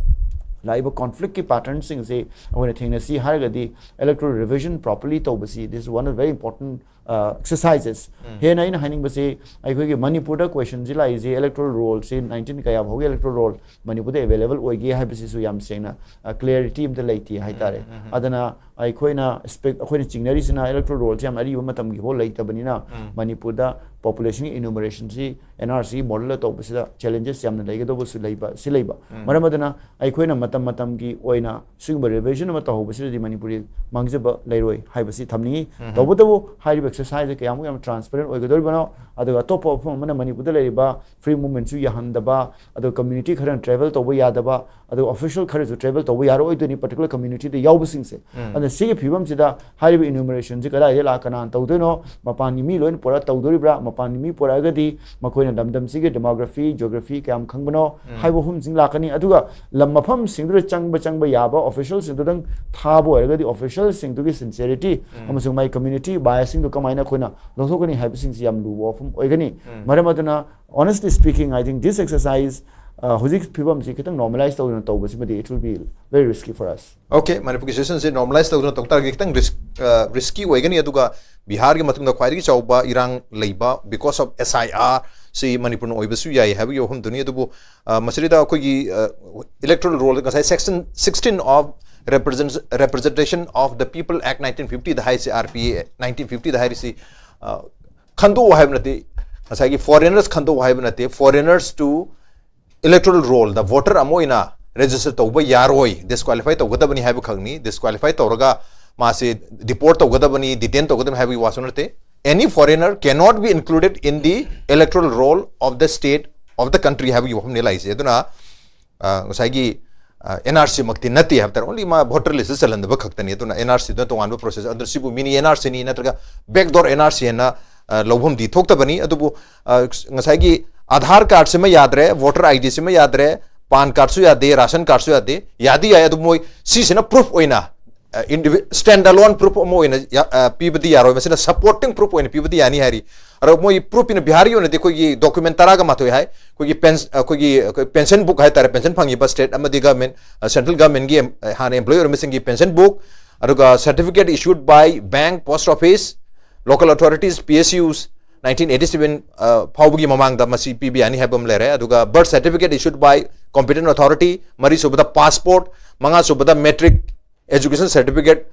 ꯂꯥꯛꯏꯕ conflict ꯀꯤ pattern ꯁꯤꯡꯁꯤ ꯑꯩꯈꯣꯏꯅ ꯊꯦꯡꯅꯁꯤ ꯍꯥꯏꯔꯒꯗꯤ electoral revision properly ꯇꯧꯕꯁꯤ, this is one of the very important, uh, exercises. ꯍꯦꯟꯅ ꯑꯩꯅ ꯍꯥꯏꯅꯤꯡꯕꯁꯤ ꯑꯩꯈꯣꯏꯒꯤ ꯃꯅꯤꯄꯨꯔꯗ question ꯁꯤ ꯂꯥꯛꯏꯁꯤ electoral roll ꯁꯤ nineteen ꯀꯌꯥ ꯐꯥꯎꯒꯤ electoral roll ꯃꯅꯤꯄꯨꯔꯗ available ꯑꯣꯏꯒꯦ ꯍꯥꯏꯕꯁꯤꯁꯨ ꯌꯥꯝ ꯁꯦꯡꯅ, ꯑ, clarity ꯑꯝꯇ ꯂꯩꯇꯦ ꯍꯥꯏꯇꯥꯔꯦ꯫ ꯑꯗꯨꯅ ꯑꯩꯈꯣꯏꯅ expect, ꯑꯩꯈꯣꯏꯅ ꯆꯤꯡꯅꯔꯤꯁꯤꯅ electoral roll ꯁꯤ ꯌꯥꯝ ꯑꯔꯤꯕ ꯃꯇꯝꯒꯤ ꯐꯥꯎ ꯂꯩꯇꯕꯅꯤꯅ ꯃꯅꯤꯄꯨꯔꯗ population ꯒꯤ enumeration ꯁꯤ N R C model ꯗ ꯇꯧꯕꯁꯤꯗ challenges ꯌꯥꯝꯅ ꯂꯩꯒꯗꯧꯕꯁꯨ ꯂꯩꯕ, ꯁꯤ ꯂꯩꯕ꯫ ꯃꯔꯝ ꯑꯗꯨꯅ ꯑꯩꯈꯣꯏꯅ ꯃꯇꯝ ꯃꯇꯝꯒꯤ ꯑꯣꯏꯅ ꯁꯤꯒꯨꯝꯕ revision ꯑꯃ ꯇꯧꯍꯧꯕꯁꯤꯗꯗꯤ ꯃꯅꯤꯄꯨꯔꯤ ꯃꯥꯡꯖꯕ ꯂꯩꯔꯣꯏ ꯍꯥꯏꯕꯁꯤ ꯊꯝꯅꯤꯡꯉꯤ꯫ ꯇꯧꯕꯇꯕꯨ ꯍꯥꯏꯔꯤꯕ exercise ꯁꯦ ꯀꯌꯥꯃꯨꯛ ꯌꯥꯝ transparent ꯑꯣꯏꯒꯗꯧꯔꯤꯕꯅꯣ, ꯑꯗꯨꯒ ꯑꯇꯣꯞꯄ ꯋꯥꯐꯝ ꯑꯃꯅ ꯃꯅꯤꯄꯨꯔꯗ ꯂꯩꯔꯤꯕ free movement ꯁꯨ ꯌꯥꯍꯟꯗꯕ, ꯑꯗꯨꯒ community ꯈꯔꯅ travel ꯇꯧꯕ ꯌꯥꯗꯕ, ꯑꯗꯨꯒ official ꯈꯔꯁꯨ travel ꯇꯧꯕ ꯌꯥꯔꯛꯑꯣꯏꯗꯣꯏꯅꯤ particular community ꯗ ꯌꯥꯎꯕꯁꯤꯡꯁꯦ꯫ ꯑꯗꯨꯅ ꯁꯤꯒꯤ ꯐꯤꯕꯝꯁꯤꯗ ꯍꯥꯏꯔꯤꯕ enumeration ꯁꯤ ꯀꯗꯥꯏꯗ ꯂꯥꯛ-, ꯀꯅꯥꯅ ꯇꯧꯗꯣꯏꯅꯣ? ꯃꯄꯥꯟꯒꯤ ꯃꯤ ꯂꯣꯏꯅ ꯄꯨꯔꯛꯑ ꯇꯧꯗꯣꯔꯤꯕ꯭ꯔꯥ? ꯃꯄꯥꯟꯒꯤ ꯃꯤ ꯄꯨꯔꯛꯑꯒꯗꯤ ꯃꯈꯣꯏꯅ ꯂꯝꯗꯝꯁꯤꯒꯤ demography, geography ꯀꯌꯥꯝ ꯈꯪꯕꯅꯣ ꯍꯥꯏꯕ ꯋꯥꯐꯝꯁꯤꯡ ꯂꯥꯛꯀꯅꯤ꯫ ꯑꯗꯨꯒ ꯂꯝ ꯃꯐꯝꯁꯤꯡꯗꯨꯗ ꯆꯪꯕ, ꯆꯪꯕ ꯌꯥꯕ official ꯁꯤꯡꯗꯨꯗꯪ ꯊꯥꯕ ꯑꯣꯏꯔꯒꯗꯤ official ꯁꯤꯡꯗꯨꯒꯤ sincerity ꯑꯃꯁꯨꯡ ꯃꯥꯒꯤ community bias ꯁꯤꯡꯗꯨ ꯀꯃꯥꯏꯅ ꯑꯩꯈꯣꯏꯅ ꯂꯧꯊꯣꯛꯀꯅꯤ ꯍꯥꯏꯕꯁꯤꯡꯁꯤ ꯌꯥꯝ ꯂꯨꯕ ꯋꯥꯐꯝ ꯑꯣꯏꯒꯅꯤ꯫ ꯃꯔꯝ ꯑꯗꯨꯅ, honestly speaking, I think this exercise ꯍꯧꯖꯤꯛ ꯐꯤꯕꯝꯁꯤ ꯈꯤꯇꯪ normalize ꯇꯧꯗꯅ ꯇꯧꯕꯁꯤꯃꯗꯤ it will be very risky for us. Okay, ꯃꯅꯤꯄꯨꯔꯒꯤ situation ꯁꯤ normalize ꯇꯧꯗꯨꯅ ꯇꯧ ꯇꯥꯔꯒꯗꯤ ꯈꯤꯇꯪ risk, risky ꯑꯣꯏꯒꯅꯤ꯫ ꯑꯗꯨꯒ ꯕꯤꯍꯥꯔꯒꯤ ꯃꯇꯨꯡꯗ ꯈ꯭ꯋꯥꯏꯗꯒꯤ ꯆꯥꯎꯕ ꯏꯔꯥꯡ ꯂꯩꯕ because of S I R ꯁꯤ ꯃꯅꯤꯄꯨꯔꯅ ꯑꯣꯏꯕꯁꯨ ꯌꯥꯏ ꯍꯥꯏꯕꯒꯤ ꯋꯥꯐꯝꯗꯨꯅꯤ꯫ ꯑꯗꯨꯕꯨ ꯃꯁꯤꯗ ꯑꯩꯈꯣꯏꯒꯤ electoral roll ꯉꯁꯥꯏ section sixteen of representation of the People Act nineteen fifty ꯗ ꯍꯥꯏꯔꯤꯁꯤ, R P A nineteen fifty ꯗ ꯍꯥꯏꯔꯤꯁꯤ ꯈꯟꯗꯣꯛꯑꯣ ꯍꯥꯏꯕ ꯅꯠꯇꯦ, ꯉꯁꯥꯏꯒꯤ foreigners ꯈꯟꯗꯣꯛꯑꯣ ꯍꯥꯏꯕ ꯅꯠꯇꯦ, foreigners to electoral roll the voter ꯑꯃ ꯑꯣꯏꯅ register ꯇꯧꯕ ꯌꯥꯔꯣꯏ, disqualify ꯇꯧꯒꯗꯕꯅꯤ ꯍꯥꯏꯕ ꯈꯛꯅꯤ꯫ Disqualify ꯇꯧꯔꯒ ꯃꯥꯁꯦ deport ꯇꯧꯒꯗꯕꯅꯤ, detain ꯇꯧꯒꯗꯕꯅꯤ ꯍꯥꯏꯕꯒꯤ ꯋꯥꯁꯨ ꯅꯠꯇꯦ꯫ Any foreigner cannot be included in the electoral roll of the state of the country ꯍꯥꯏꯕꯒꯤ ꯋꯥꯐꯝꯅꯤ ꯂꯥꯛꯏꯁꯦ꯫ ꯑꯗꯨꯅ ꯉꯁꯥꯏꯒꯤ N R C ꯃꯛꯇꯤ ꯅꯠꯇꯦ ꯍꯥꯏꯕ ꯇꯥꯔꯦ, only ꯃꯥ voter list ꯆꯜꯍꯟꯗꯕ ꯈꯛꯇꯅꯤ꯫ ꯑꯗꯨꯅ N R C ꯗꯨꯅ ꯇꯣꯉꯥꯟꯕ process, ꯑꯗꯨꯅ ꯁꯤꯕꯨ mini N R C ꯅꯤ ꯅꯠꯇ꯭ꯔꯒ backdoor N R C ꯍꯥꯏꯅ ꯂꯧꯐꯝꯗꯤ ꯊꯣꯛꯇꯕꯅꯤ꯫ ꯑꯗꯨꯕꯨ ꯉꯁꯥꯏꯒꯤ Aadhaar card ꯁꯤꯃ ꯌꯥꯗ꯭ꯔꯦ, voter I D ꯁꯤꯃ ꯌꯥꯗ꯭ꯔꯦ, PAN card ꯁꯨ ꯌꯥꯗꯦ, ration card ꯁꯨ ꯌꯥꯗꯦ, ꯌꯥꯗꯤ ꯌꯥꯏ, ꯑꯗꯨ ꯃꯣꯏ ꯁꯤꯁꯤꯅ proof ꯑꯣꯏꯅ stand alone proof ꯑꯃ ꯑꯣꯏꯅ ꯄꯤꯕꯗꯤ ꯌꯥꯔꯣꯏ, ꯃꯁꯤꯅ supporting proof ꯑꯣꯏꯅ ꯄꯤꯕꯗꯤ ꯌꯥꯅꯤ ꯍꯥꯏꯔꯤ꯫ ꯑꯗꯣ ꯃꯣꯏ proof ꯄꯤꯅ ꯕꯤꯍꯥꯔꯒꯤ ꯑꯣꯏꯅꯗꯤ ꯑꯩꯈꯣꯏꯒꯤ document ꯇꯔꯥꯒ ꯃꯥꯊꯣꯏ ꯍꯥꯏ, ꯑꯩꯈꯣꯏꯒꯤ ꯄꯦꯟ ꯑꯩꯈꯣꯏꯒꯤ ꯑꯩꯈꯣꯏ pension book ꯍꯥꯏꯇꯥꯔꯦ, pension ꯐꯪꯉꯤꯕ state ꯑꯃꯗꯤ government, central government ꯒꯤ ꯍꯥꯟꯅ employee ꯑꯣꯏꯔꯝꯕꯁꯤꯡꯒꯤ pension book, ꯑꯗꯨꯒ certificate issued by bank, post office, local authorities, P S Us, nineteen eighty seven ꯐꯥꯎꯕꯒꯤ ꯃꯃꯥꯡꯗ ꯃꯁꯤ ꯄꯤꯕ ꯌꯥꯅꯤ ꯍꯥꯏꯕ ꯑꯃ ꯂꯩꯔꯦ꯫ ꯑꯗꯨꯒ birth certificate issued by competent authority, ꯃꯔꯤꯁꯨꯕꯗ passport, ꯃꯉꯥꯁꯨꯕꯗ matric education certificate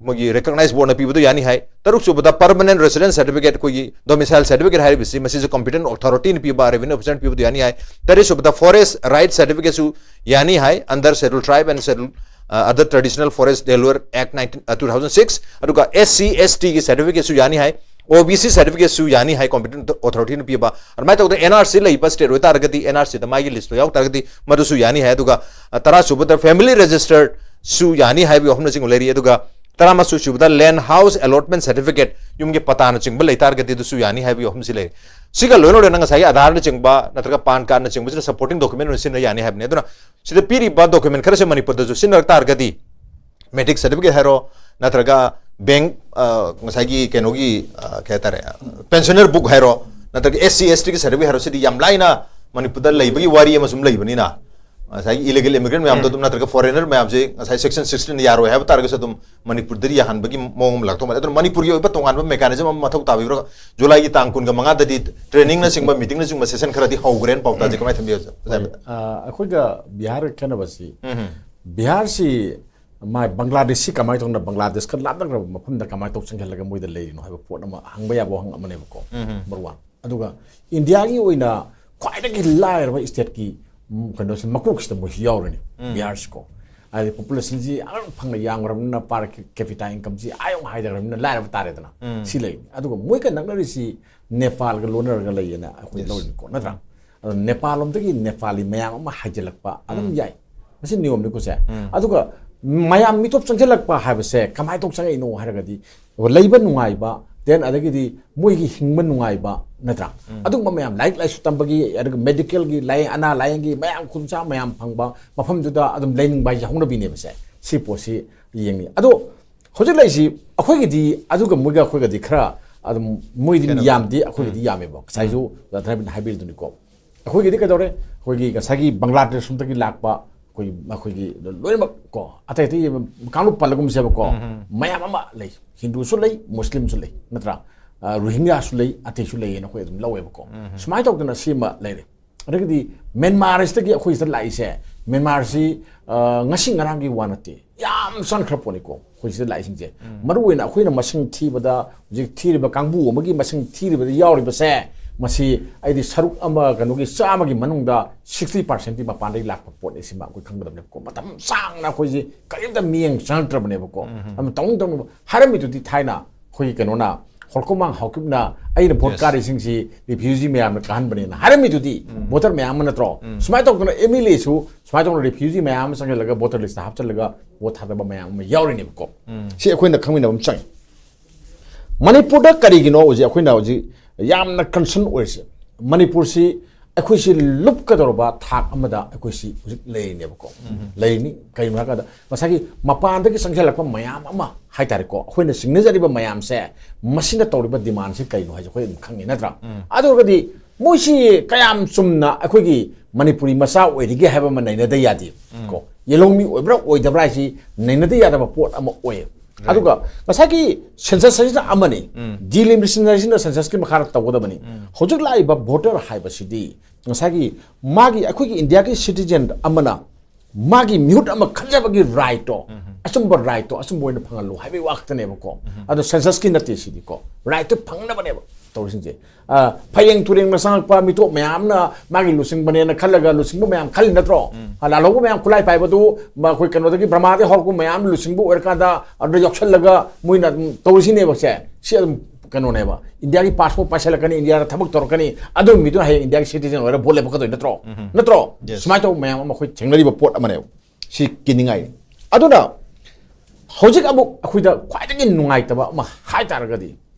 ꯃꯣꯏꯒꯤ recognized board ꯅ ꯄꯤꯕꯗꯣ ꯌꯥꯅꯤ ꯍꯥꯏ꯫ ꯇꯔꯨꯛꯁꯨꯕꯗ permanent resident certificate, ꯑꯩꯈꯣꯏꯒꯤ domicile certificate ꯍꯥꯏꯔꯤꯕꯁꯤ ꯃꯁꯤꯁꯨ competent authority ꯅ ꯄꯤꯕ, revenue officer ꯅ ꯄꯤꯕꯗꯣ ꯌꯥꯅꯤ ꯍꯥꯏ꯫ ꯇꯔꯦꯠꯁꯨꯕꯗ forest right certificate ꯁꯨ ꯌꯥꯅꯤ ꯍꯥꯏ, under schedule tribe and schedule other traditional forest dwelling act nineteen two thousand six, ꯑꯗꯨꯒ S C S T ꯒꯤ certificate ꯁꯨ ꯌꯥꯅꯤ ꯍꯥꯏ, O B C certificate ꯁꯨ ꯌꯥꯅꯤ ꯍꯥꯏ competent authority ꯅ ꯄꯤꯕ꯫ ꯑꯗꯨꯃꯥꯏꯅ ꯇꯧꯗꯅ N R C ꯂꯩꯕ state ꯑꯣꯏꯇꯥꯔꯒꯗꯤ, N R C ꯗ ꯃꯥꯒꯤ list ꯇꯣ ꯌꯥꯎ ꯇꯥꯔꯒꯗꯤ ꯃꯗꯨꯁꯨ ꯌꯥꯅꯤ ꯍꯥꯏ꯫ ꯑꯗꯨꯒ ꯇꯔꯥꯁꯨꯕꯗ family registered ꯁꯨ ꯌꯥꯅꯤ ꯍꯥꯏꯕꯒꯤ ꯋꯥꯐꯝꯅꯆꯤꯡꯕ ꯂꯩꯔꯤ꯫ ꯑꯗꯨꯒ ꯇꯔꯥꯃꯥꯊꯣꯏꯁꯨꯕꯗ land house allotment certificate, ꯌꯨꯝꯒꯤ ꯄꯇꯥꯅꯆꯤꯡꯕ ꯂꯩ ꯇꯥꯔꯒꯗꯤ ꯑꯗꯨꯁꯨ ꯌꯥꯅꯤ ꯍꯥꯏꯕꯒꯤ ꯋꯥꯐꯝꯁꯤ ꯂꯩꯔꯤ꯫ ꯁꯤꯒ ꯂꯣꯏꯅ ꯂꯣꯏꯅ ꯉꯁꯥꯏꯒꯤ Aadhaar ꯅꯆꯤꯡꯕ ꯅꯠꯇ꯭ꯔꯒ PAN card ꯅꯆꯤꯡꯕꯁꯤꯅ supporting document ꯑꯣꯏꯅ ꯁꯤꯖꯤꯟꯅ ꯌꯥꯅꯤ ꯍꯥꯏꯕꯅꯤ꯫ ꯑꯗꯨꯅ ꯁꯤꯗ ꯄꯤꯔꯤꯕ document ꯈꯔꯁꯦ ꯃꯅꯤꯄꯨꯔꯗꯁꯨ ꯁꯤꯖꯤꯟꯅꯔꯛ ꯇꯥꯔꯒꯗꯤ matric certificate ꯍꯥꯏꯔꯣ, ꯅꯠꯇ꯭ꯔꯒ bank ꯉꯁꯥꯏꯒꯤ ꯀꯩꯅꯣꯒꯤ ꯀꯩ ꯍꯥꯏꯇꯥꯔꯦ, pensioner book ꯍꯥꯏꯔꯣ, ꯅꯠꯇ꯭ꯔꯒ S C S T ꯒꯤ certificate ꯍꯥꯏꯔꯣ, ꯁꯤꯗꯤ ꯌꯥꯝ ꯂꯥꯏꯅ ꯃꯅꯤꯄꯨꯔꯗ ꯂꯩꯕꯒꯤ ꯋꯥꯔꯤ ꯑꯃ ꯁꯨꯝ ꯂꯩꯕꯅꯤꯅ, ꯉꯁꯥꯏꯒꯤ ꯏꯂꯤꯒꯦꯜ ꯏꯃꯤꯒ꯭ꯔꯦꯟ ꯃꯌꯥꯝꯗꯣ ꯑꯗꯨꯝ, ꯅꯠꯇ꯭ꯔꯒ ꯐꯣꯔꯦꯅꯔ ꯃꯌꯥꯝꯁꯦ ꯉꯁꯥꯏ ꯁꯦꯛꯁꯟ ꯁꯤꯛꯁꯇꯤꯟ ꯌꯥꯔꯣꯏ ꯍꯥꯏꯕ ꯇꯥꯔꯒꯁꯨ ꯑꯗꯨꯝ ꯃꯅꯤꯄꯨꯔꯗꯗꯤ ꯌꯥꯍꯟꯕꯒꯤ ꯃꯑꯣꯡ ꯑꯃ ꯂꯥꯛꯇꯧ ꯃꯥꯜꯂꯦ꯫ ꯑꯗꯨꯅ ꯃꯅꯤꯄꯨꯔꯒꯤ ꯑꯣꯏꯕ ꯇꯣꯉꯥꯟꯕ ꯃꯦꯀꯥꯅꯤꯖꯝ ꯑꯃ ꯃꯊꯧ ꯇꯥꯕꯤꯕ꯭ꯔꯥ? ꯖꯨꯂꯥꯏꯒꯤ ꯇꯥꯡ ꯀꯨꯟꯒ ꯃꯉꯥꯗꯗꯤ ꯇ꯭ꯔꯦꯅꯤꯡꯅꯆꯤꯡꯕ, ꯃꯤꯇꯤꯡꯅꯆꯤꯡꯕ ꯁꯦꯁꯟ ꯈꯔꯗꯤ ꯍꯧꯈ꯭ꯔꯦꯅ ꯄꯥꯎ ꯇꯥꯖꯩ꯫ ꯀꯃꯥꯏꯅ ꯊꯝꯕꯤꯌꯨ, ꯑꯣꯖꯥ? ꯑ, ꯑꯩꯈꯣꯏꯒ ꯕꯤꯍꯥꯔꯒ ꯈꯦꯠꯅꯕꯁꯤ, ꯎꯝ꯫ ꯕꯤꯍꯥꯔꯁꯤ ꯃꯥꯏ ꯕꯪꯒ꯭ꯂꯥꯗꯦꯁꯁꯤ ꯀꯃꯥꯏꯅ ꯇꯧꯅ, ꯕꯪꯒ꯭ꯂꯥꯗꯦꯁꯀ ꯂꯥꯞꯅꯈ꯭ꯔꯕ ꯃꯐꯝꯗ ꯀꯃꯥꯏꯅ ꯇꯧ ꯆꯪꯁꯤꯜꯂꯒ ꯃꯣꯏꯗ ꯂꯩꯔꯤꯅꯣ ꯍꯥꯏꯕ ꯄꯣꯠ ꯑꯃ ꯍꯪꯕ ꯌꯥꯕ ꯋꯥꯍꯪ ꯑꯃꯅꯦꯕꯀꯣ꯫ ꯎꯝ꯫ Number one. ꯑꯗꯨꯒ ꯏꯟꯗꯤꯌꯥꯒꯤ ꯑꯣꯏꯅ ꯈ꯭ꯋꯥꯏꯗꯒꯤ ꯂꯥꯏꯔꯕ ꯁ꯭ꯇꯦꯠꯀꯤ, ꯎꯝ, ꯀꯩꯅꯣꯁꯤ ꯃꯀꯣꯛꯁꯤꯗ ꯃꯣꯏꯁꯤ ꯌꯥꯎꯔꯤꯅꯤ, ꯎꯝ꯫ ꯕꯤꯍꯥꯔꯁꯤꯀꯣ꯫ ꯍꯥꯏꯗꯤ ꯄꯣꯄꯨꯂꯦꯁꯟꯁꯤ ꯑꯉꯥꯡ ꯐꯪꯅ ꯌꯥꯝꯈ꯭ꯔꯕꯅꯤꯅ, ꯄꯥꯔ ꯀꯦꯄꯤꯇꯥ ꯏꯟꯀꯝꯁꯤ ꯑꯥ ꯌꯧꯅ ꯍꯥꯏꯊꯈ꯭ꯔꯕꯅꯤꯅ ꯂꯥꯏꯔꯕ ꯇꯥꯔꯦꯗꯅ꯫ ꯎꯝ꯫ ꯁꯤ ꯂꯩ꯫ ꯑꯗꯨꯒ ꯃꯣꯏꯒ ꯅꯛꯅꯔꯤꯁꯤ ꯅꯦꯄꯥꯜꯒ ꯂꯣꯟꯅꯔꯒ ꯂꯩꯌꯦꯅ ꯑꯩꯈꯣꯏ Yes. ꯂꯧꯔꯤꯅꯤꯀꯣ, ꯅꯠꯇ꯭ꯔꯥ? ꯑꯗꯣ ꯅꯦꯄꯥꯜ ꯂꯣꯝꯗꯒꯤ ꯅꯦꯄꯥꯂꯤ ꯃꯌꯥꯝ ꯑꯃ ꯍꯥꯏꯖꯤꯜꯂꯛꯄ ꯑꯗꯨꯝ ꯎꯝ꯫ ꯌꯥꯏ꯫ ꯃꯁꯤ ꯅꯤꯌꯣꯝꯅꯤꯀꯣ ꯁꯦ꯫ ꯎꯝ꯫ ꯑꯗꯨꯒ ꯃꯌꯥꯝ ꯃꯤꯇꯣꯞ ꯆꯪꯁꯤꯜꯂꯛꯄ ꯍꯥꯏꯕꯁꯦ ꯀꯃꯥꯏꯅ ꯇꯧ ꯆꯪꯉꯛꯏꯅꯣ ꯍꯥꯏꯔꯒꯗꯤ, ꯂꯩꯕ ꯅꯨꯡꯉꯥꯏꯕ, then ꯑꯗꯒꯤꯗꯤ ꯃꯣꯏꯒꯤ ꯍꯤꯡꯕ ꯅꯨꯡꯉꯥꯏꯕ, ꯅꯠꯇ꯭ꯔꯥ? ꯎꯝ꯫ ꯑꯗꯨꯒꯨꯝꯕ ꯃꯌꯥꯝ, ꯂꯥꯏꯔꯤꯛ ꯂꯥꯏꯁꯨ ꯇꯝꯕꯒꯤ, ꯑꯗꯨꯒ ꯃꯦꯗꯤꯀꯦꯜꯒꯤ, ꯂꯥꯏꯌꯦꯡ, ꯑꯅꯥ ꯂꯥꯏꯌꯦꯡꯒꯤ ꯃꯌꯥꯝ ꯈꯨꯗꯣꯡꯆꯥꯕ ꯃꯌꯥꯝ ꯐꯪꯕ ꯃꯐꯝꯗꯨꯗ ꯑꯗꯨꯝ ꯂꯩꯅꯤꯡꯕ ꯍꯥꯏꯁꯦ ꯍꯧꯅꯕꯤꯅꯦꯕꯁꯦ꯫ ꯁꯤ ꯄꯣꯠꯁꯤ ꯌꯦꯡꯅꯤ꯫ ꯑꯗꯣ ꯍꯧꯖꯤꯛ ꯂꯩꯔꯤꯁꯤ ꯑꯩꯈꯣꯏꯒꯤꯗꯤ ꯑꯗꯨꯒ ꯃꯣꯏꯒ ꯑꯩꯈꯣꯏꯒꯗꯤ ꯈꯔ ꯑꯗꯨꯝ, ꯃꯣꯏꯗꯤ ꯈꯦꯠꯅꯕ꯫ ꯌꯥꯝꯗꯦ, ꯑꯩꯈꯣꯏꯒꯤꯗꯤ ꯌꯥꯝꯃꯦꯕ꯫ ꯉꯁꯥꯏꯁꯨ ꯑꯣꯖꯥ ꯊꯅꯥꯕꯤꯅ ꯍꯥꯏꯕꯤꯔꯤꯗꯨꯅꯤꯀꯣ꯫ ꯑꯩꯈꯣꯏꯒꯤꯗꯤ ꯀꯩꯗꯧꯔꯦ? ꯑꯩꯈꯣꯏꯒꯤ ꯉꯁꯥꯏꯒꯤ ꯕꯪꯒ꯭ꯂꯥꯗꯦꯁ ꯂꯣꯝꯗꯒꯤ ꯂꯥꯛꯄ ꯑꯩꯈꯣꯏ, ꯑꯩꯈꯣꯏꯒꯤ ꯂꯣꯏꯅꯃꯛ ꯀꯣ, ꯑꯇꯩ ꯑꯇꯩ ꯀꯥꯡꯂꯨꯞ ꯄꯜꯂꯒꯨꯝꯁꯦꯕꯀꯣ, ꯎꯝ, ꯎꯝ꯫ ꯃꯌꯥꯝ ꯑꯃ ꯂꯩ꯫ ꯍꯤꯟꯗꯨꯁꯨ ꯂꯩ, ꯃꯨꯁꯂꯤꯝꯁꯨ ꯂꯩ, ꯅꯠꯇ꯭ꯔꯥ? ꯑ, ꯔꯣꯍꯤꯡꯒ꯭ꯌꯥꯁꯨ ꯂꯩ, ꯑꯇꯩꯁꯨ ꯂꯩꯌꯦꯅ ꯑꯩꯈꯣꯏ ꯑꯗꯨꯝ ꯂꯧꯋꯦꯕꯀꯣ꯫ ꯎꯝ, ꯎꯝ꯫ ꯁꯨꯃꯥꯏꯅ ꯇꯧꯗꯅ ꯁꯤꯃ ꯂꯩꯔꯦ꯫ ꯑꯗꯒꯤꯗꯤ ꯃ꯭ꯌꯥꯟꯃꯥꯔꯁꯤꯗꯒꯤ ꯑꯩꯈꯣꯏ ꯁꯤꯗ ꯂꯥꯛꯏꯁꯦ, ꯃ꯭ꯌꯥꯟꯃꯥꯔꯁꯤ, ꯑ, ꯉꯁꯤ ꯉꯔꯥꯡꯒꯤ ꯋꯥ ꯅꯠꯇꯦ, ꯌꯥꯝ ꯆꯪꯈ꯭ꯔ ꯄꯣꯠꯅꯤꯀꯣ ꯑꯩꯈꯣꯏ ꯁꯤꯗ ꯂꯥꯛꯏꯁꯤꯡꯁꯦ꯫ ꯎꯝ꯫ ꯃꯔꯨꯑꯣꯏꯅ ꯑꯩꯈꯣꯏꯅ ꯃꯁꯤꯡ ꯊꯤꯕꯗ, ꯍꯧꯖꯤꯛ ꯊꯤꯔꯤꯕ ꯀꯥꯡꯕꯨ ꯑꯃꯒꯤ ꯃꯁꯤꯡ ꯊꯤꯔꯤꯕꯗ ꯌꯥꯎꯔꯤꯕꯁꯦ, ꯃꯁꯤ ꯑꯩꯗꯤ ꯁꯔꯨꯛ ꯑꯃ, ꯀꯩꯅꯣꯒꯤ ꯆꯥꯝꯃꯒꯤ ꯃꯅꯨꯡꯗ ꯁꯤꯛꯁꯇꯤ ꯄꯥꯔꯁꯦꯟꯇꯤ ꯃꯄꯥꯟꯗꯒꯤ ꯂꯥꯛꯄ ꯄꯣꯠꯅꯤ꯫ ꯁꯤꯃ ꯑꯩꯈꯣꯏ ꯈꯪꯒꯗꯕꯅꯦꯕꯀꯣ꯫ ꯃꯇꯝ ꯁꯥꯡꯅ ꯑꯩꯈꯣꯏꯁꯤ ꯀꯔꯤꯝꯇ ꯃꯤꯠꯌꯦꯡ ꯆꯪꯉꯛꯇ꯭ꯔꯕꯅꯦꯕꯀꯣ꯫ ꯎꯝ꯫ ꯑꯗꯨ ꯇꯧꯅ ꯇꯧꯅꯕ ꯍꯥꯏꯔꯝꯃꯤꯗꯨꯗꯤ ꯊꯥꯏꯅ ꯑꯩꯈꯣꯏꯒꯤ ꯀꯩꯅꯣꯅ, ꯍꯣꯜꯀꯣꯃꯥꯡ ꯍꯥꯎꯀꯤꯞꯅ ꯑꯩꯅ ꯚꯣꯠ Yes. ꯀꯥꯔꯤꯁꯤꯡꯁꯤ ꯔꯤꯐ꯭ꯌꯨꯖꯤ ꯃꯌꯥꯝꯅ ꯀꯥꯍꯟꯕꯅꯦꯅ ꯍꯥꯏꯔꯝꯃꯤꯗꯨꯗꯤ, ꯎꯝ꯫ ꯚꯣꯇꯔ ꯃꯌꯥꯝ ꯑꯃ ꯅꯠꯇ꯭ꯔꯣ? ꯎꯝ꯫ ꯁꯨꯃꯥꯏꯅ ꯇꯧꯗꯅ ꯑꯦꯝ ꯑꯦꯜ ꯑꯦꯁꯨ ꯁꯨꯃꯥꯏꯅ ꯇꯧꯗꯅ ꯔꯤꯐ꯭ꯌꯨꯖꯤ ꯃꯌꯥꯝ ꯑꯃ ꯆꯪꯁꯤꯜꯂꯒ ꯚꯣꯇꯔ ꯂꯤꯁꯇ ꯍꯥꯞꯆꯤꯜꯂꯒ ꯚꯣꯠ ꯊꯥꯗꯕ ꯃꯌꯥꯝ ꯑꯃ ꯌꯥꯎꯔꯤꯅꯦꯕꯀꯣ꯫ ꯎꯝ꯫ ꯁꯤ ꯑꯩꯈꯣꯏꯅ ꯈꯪꯃꯤꯟꯅꯕ ꯑꯃ ꯆꯪꯉꯤ꯫ ꯃꯅꯤꯄꯨꯔꯗ ꯀꯔꯤꯒꯤꯅꯣ ꯍꯧꯖꯤꯛ ꯑꯩꯈꯣꯏꯅ ꯍꯧꯖꯤꯛ ꯌꯥꯝꯅ ꯀꯟꯁꯔꯟ ꯑꯣꯏꯔꯤꯁꯦ? ꯃꯅꯤꯄꯨꯔꯁꯤ ꯑꯩꯈꯣꯏꯁꯤ ꯂꯨꯞꯀꯗꯧꯔꯕ ꯊꯥꯛ ꯑꯃꯗ ꯑꯩꯈꯣꯏꯁꯤ ꯍꯧꯖꯤꯛ ꯂꯩꯔꯤꯅꯦꯕꯀꯣ꯫ ꯎꯝ꯫ ꯂꯩꯔꯤꯅꯤ꯫ ꯀꯩꯒꯤꯅꯣ ꯍꯥꯏꯔꯀꯥꯟꯗ ꯉꯁꯥꯏꯒꯤ ꯃꯄꯥꯟꯗꯒꯤ ꯆꯪꯁꯤꯜꯂꯛꯄ ꯃꯌꯥꯝ ꯑꯃ ꯍꯥꯏꯇꯥꯔꯦꯀꯣ, ꯑꯩꯈꯣꯏꯅ ꯁꯤꯡꯅꯖꯔꯤꯕ ꯃꯌꯥꯝꯁꯦ, ꯃꯁꯤꯅ ꯇꯧꯔꯤꯕ ꯗꯤꯃꯥꯟꯁꯦ ꯀꯩꯅꯣ ꯍꯥꯏꯁꯦ ꯑꯩꯈꯣꯏ ꯑꯗꯨꯝ ꯈꯪꯉꯤ, ꯅꯠꯇ꯭ꯔꯥ? ꯎꯝ꯫ ꯑꯗꯨ ꯑꯣꯏꯔꯒꯗꯤ ꯃꯣꯏꯁꯤ ꯀꯌꯥꯝ ꯆꯨꯝꯅ ꯑꯩꯈꯣꯏꯒꯤ ꯃꯅꯤꯄꯨꯔꯤ ꯃꯆꯥ ꯑꯣꯏꯔꯤꯒꯦ ꯍꯥꯏꯕ ꯑꯃ ꯅꯩꯅꯗ ꯌꯥꯗꯦ꯫ ꯀꯣ, ꯌꯦꯂꯧꯃꯤ ꯑꯣꯏꯕ꯭ꯔꯥ ꯑꯣꯏꯗꯕ꯭ꯔꯥ ꯍꯥꯏꯁꯤ ꯅꯩꯅꯗ ꯌꯥꯗꯕ ꯄꯣꯠ ꯑꯃ ꯑꯣꯏꯌꯦ꯫ ꯑꯗꯨꯒ ꯉꯁꯥꯏꯒꯤ ꯁꯦꯟꯁꯁ ꯍꯥꯏꯁꯤꯅ ꯑꯃꯅꯤ, ꯗꯤꯂꯤꯃꯤꯇꯦꯁꯟ ꯍꯥꯏꯁꯤꯅ ꯁꯦꯟꯁꯁꯀꯤ ꯃꯈꯥꯗ ꯇꯧꯒꯗꯕꯅꯤ꯫ ꯍꯧꯖꯤꯛ ꯂꯥꯛꯏꯕ ꯚꯣꯇꯔ ꯍꯥꯏꯕꯁꯤꯗꯤ ꯉꯁꯥꯏꯒꯤ ꯃꯥꯒꯤ, ꯑꯩꯈꯣꯏꯒꯤ ꯏꯟꯗꯤꯌꯥꯒꯤ ꯁꯤꯇꯤꯖꯦꯟ ꯑꯃꯅ ꯃꯥꯒꯤ ꯃꯤꯍꯨꯠ ꯑꯃ ꯈꯟꯖꯕꯒꯤ ꯔꯥꯏꯠꯇꯣ, ꯑꯆꯨꯝꯕ ꯔꯥꯏꯠꯇꯣ ꯑꯆꯨꯝꯕ ꯑꯣꯏꯅ ꯐꯪꯍꯜꯂꯨ ꯍꯥꯏꯕꯒꯤ ꯋꯥ ꯈꯛꯇꯅꯦꯕꯀꯣ꯫ ꯑꯗꯣ ꯁꯦꯟꯁꯁꯀꯤ ꯅꯠꯇꯦ ꯁꯤꯗꯤꯀꯣ, ꯔꯥꯏꯠꯇꯨ ꯐꯪꯅꯕꯅꯦꯕ ꯇꯧꯔꯤꯁꯤꯡꯁꯦ꯫ ꯑ, ꯐꯌꯦꯡ ꯇꯨꯔꯦꯡꯅ ꯆꯪꯉꯛꯄ ꯃꯤꯇꯣꯞ ꯃꯌꯥꯝꯅ ꯃꯥꯒꯤ ꯂꯨꯆꯤꯡꯕꯅꯦꯅ ꯈꯜꯂꯒ ꯂꯨꯆꯤꯡꯕ ꯃꯌꯥꯝ ꯈꯜꯂꯤ ꯅꯠꯇ꯭ꯔꯣ? ꯑ, ꯂꯥꯜꯍꯧꯕ ꯃꯌꯥꯝ, ꯈꯨꯠꯂꯥꯏ ꯄꯥꯏꯕꯗꯨ, ꯃ-, ꯑꯩꯈꯣꯏ ꯀꯩꯅꯣꯗꯒꯤ, ꯕ꯭ꯔꯍꯃꯥꯗꯒꯤ ꯍꯧꯔꯛꯄ ꯃꯌꯥꯝ ꯂꯨꯆꯤꯡꯕ ꯑꯣꯏꯔꯀꯥꯟꯗ ꯑꯗꯨꯗ ꯌꯥꯎꯁꯜꯂꯒ ꯃꯣꯏꯅ ꯑꯗꯨꯝ ꯇꯧꯔꯤꯁꯤꯅꯦꯕ ꯁꯦ꯫ ꯁꯤ ꯑꯗꯨꯝ ꯀꯩꯅꯣꯅꯦꯕ, ꯏꯟꯗꯤꯌꯥꯒꯤ ꯄꯥꯁꯄꯣꯔꯠ ꯄꯥꯏꯁꯜꯂꯛꯀꯅꯤ, ꯏꯟꯗꯤꯌꯥꯗ ꯊꯕꯛ ꯇꯧꯔꯛꯀꯅꯤ, ꯑꯗꯨ ꯃꯤꯗꯨꯅ ꯍꯌꯦꯡ ꯏꯟꯗꯤꯌꯥꯒꯤ ꯁꯤꯇꯤꯖꯦꯟ ꯑꯣꯏꯔꯒ ꯚꯣꯠ ꯂꯦꯞꯄꯛꯀꯗꯣꯏ ꯅꯠꯇ꯭ꯔꯣ? ꯅꯠꯇ꯭ꯔꯣ? Yes. ꯁꯨꯃꯥꯏꯅ ꯇꯧꯕ ꯃꯌꯥꯝ ꯑꯃ ꯑꯩꯈꯣꯏ ꯊꯦꯡꯅꯔꯤꯕ ꯄꯣꯠ ꯑꯃꯅꯦꯕ꯫ ꯁꯤ ꯀꯤꯅꯤꯡꯉꯥꯏ꯫ ꯑꯗꯨꯅ ꯍꯧꯖꯤꯛ ꯑꯃꯨꯛ ꯑꯩꯈꯣꯏꯗ ꯈ꯭ꯋꯥꯏꯗꯒꯤ ꯅꯨꯡꯉꯥꯏꯇꯕ ꯑꯃ ꯍꯥꯏ ꯇꯥꯔꯒꯗꯤ,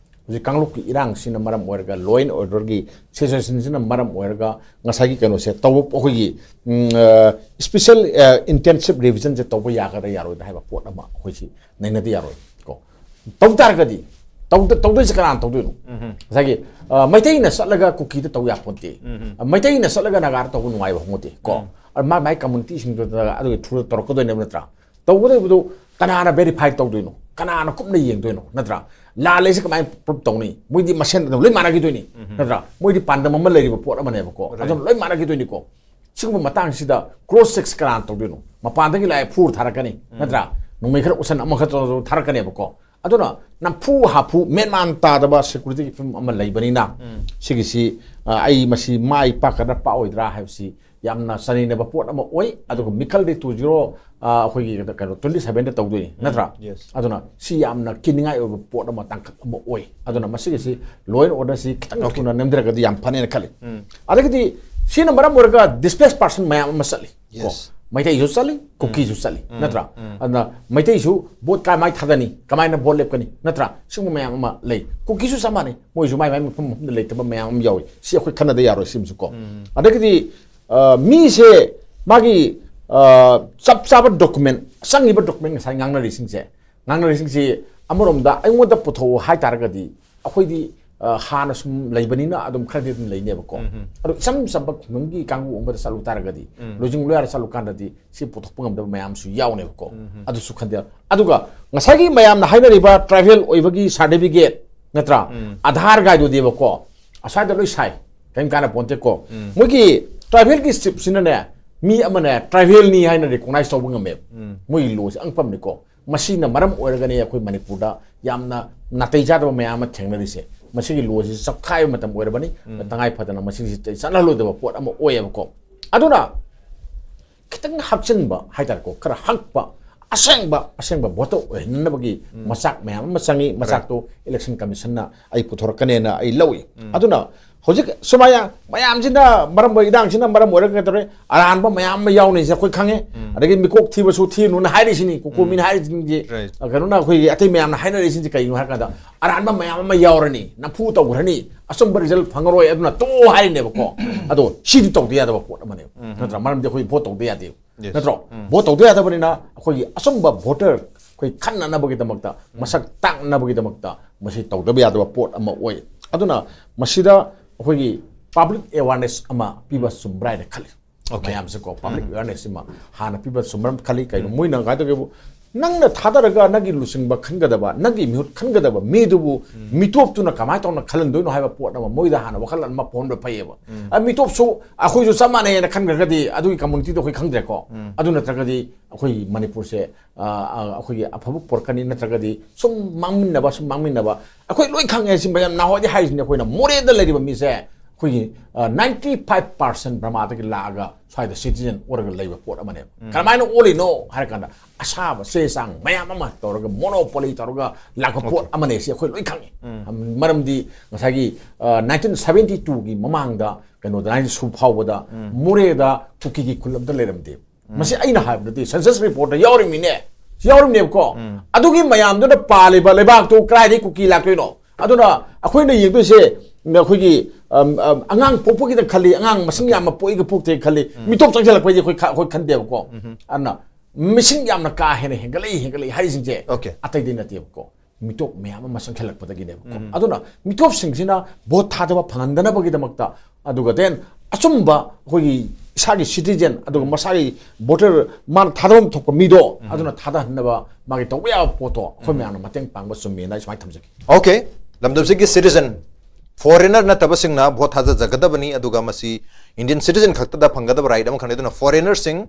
ꯍꯧꯖꯤꯛ ꯀꯥꯡꯂꯨꯞꯀꯤ ꯏꯔꯥꯡꯁꯤꯅ ꯃꯔꯝ ꯑꯣꯏꯔꯒ, law and orderꯒꯤ situationꯁꯤꯅ ꯃꯔꯝ ꯑꯣꯏꯔꯒ ꯉꯁꯥꯏꯒꯤ ꯀꯩꯅꯣꯁꯦ ꯇꯧꯕ, ꯑꯩꯈꯣꯏꯒꯤ, ꯎꯝ, ꯑ, special, ꯑ, intensive revisionꯁꯦ ꯇꯧꯕ ꯌꯥꯒꯗ꯭ꯔꯥ ꯌꯥꯔꯣꯏꯗ꯭ꯔꯥ ꯍꯥꯏꯕ ꯄꯣꯠ ꯑꯃ ꯑꯩꯈꯣꯏꯁꯤ ꯅꯩꯅꯗ ꯌꯥꯔꯣꯏ꯫ ꯀꯣ, ꯇꯧ ꯇꯥꯔꯒꯗꯤ, ꯇꯧꯗ-, ꯇꯧꯗꯣꯏꯁꯦ ꯀꯅꯥꯅ ꯇꯧꯗꯣꯏꯅꯣ? ꯉꯁꯥꯏꯒꯤ, ꯑ, ꯃꯩꯇꯩꯅ ꯆꯠꯂꯒ ꯀꯨꯀꯤꯗ ꯇꯧ ꯌꯥꯄꯣꯟꯇꯦ꯫ ꯃꯩꯇꯩꯅ ꯆꯠꯂꯒ ꯅꯥꯒꯥꯗ ꯇꯧꯕ ꯅꯨꯡꯉꯥꯏꯕ ꯍꯧꯅꯗꯦ꯫ ꯀꯣ, ꯑ, ꯃꯥ ꯃꯥꯏ communityꯁꯤꯡꯗꯨꯗ ꯑꯗꯨꯒꯤ throughꯗ ꯇꯧꯔꯛꯀꯗꯣꯏꯅꯦꯕ ꯅꯠꯇ꯭ꯔꯥ? ꯇꯧꯒꯗꯧꯕꯗꯣ ꯀꯅꯥꯅ verify ꯇꯧꯗꯣꯏꯅꯣ? ꯀꯅꯥꯅ ꯀꯨꯞꯅ ꯌꯦꯡꯗꯣꯏꯅꯣ? ꯅꯠꯇ꯭ꯔꯥ? ꯂꯥꯜꯂꯦꯁꯦ ꯀꯃꯥꯏꯅ prove ꯇꯧꯅꯤ? ꯃꯣꯏꯗꯤ ꯃꯁꯦꯟ ꯑꯗꯨꯝ ꯂꯣꯏ ꯃꯥꯟꯅꯈꯤꯗꯣꯏꯅꯤ꯫ ꯅꯠꯇ꯭ꯔꯥ? ꯃꯣꯏꯗꯤ ꯄꯥꯟꯗꯝ ꯑꯃ ꯂꯩꯔꯤꯕ ꯄꯣꯠ ꯑꯃꯅꯦꯕꯀꯣ꯫ Right. ꯑꯗꯨꯝ ꯂꯣꯏ ꯃꯥꯟꯅꯈꯤꯗꯣꯏꯅꯤꯀꯣ꯫ ꯁꯤꯒꯨꯝꯕ ꯃꯇꯥꯡꯁꯤꯗ cross check ꯀꯅꯥꯅ ꯇꯧꯗꯣꯏꯅꯣ? ꯃꯄꯥꯟꯗꯒꯤ ꯂꯥꯛꯑꯦ ꯐꯨꯔ ꯊꯥꯔꯛꯀꯅꯤ, ꯅꯠꯇ꯭ꯔꯥ? ꯅꯣꯡꯃꯩ ꯈꯔ ꯎꯁꯟ ꯑꯃꯈꯛ ꯇꯧꯔꯁꯨ ꯊꯥꯔꯛꯀꯅꯦꯕꯀꯣ꯫ ꯑꯗꯨꯅ ꯅꯝꯐꯨ ꯍꯥꯐꯨ ꯃꯦꯟꯃꯥꯟ ꯇꯥꯗꯕ securityꯒꯤ ꯐꯤꯕꯝ ꯑꯃ ꯂꯩꯕꯅꯤꯅ, ꯁꯤꯒꯤꯁꯤ, ꯑ, ꯑꯩ ꯃꯁꯤ ꯃꯥꯏ ꯄꯥꯛꯀꯗ꯭ꯔꯥ ꯄꯥꯛꯑꯣꯏꯗ꯭ꯔꯥ ꯍꯥꯏꯕꯁꯤ ꯌꯥꯝꯅ ꯆꯅꯩꯅꯕ ꯄꯣꯠ ꯑꯃ ꯑꯣꯏ꯫ ꯑꯗꯨꯒ ꯃꯤꯈꯜꯗꯤ two zero, ꯑ, ꯑꯩꯈꯣꯏꯒꯤ ꯀꯩꯅꯣ twenty sevenꯗ ꯇꯧꯗꯣꯏꯅꯤ, ꯅꯠꯇ꯭ꯔꯥ? Yes. ꯑꯗꯨꯅ ꯁꯤ ꯌꯥꯝꯅ ꯀꯤꯅꯤꯡꯉꯥꯏ ꯑꯣꯏꯕ ꯄꯣꯠ ꯑꯃ, ꯇꯥꯡꯀꯛ ꯑꯃ ꯑꯣꯏ꯫ ꯑꯗꯨꯅ ꯃꯁꯤꯒꯤꯁꯤ law and orderꯁꯤ ꯈꯤꯇꯪ Okay. ꯊꯨꯅ ꯅꯦꯝꯊꯔꯒꯗꯤ ꯌꯥꯝ ꯐꯅꯦꯅ ꯈꯜꯂꯤ꯫ ꯑꯗꯒꯤꯗꯤ ꯁꯤꯅ ꯃꯔꯝ ꯑꯣꯏꯔꯒ displaced person ꯃꯌꯥꯝ ꯑꯃ ꯆꯠꯂꯤ꯫ ꯀꯣ? Yes. ꯃꯩꯇꯩꯁꯨ ꯆꯠꯂꯤ, ꯀꯨꯀꯤꯁꯨ ꯆꯠꯂꯤ, ꯅꯠꯇ꯭ꯔꯥ? ꯑꯗꯨꯅ ꯃꯩꯇꯩꯁꯨ ꯚꯣꯠ ꯀꯃꯥꯏꯅ ꯊꯥꯗꯅꯤ, ꯀꯃꯥꯏꯅ ꯚꯣꯠ ꯂꯦꯞꯀꯅꯤ, ꯅꯠꯇ꯭ꯔꯥ? ꯁꯤꯒꯨꯝꯕ ꯃꯌꯥꯝ ꯑꯃ ꯂꯩ꯫ ꯀꯨꯀꯤꯁꯨ ꯆꯞ ꯃꯥꯟꯅꯩ, ꯃꯣꯏꯁꯨ ꯃꯥꯏ ꯃꯥꯏ ꯃꯐꯝ ꯃꯐꯝꯗ ꯂꯩꯇꯕ ꯃꯌꯥꯝ ꯑꯃ ꯌꯥꯎꯏ꯫ ꯁꯤ ꯑꯩꯈꯣꯏ ꯈꯟꯅꯗ ꯌꯥꯔꯣꯏ ꯁꯤꯃꯁꯨ ꯀꯣ꯫ ꯑꯗꯒꯤꯗꯤ, ꯑ, ꯃꯤꯁꯦ ꯃꯥꯒꯤ, ꯑ, ꯆꯞ ꯆꯥꯕ document, ꯆꯪꯉꯤꯕ document ꯉꯁꯥꯏ ꯉꯥꯡꯅꯔꯤꯁꯤꯡꯁꯦ, ꯉꯥꯡꯅꯔꯤꯁꯤꯡꯁꯤ ꯑꯃꯔꯣꯝꯗ ꯑꯩꯉꯣꯟꯗ ꯄꯨꯊꯣꯛꯑꯣ ꯍꯥꯏ ꯇꯥꯔꯒꯗꯤ, ꯑꯩꯈꯣꯏꯗꯤ ꯑ, ꯍꯥꯟꯅ ꯁꯨꯝ ꯂꯩꯕꯅꯤꯅ ꯑꯗꯨꯝ ꯈꯔꯗꯤ ꯑꯗꯨꯝ ꯂꯩꯅꯦꯕꯀꯣ꯫ ꯑꯗꯣ ꯏꯆꯝ ꯆꯝꯕ ꯈꯨꯡꯒꯪꯒꯤ ꯀꯥꯡꯕꯨ ꯑꯃꯗ ꯆꯠꯂꯨ ꯇꯥꯔꯒꯗꯤ, ꯂꯣꯏꯖꯤꯡ ꯂꯣꯌꯥꯗ ꯆꯠꯂꯨ ꯀꯥꯟꯗꯗꯤ ꯁꯤ ꯄꯨꯊꯣꯛꯄ ꯉꯝꯗꯕ ꯃꯌꯥꯝꯁꯨ ꯌꯥꯎꯅꯦꯕꯀꯣ꯫ ꯑꯗꯨꯁꯨ ꯈꯟꯗꯦ꯫ ꯑꯗꯨꯒ ꯉꯁꯥꯏꯒꯤ ꯃꯌꯥꯝꯅ ꯍꯥꯏꯅꯔꯤꯕ ꯇ꯭ꯔꯥꯏꯕꯦꯜ ꯑꯣꯏꯕꯒꯤ ꯁꯥꯔꯇꯤꯐꯤꯀꯦꯠ ꯅꯠꯇ꯭ꯔꯥ, ꯑꯙꯥꯔ ꯀꯥꯏꯗꯨꯗꯤꯕꯀꯣ, ꯑꯁ꯭ꯋꯥꯏꯗ ꯂꯣꯏ ꯁꯥꯏ, ꯀꯔꯤꯝ ꯀꯥꯟꯅ ꯄꯣꯟꯇꯦꯀꯣ꯫ ꯃꯣꯏꯒꯤ ꯇ꯭ꯔꯥꯏꯕꯦꯜꯒꯤ ꯆꯤꯞꯁꯤꯅꯅꯦ, ꯃꯤ ꯑꯃꯅꯦ ꯇ꯭ꯔꯥꯏꯕꯦꯜꯅꯤ ꯍꯥꯏꯅ ꯔꯤꯀꯣꯛꯅꯥꯏꯁ ꯇꯧꯕ ꯉꯝꯃꯦꯕ꯫ ꯃꯣꯏꯒꯤ ꯂꯣꯁꯦ ꯑꯉꯛꯄ ꯑꯃꯅꯤꯀꯣ꯫ ꯃꯁꯤꯅ ꯃꯔꯝ ꯑꯣꯏꯔꯒꯅꯤ ꯑꯩꯈꯣꯏ ꯃꯅꯤꯄꯨꯔꯗ ꯌꯥꯝꯅ ꯅꯥꯇꯩ ꯆꯥꯗꯕ ꯃꯌꯥꯝ ꯑꯃ ꯊꯦꯡꯅꯔꯤꯁꯦ꯫ ꯃꯁꯤꯒꯤ ꯂꯣꯁꯤ ꯆꯞꯈꯥꯏꯕ ꯃꯇꯝ ꯑꯣꯏꯔꯕꯅꯤ꯫ ꯇꯉꯥꯏ ꯐꯗꯅ ꯃꯁꯤꯁꯤ ꯆꯠꯍꯜꯂꯣꯏꯗꯕ ꯄꯣꯠ ꯑꯃ ꯑꯣꯏꯌꯦꯕꯀꯣ꯫ ꯑꯗꯨꯅ ꯈꯤꯇꯪ ꯍꯥꯞꯆꯤꯟꯕ ꯍꯥꯏꯇꯥꯔꯦꯀꯣ, ꯈꯔ ꯍꯛꯄ, ꯑꯁꯦꯡꯕ ꯑꯁꯦꯡꯕ ꯚꯣꯇꯔ ꯑꯣꯏꯍꯟꯅꯕꯒꯤ ꯃꯆꯥꯛ ꯃꯌꯥꯝ ꯑꯃ ꯆꯪꯉꯤ꯫ ꯃꯆꯥꯛꯇꯣ ꯏꯂꯦꯛꯁꯟ ꯀꯃꯤꯁꯟꯅ ꯑꯩ ꯄꯨꯊꯣꯔꯛꯀꯅꯦꯅ ꯑꯩ ꯂꯧꯏ꯫ ꯑꯗꯨꯅ ꯍꯧꯖꯤꯛ ꯁꯨꯃꯥꯏꯅ ꯃꯌꯥꯝꯁꯤꯅ ꯃꯔꯝ ꯑꯣꯏ-, ꯏꯔꯥꯡꯁꯤꯅ ꯃꯔꯝ ꯑꯣꯏꯔꯒ ꯀꯩꯗꯧꯔꯦ, ꯑꯔꯥꯟꯕ ꯃꯌꯥꯝ ꯑꯃ ꯌꯥꯎꯅꯤꯁꯦ ꯑꯩꯈꯣꯏ ꯈꯪꯉꯦ꯫ ꯑꯗꯒꯤ ꯃꯤꯀꯣꯛ ꯊꯤꯕꯁꯨ ꯊꯤꯅꯨꯅ ꯍꯥꯏꯔꯤꯁꯤꯅꯤ, ꯀꯣꯀꯣꯃꯤꯅ ꯍꯥꯏꯔꯤꯁꯤꯡꯁꯦ꯫ ꯀꯩꯅꯣꯅ ꯑꯩꯈꯣꯏꯒꯤ ꯑꯇꯩ ꯃꯌꯥꯝꯅ ꯍꯥꯏꯅꯔꯤꯁꯤꯡꯁꯦ ꯀꯩꯒꯤꯅꯣ ꯍꯥꯏꯔ ꯀꯥꯟꯗ, ꯑꯔꯥꯟꯕ ꯃꯌꯥꯝ ꯑꯃ ꯌꯥꯎꯔꯅꯤ, ꯅꯝꯐꯨ ꯇꯧꯈ꯭ꯔꯅꯤ, ꯑꯆꯨꯝꯕ ꯔꯤꯖꯜ ꯐꯪꯉꯔꯣꯏ, ꯑꯗꯨꯅ ꯇꯣꯛꯑꯣ ꯍꯥꯏꯔꯤꯅꯦꯕꯀꯣ꯫ ꯑꯗꯣ ꯁꯤꯗꯤ ꯇꯧꯗ ꯌꯥꯗꯕ ꯄꯣꯠ ꯑꯃꯅꯦꯕ, ꯅꯠꯇ꯭ꯔꯥ? ꯃꯔꯝꯗꯤ ꯑꯩꯈꯣꯏ ꯚꯣꯠ ꯇꯧꯗ ꯌꯥꯗꯦ꯫ ꯅꯠꯇ꯭ꯔꯣ? ꯚꯣꯠ ꯇꯧꯗ ꯌꯥꯗꯕꯅꯤꯅ ꯑꯩꯈꯣꯏꯒꯤ ꯑꯆꯨꯝꯕ ꯚꯣꯇꯔ ꯑꯩꯈꯣꯏ ꯈꯟꯅꯅꯕꯒꯤꯗꯃꯛꯇ, ꯃꯁꯛ ꯇꯥꯛꯅꯕꯒꯤꯗꯃꯛꯇ ꯃꯁꯤ ꯇꯧꯗꯕ ꯌꯥꯗꯕ ꯄꯣꯠ ꯑꯃ ꯑꯣꯏ꯫ ꯑꯗꯨꯅ ꯃꯁꯤꯗ ꯑꯩꯈꯣꯏꯒꯤ ꯄꯕ꯭ꯂꯤꯛ ꯑꯦꯋꯥꯔꯅꯦꯁ ꯑꯃ ꯄꯤꯕ ꯆꯨꯝꯕ꯭ꯔꯥ ꯍꯥꯏꯅ ꯈꯜꯂꯤ꯫ ꯃꯌꯥꯝꯁꯦꯀꯣ, ꯄꯕ꯭ꯂꯤꯛ ꯑꯦꯋꯥꯔꯅꯦꯁ ꯑꯃ ꯍꯥꯟꯅ ꯄꯤꯕ ꯆꯨꯝꯕ꯭ꯔꯥ ꯈꯜꯂꯤ꯫ ꯀꯩꯅꯣ, ꯃꯣꯏꯅ ꯀꯃꯥꯏꯅ ꯇꯧꯒꯦꯕꯨ, ꯅꯪꯅ ꯊꯥꯗꯔꯒ ꯅꯪꯒꯤ ꯂꯨꯆꯤꯡꯕ ꯈꯟꯒꯗꯕ, ꯅꯪꯒꯤ ꯃꯤꯍꯨꯠ ꯈꯟꯒꯗꯕ ꯃꯤꯗꯨꯕꯨ ꯃꯤꯇꯣꯞꯇꯨꯅ ꯀꯃꯥꯏꯅ ꯇꯧꯅ ꯈꯜꯍꯟꯗꯣꯏꯅꯣ ꯍꯥꯏꯕ ꯄꯣꯠ ꯑꯃ ꯃꯣꯏꯗ ꯍꯥꯟꯅ ꯋꯥꯈꯜ ꯑꯃ ꯄꯣꯛꯍꯟꯕ ꯐꯩꯌꯦꯕ꯫ ꯑ, ꯃꯤꯇꯣꯞꯁꯨ ꯑꯩꯈꯣꯏꯁꯨ ꯆꯞ ꯃꯥꯟꯅꯩꯅ ꯈꯟꯈ꯭ꯔꯒꯗꯤ ꯑꯗꯨꯒꯤ ꯀꯝꯃꯨꯅꯤꯇꯤꯗꯣ ꯑꯩꯈꯣꯏ ꯈꯪꯗ꯭ꯔꯦꯀꯣ꯫ ꯑꯗꯨ ꯅꯠꯇ꯭ꯔꯒꯗꯤ ꯑꯩꯈꯣꯏ ꯃꯅꯤꯄꯨꯔꯁꯦ, ꯑ, ꯑ, ꯑꯩꯈꯣꯏꯒꯤ ꯑꯐꯕ ꯄꯨꯔꯛꯀꯅꯤ, ꯅꯠꯇ꯭ꯔꯒꯗꯤ ꯁꯨꯝ ꯃꯥꯡꯃꯤꯟꯅꯕ, ꯁꯨꯝ ꯃꯥꯡꯃꯤꯟꯅꯕ꯫ ꯑꯩꯈꯣꯏ ꯂꯣꯏ ꯈꯪꯉꯦ ꯁꯤ ꯃꯌꯥꯝ, ꯅꯍꯥꯟꯋꯥꯏꯗꯤ ꯍꯥꯏꯔꯤꯁꯤꯅꯦ ꯑꯩꯈꯣꯏꯅ, ꯃꯣꯔꯦꯗ ꯂꯩꯔꯤꯕ ꯃꯤꯁꯦ ꯑꯩꯈꯣꯏꯒꯤ, ꯑ, ninety five percent ꯕꯔꯃꯥꯗꯒꯤ ꯂꯥꯛꯑꯒ ꯁ꯭ꯋꯥꯏꯗ ꯁꯤꯇꯤꯖꯟ ꯑꯣꯏꯔꯒ ꯂꯩꯕ ꯄꯣꯠ ꯑꯃꯅꯦꯕ꯫ ꯀꯔꯝꯍꯥꯏꯅ ꯑꯣꯜꯂꯤꯅꯣ ꯍꯥꯏꯔ ꯀꯥꯟꯗ, ꯑꯁꯥꯕ ꯆꯦ ꯆꯥꯡ ꯃꯌꯥꯝ ꯑꯃ ꯇꯧꯔꯒ, ꯃꯣꯅꯣꯄꯣꯂꯤ ꯇꯧꯔꯒ ꯂꯥꯛꯄ ꯄꯣꯠ ꯑꯃꯅꯦ ꯁꯤ ꯑꯩꯈꯣꯏ ꯂꯣꯏ ꯈꯪꯉꯤ꯫ ꯃꯔꯝꯗꯤ ꯉꯁꯥꯏꯒꯤ, ꯑ, nineteen seventy two ꯒꯤ ꯃꯃꯥꯡꯗ ꯀꯩꯅꯣꯗ, nineteen ꯁꯨ ꯐꯥꯎꯕꯗ ꯃꯣꯔꯦꯗ ꯀꯨꯀꯤꯒꯤ ꯈꯨꯜ ꯑꯝꯇ ꯂꯩꯔꯝꯗꯦ꯫ ꯃꯁꯤ ꯑꯩꯅ ꯍꯥꯏꯕ ꯅꯠꯇꯦ, ꯁꯦꯟꯁꯁ ꯔꯤꯄꯣꯔꯠꯇ ꯌꯥꯎꯔꯤꯃꯤꯅꯦ꯫ ꯌꯥꯎꯔꯤꯕꯅꯦꯕꯀꯣ꯫ ꯑꯗꯨꯒꯤ ꯃꯌꯥꯝꯗꯨꯅ ꯄꯥꯜꯂꯤꯕ ꯂꯩꯕꯥꯛꯇꯨ ꯀꯗꯥꯏꯗꯒꯤ ꯀꯨꯀꯤ ꯂꯥꯛꯇꯣꯏꯅꯣ? ꯑꯗꯨꯅ ꯑꯩꯈꯣꯏꯅ ꯌꯦꯡꯗꯣꯏꯁꯦ, ꯑꯩꯈꯣꯏꯒꯤ, ꯑꯝ, ꯑꯝ, ꯑꯉꯥꯡ ꯄꯣꯛꯄꯒꯤꯗ ꯈꯜꯂꯤ, ꯑꯉꯥꯡ ꯃꯁꯤꯡ ꯌꯥꯝꯅ ꯄꯣꯛꯏꯒ ꯄꯣꯛꯇꯦ ꯈꯜꯂꯤ, ꯃꯤꯇꯣꯞ ꯆꯪꯁꯤꯜꯂꯛꯄꯩꯗꯤ ꯑꯩꯈꯣꯏ ꯈ-, ꯑꯩꯈꯣꯏ ꯈꯟꯗꯦꯕꯀꯣ꯫ ꯑꯗꯨꯅ ꯃꯤꯁꯤꯡ ꯌꯥꯝꯅ ꯀꯥ ꯍꯦꯟꯅ ꯍꯦꯟꯒꯠꯂꯛꯏ, ꯍꯦꯟꯒꯠꯂꯛꯏ ꯍꯥꯏꯔꯤꯁꯤꯡꯁꯦ ꯑꯇꯩꯗꯤ ꯅꯠꯇꯦꯕꯀꯣ꯫ ꯃꯤꯇꯣꯞ ꯃꯌꯥꯝ ꯑꯃ ꯆꯪꯁꯤꯜꯂꯛꯄꯗꯒꯤꯅꯦꯕꯀꯣ꯫ ꯑꯗꯨꯅ ꯃꯤꯇꯣꯞꯁꯤꯡꯁꯤꯅ ꯚꯣꯠ ꯊꯥꯗꯕ ꯐꯪꯍꯟꯗꯅꯕꯒꯤꯗꯃꯛꯇ, ꯑꯗꯨꯒ then ꯑꯆꯨꯝꯕ ꯑꯩꯈꯣꯏꯒꯤ ꯏꯁꯥꯒꯤ citizen, ꯑꯗꯨꯒ ꯃꯁꯥꯒꯤ voter, ꯃꯥꯅ ꯊꯥꯗꯐꯝ ꯊꯣꯛꯄ ꯃꯤꯗꯣ, ꯑꯗꯨꯅ ꯊꯥꯗꯍꯟꯅꯕ ꯃꯥꯒꯤ ꯇꯧꯕ ꯌꯥꯕ ꯄꯣꯠꯇꯣ ꯑꯩꯈꯣꯏ ꯃꯌꯥꯝꯅ ꯃꯇꯦꯡ ꯄꯥꯡꯕ ꯆꯨꯝꯃꯦꯅ ꯑꯩ ꯁꯨꯃꯥꯏꯅ ꯊꯝꯖꯒꯦ꯫ Okay, ꯂꯝꯗꯝꯁꯤꯒꯤ citizen, foreigner ꯅꯠꯇꯕꯁꯤꯡꯅ ꯚꯣꯠ ꯊꯥꯗꯖꯒꯗꯕꯅꯤ, ꯑꯗꯨꯒ ꯃꯁꯤ Indian citizen ꯈꯛꯇꯗ ꯐꯪꯒꯗꯕ right ꯑꯃꯈꯛꯅꯤ꯫ ꯑꯗꯨꯅ foreigner ꯁꯤꯡ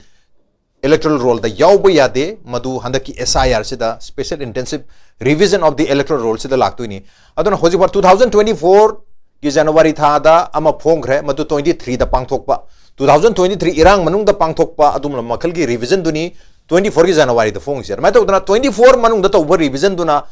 electoral roll ꯗ ꯌꯥꯎꯕ ꯌꯥꯗꯦ, ꯃꯗꯨ ꯍꯟꯗꯛꯀꯤ S I R ꯁꯤꯗ, special intensive revision of the electoral roll ꯁꯤꯗ ꯂꯥꯛꯇꯣꯏꯅꯤ꯫ ꯑꯗꯨꯅ ꯍꯧꯖꯤꯛ ꯐꯥꯎ two thousand twenty four ꯒꯤ January ꯊꯥꯗ ꯑꯃ ꯐꯣꯡꯈ꯭ꯔꯦ, ꯃꯗꯨ twenty three ꯗ ꯄꯥꯡꯊꯣꯛꯄ, two thousand twenty three ꯏꯔꯥꯡ ꯃꯅꯨꯡꯗ ꯄꯥꯡꯊꯣꯛꯄ ꯑꯗꯨꯒꯨꯝꯕ ꯃꯈꯜꯒꯤ revision ꯗꯨꯅꯤ twenty four ꯒꯤ January ꯗ ꯐꯣꯡꯉꯤꯁꯦ꯫ ꯑꯗꯨꯃꯥꯏꯅ ꯇꯧꯗꯅ twenty four ꯃꯅꯨꯡꯗ ꯇꯧꯕ revision ꯗꯨꯅ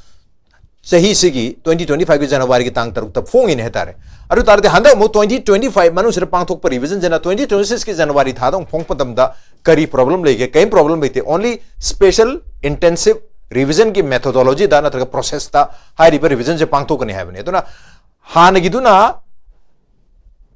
ꯆꯍꯤꯁꯤꯒꯤ twenty twenty five ꯒꯤ January ꯒꯤ ꯇꯥꯡ ꯇꯔꯨꯛꯇ ꯐꯣꯡꯉꯤꯅꯦ ꯍꯥꯏꯇꯥꯔꯦ꯫ ꯑꯗꯨ ꯇꯥꯔꯗꯤ ꯍꯟꯗꯛ ꯑꯃꯨꯛ twenty twenty five ꯃꯅꯨꯡꯁꯤꯗ ꯄꯥꯡꯊꯣꯛꯄ revision ꯁꯤꯅ twenty twenty six ꯀꯤ January ꯊꯥꯗ ꯑꯃꯨꯛ ꯐꯣꯡꯉꯛꯄ ꯃꯇꯝꯗ ꯀꯔꯤ problem ꯂꯩꯒꯦ? ꯀꯔꯤꯝ problem ꯂꯩꯇꯦ꯫ Only special intensive revision ꯒꯤ methodology ꯗ ꯅꯠꯇ꯭ꯔꯒ process ꯇ ꯍꯥꯏꯔꯤꯕ revision ꯁꯦ ꯄꯥꯡꯊꯣꯛꯀꯅꯤ ꯍꯥꯏꯕꯅꯤ꯫ ꯑꯗꯨꯅ ꯍꯥꯟꯅꯒꯤꯗꯨꯅ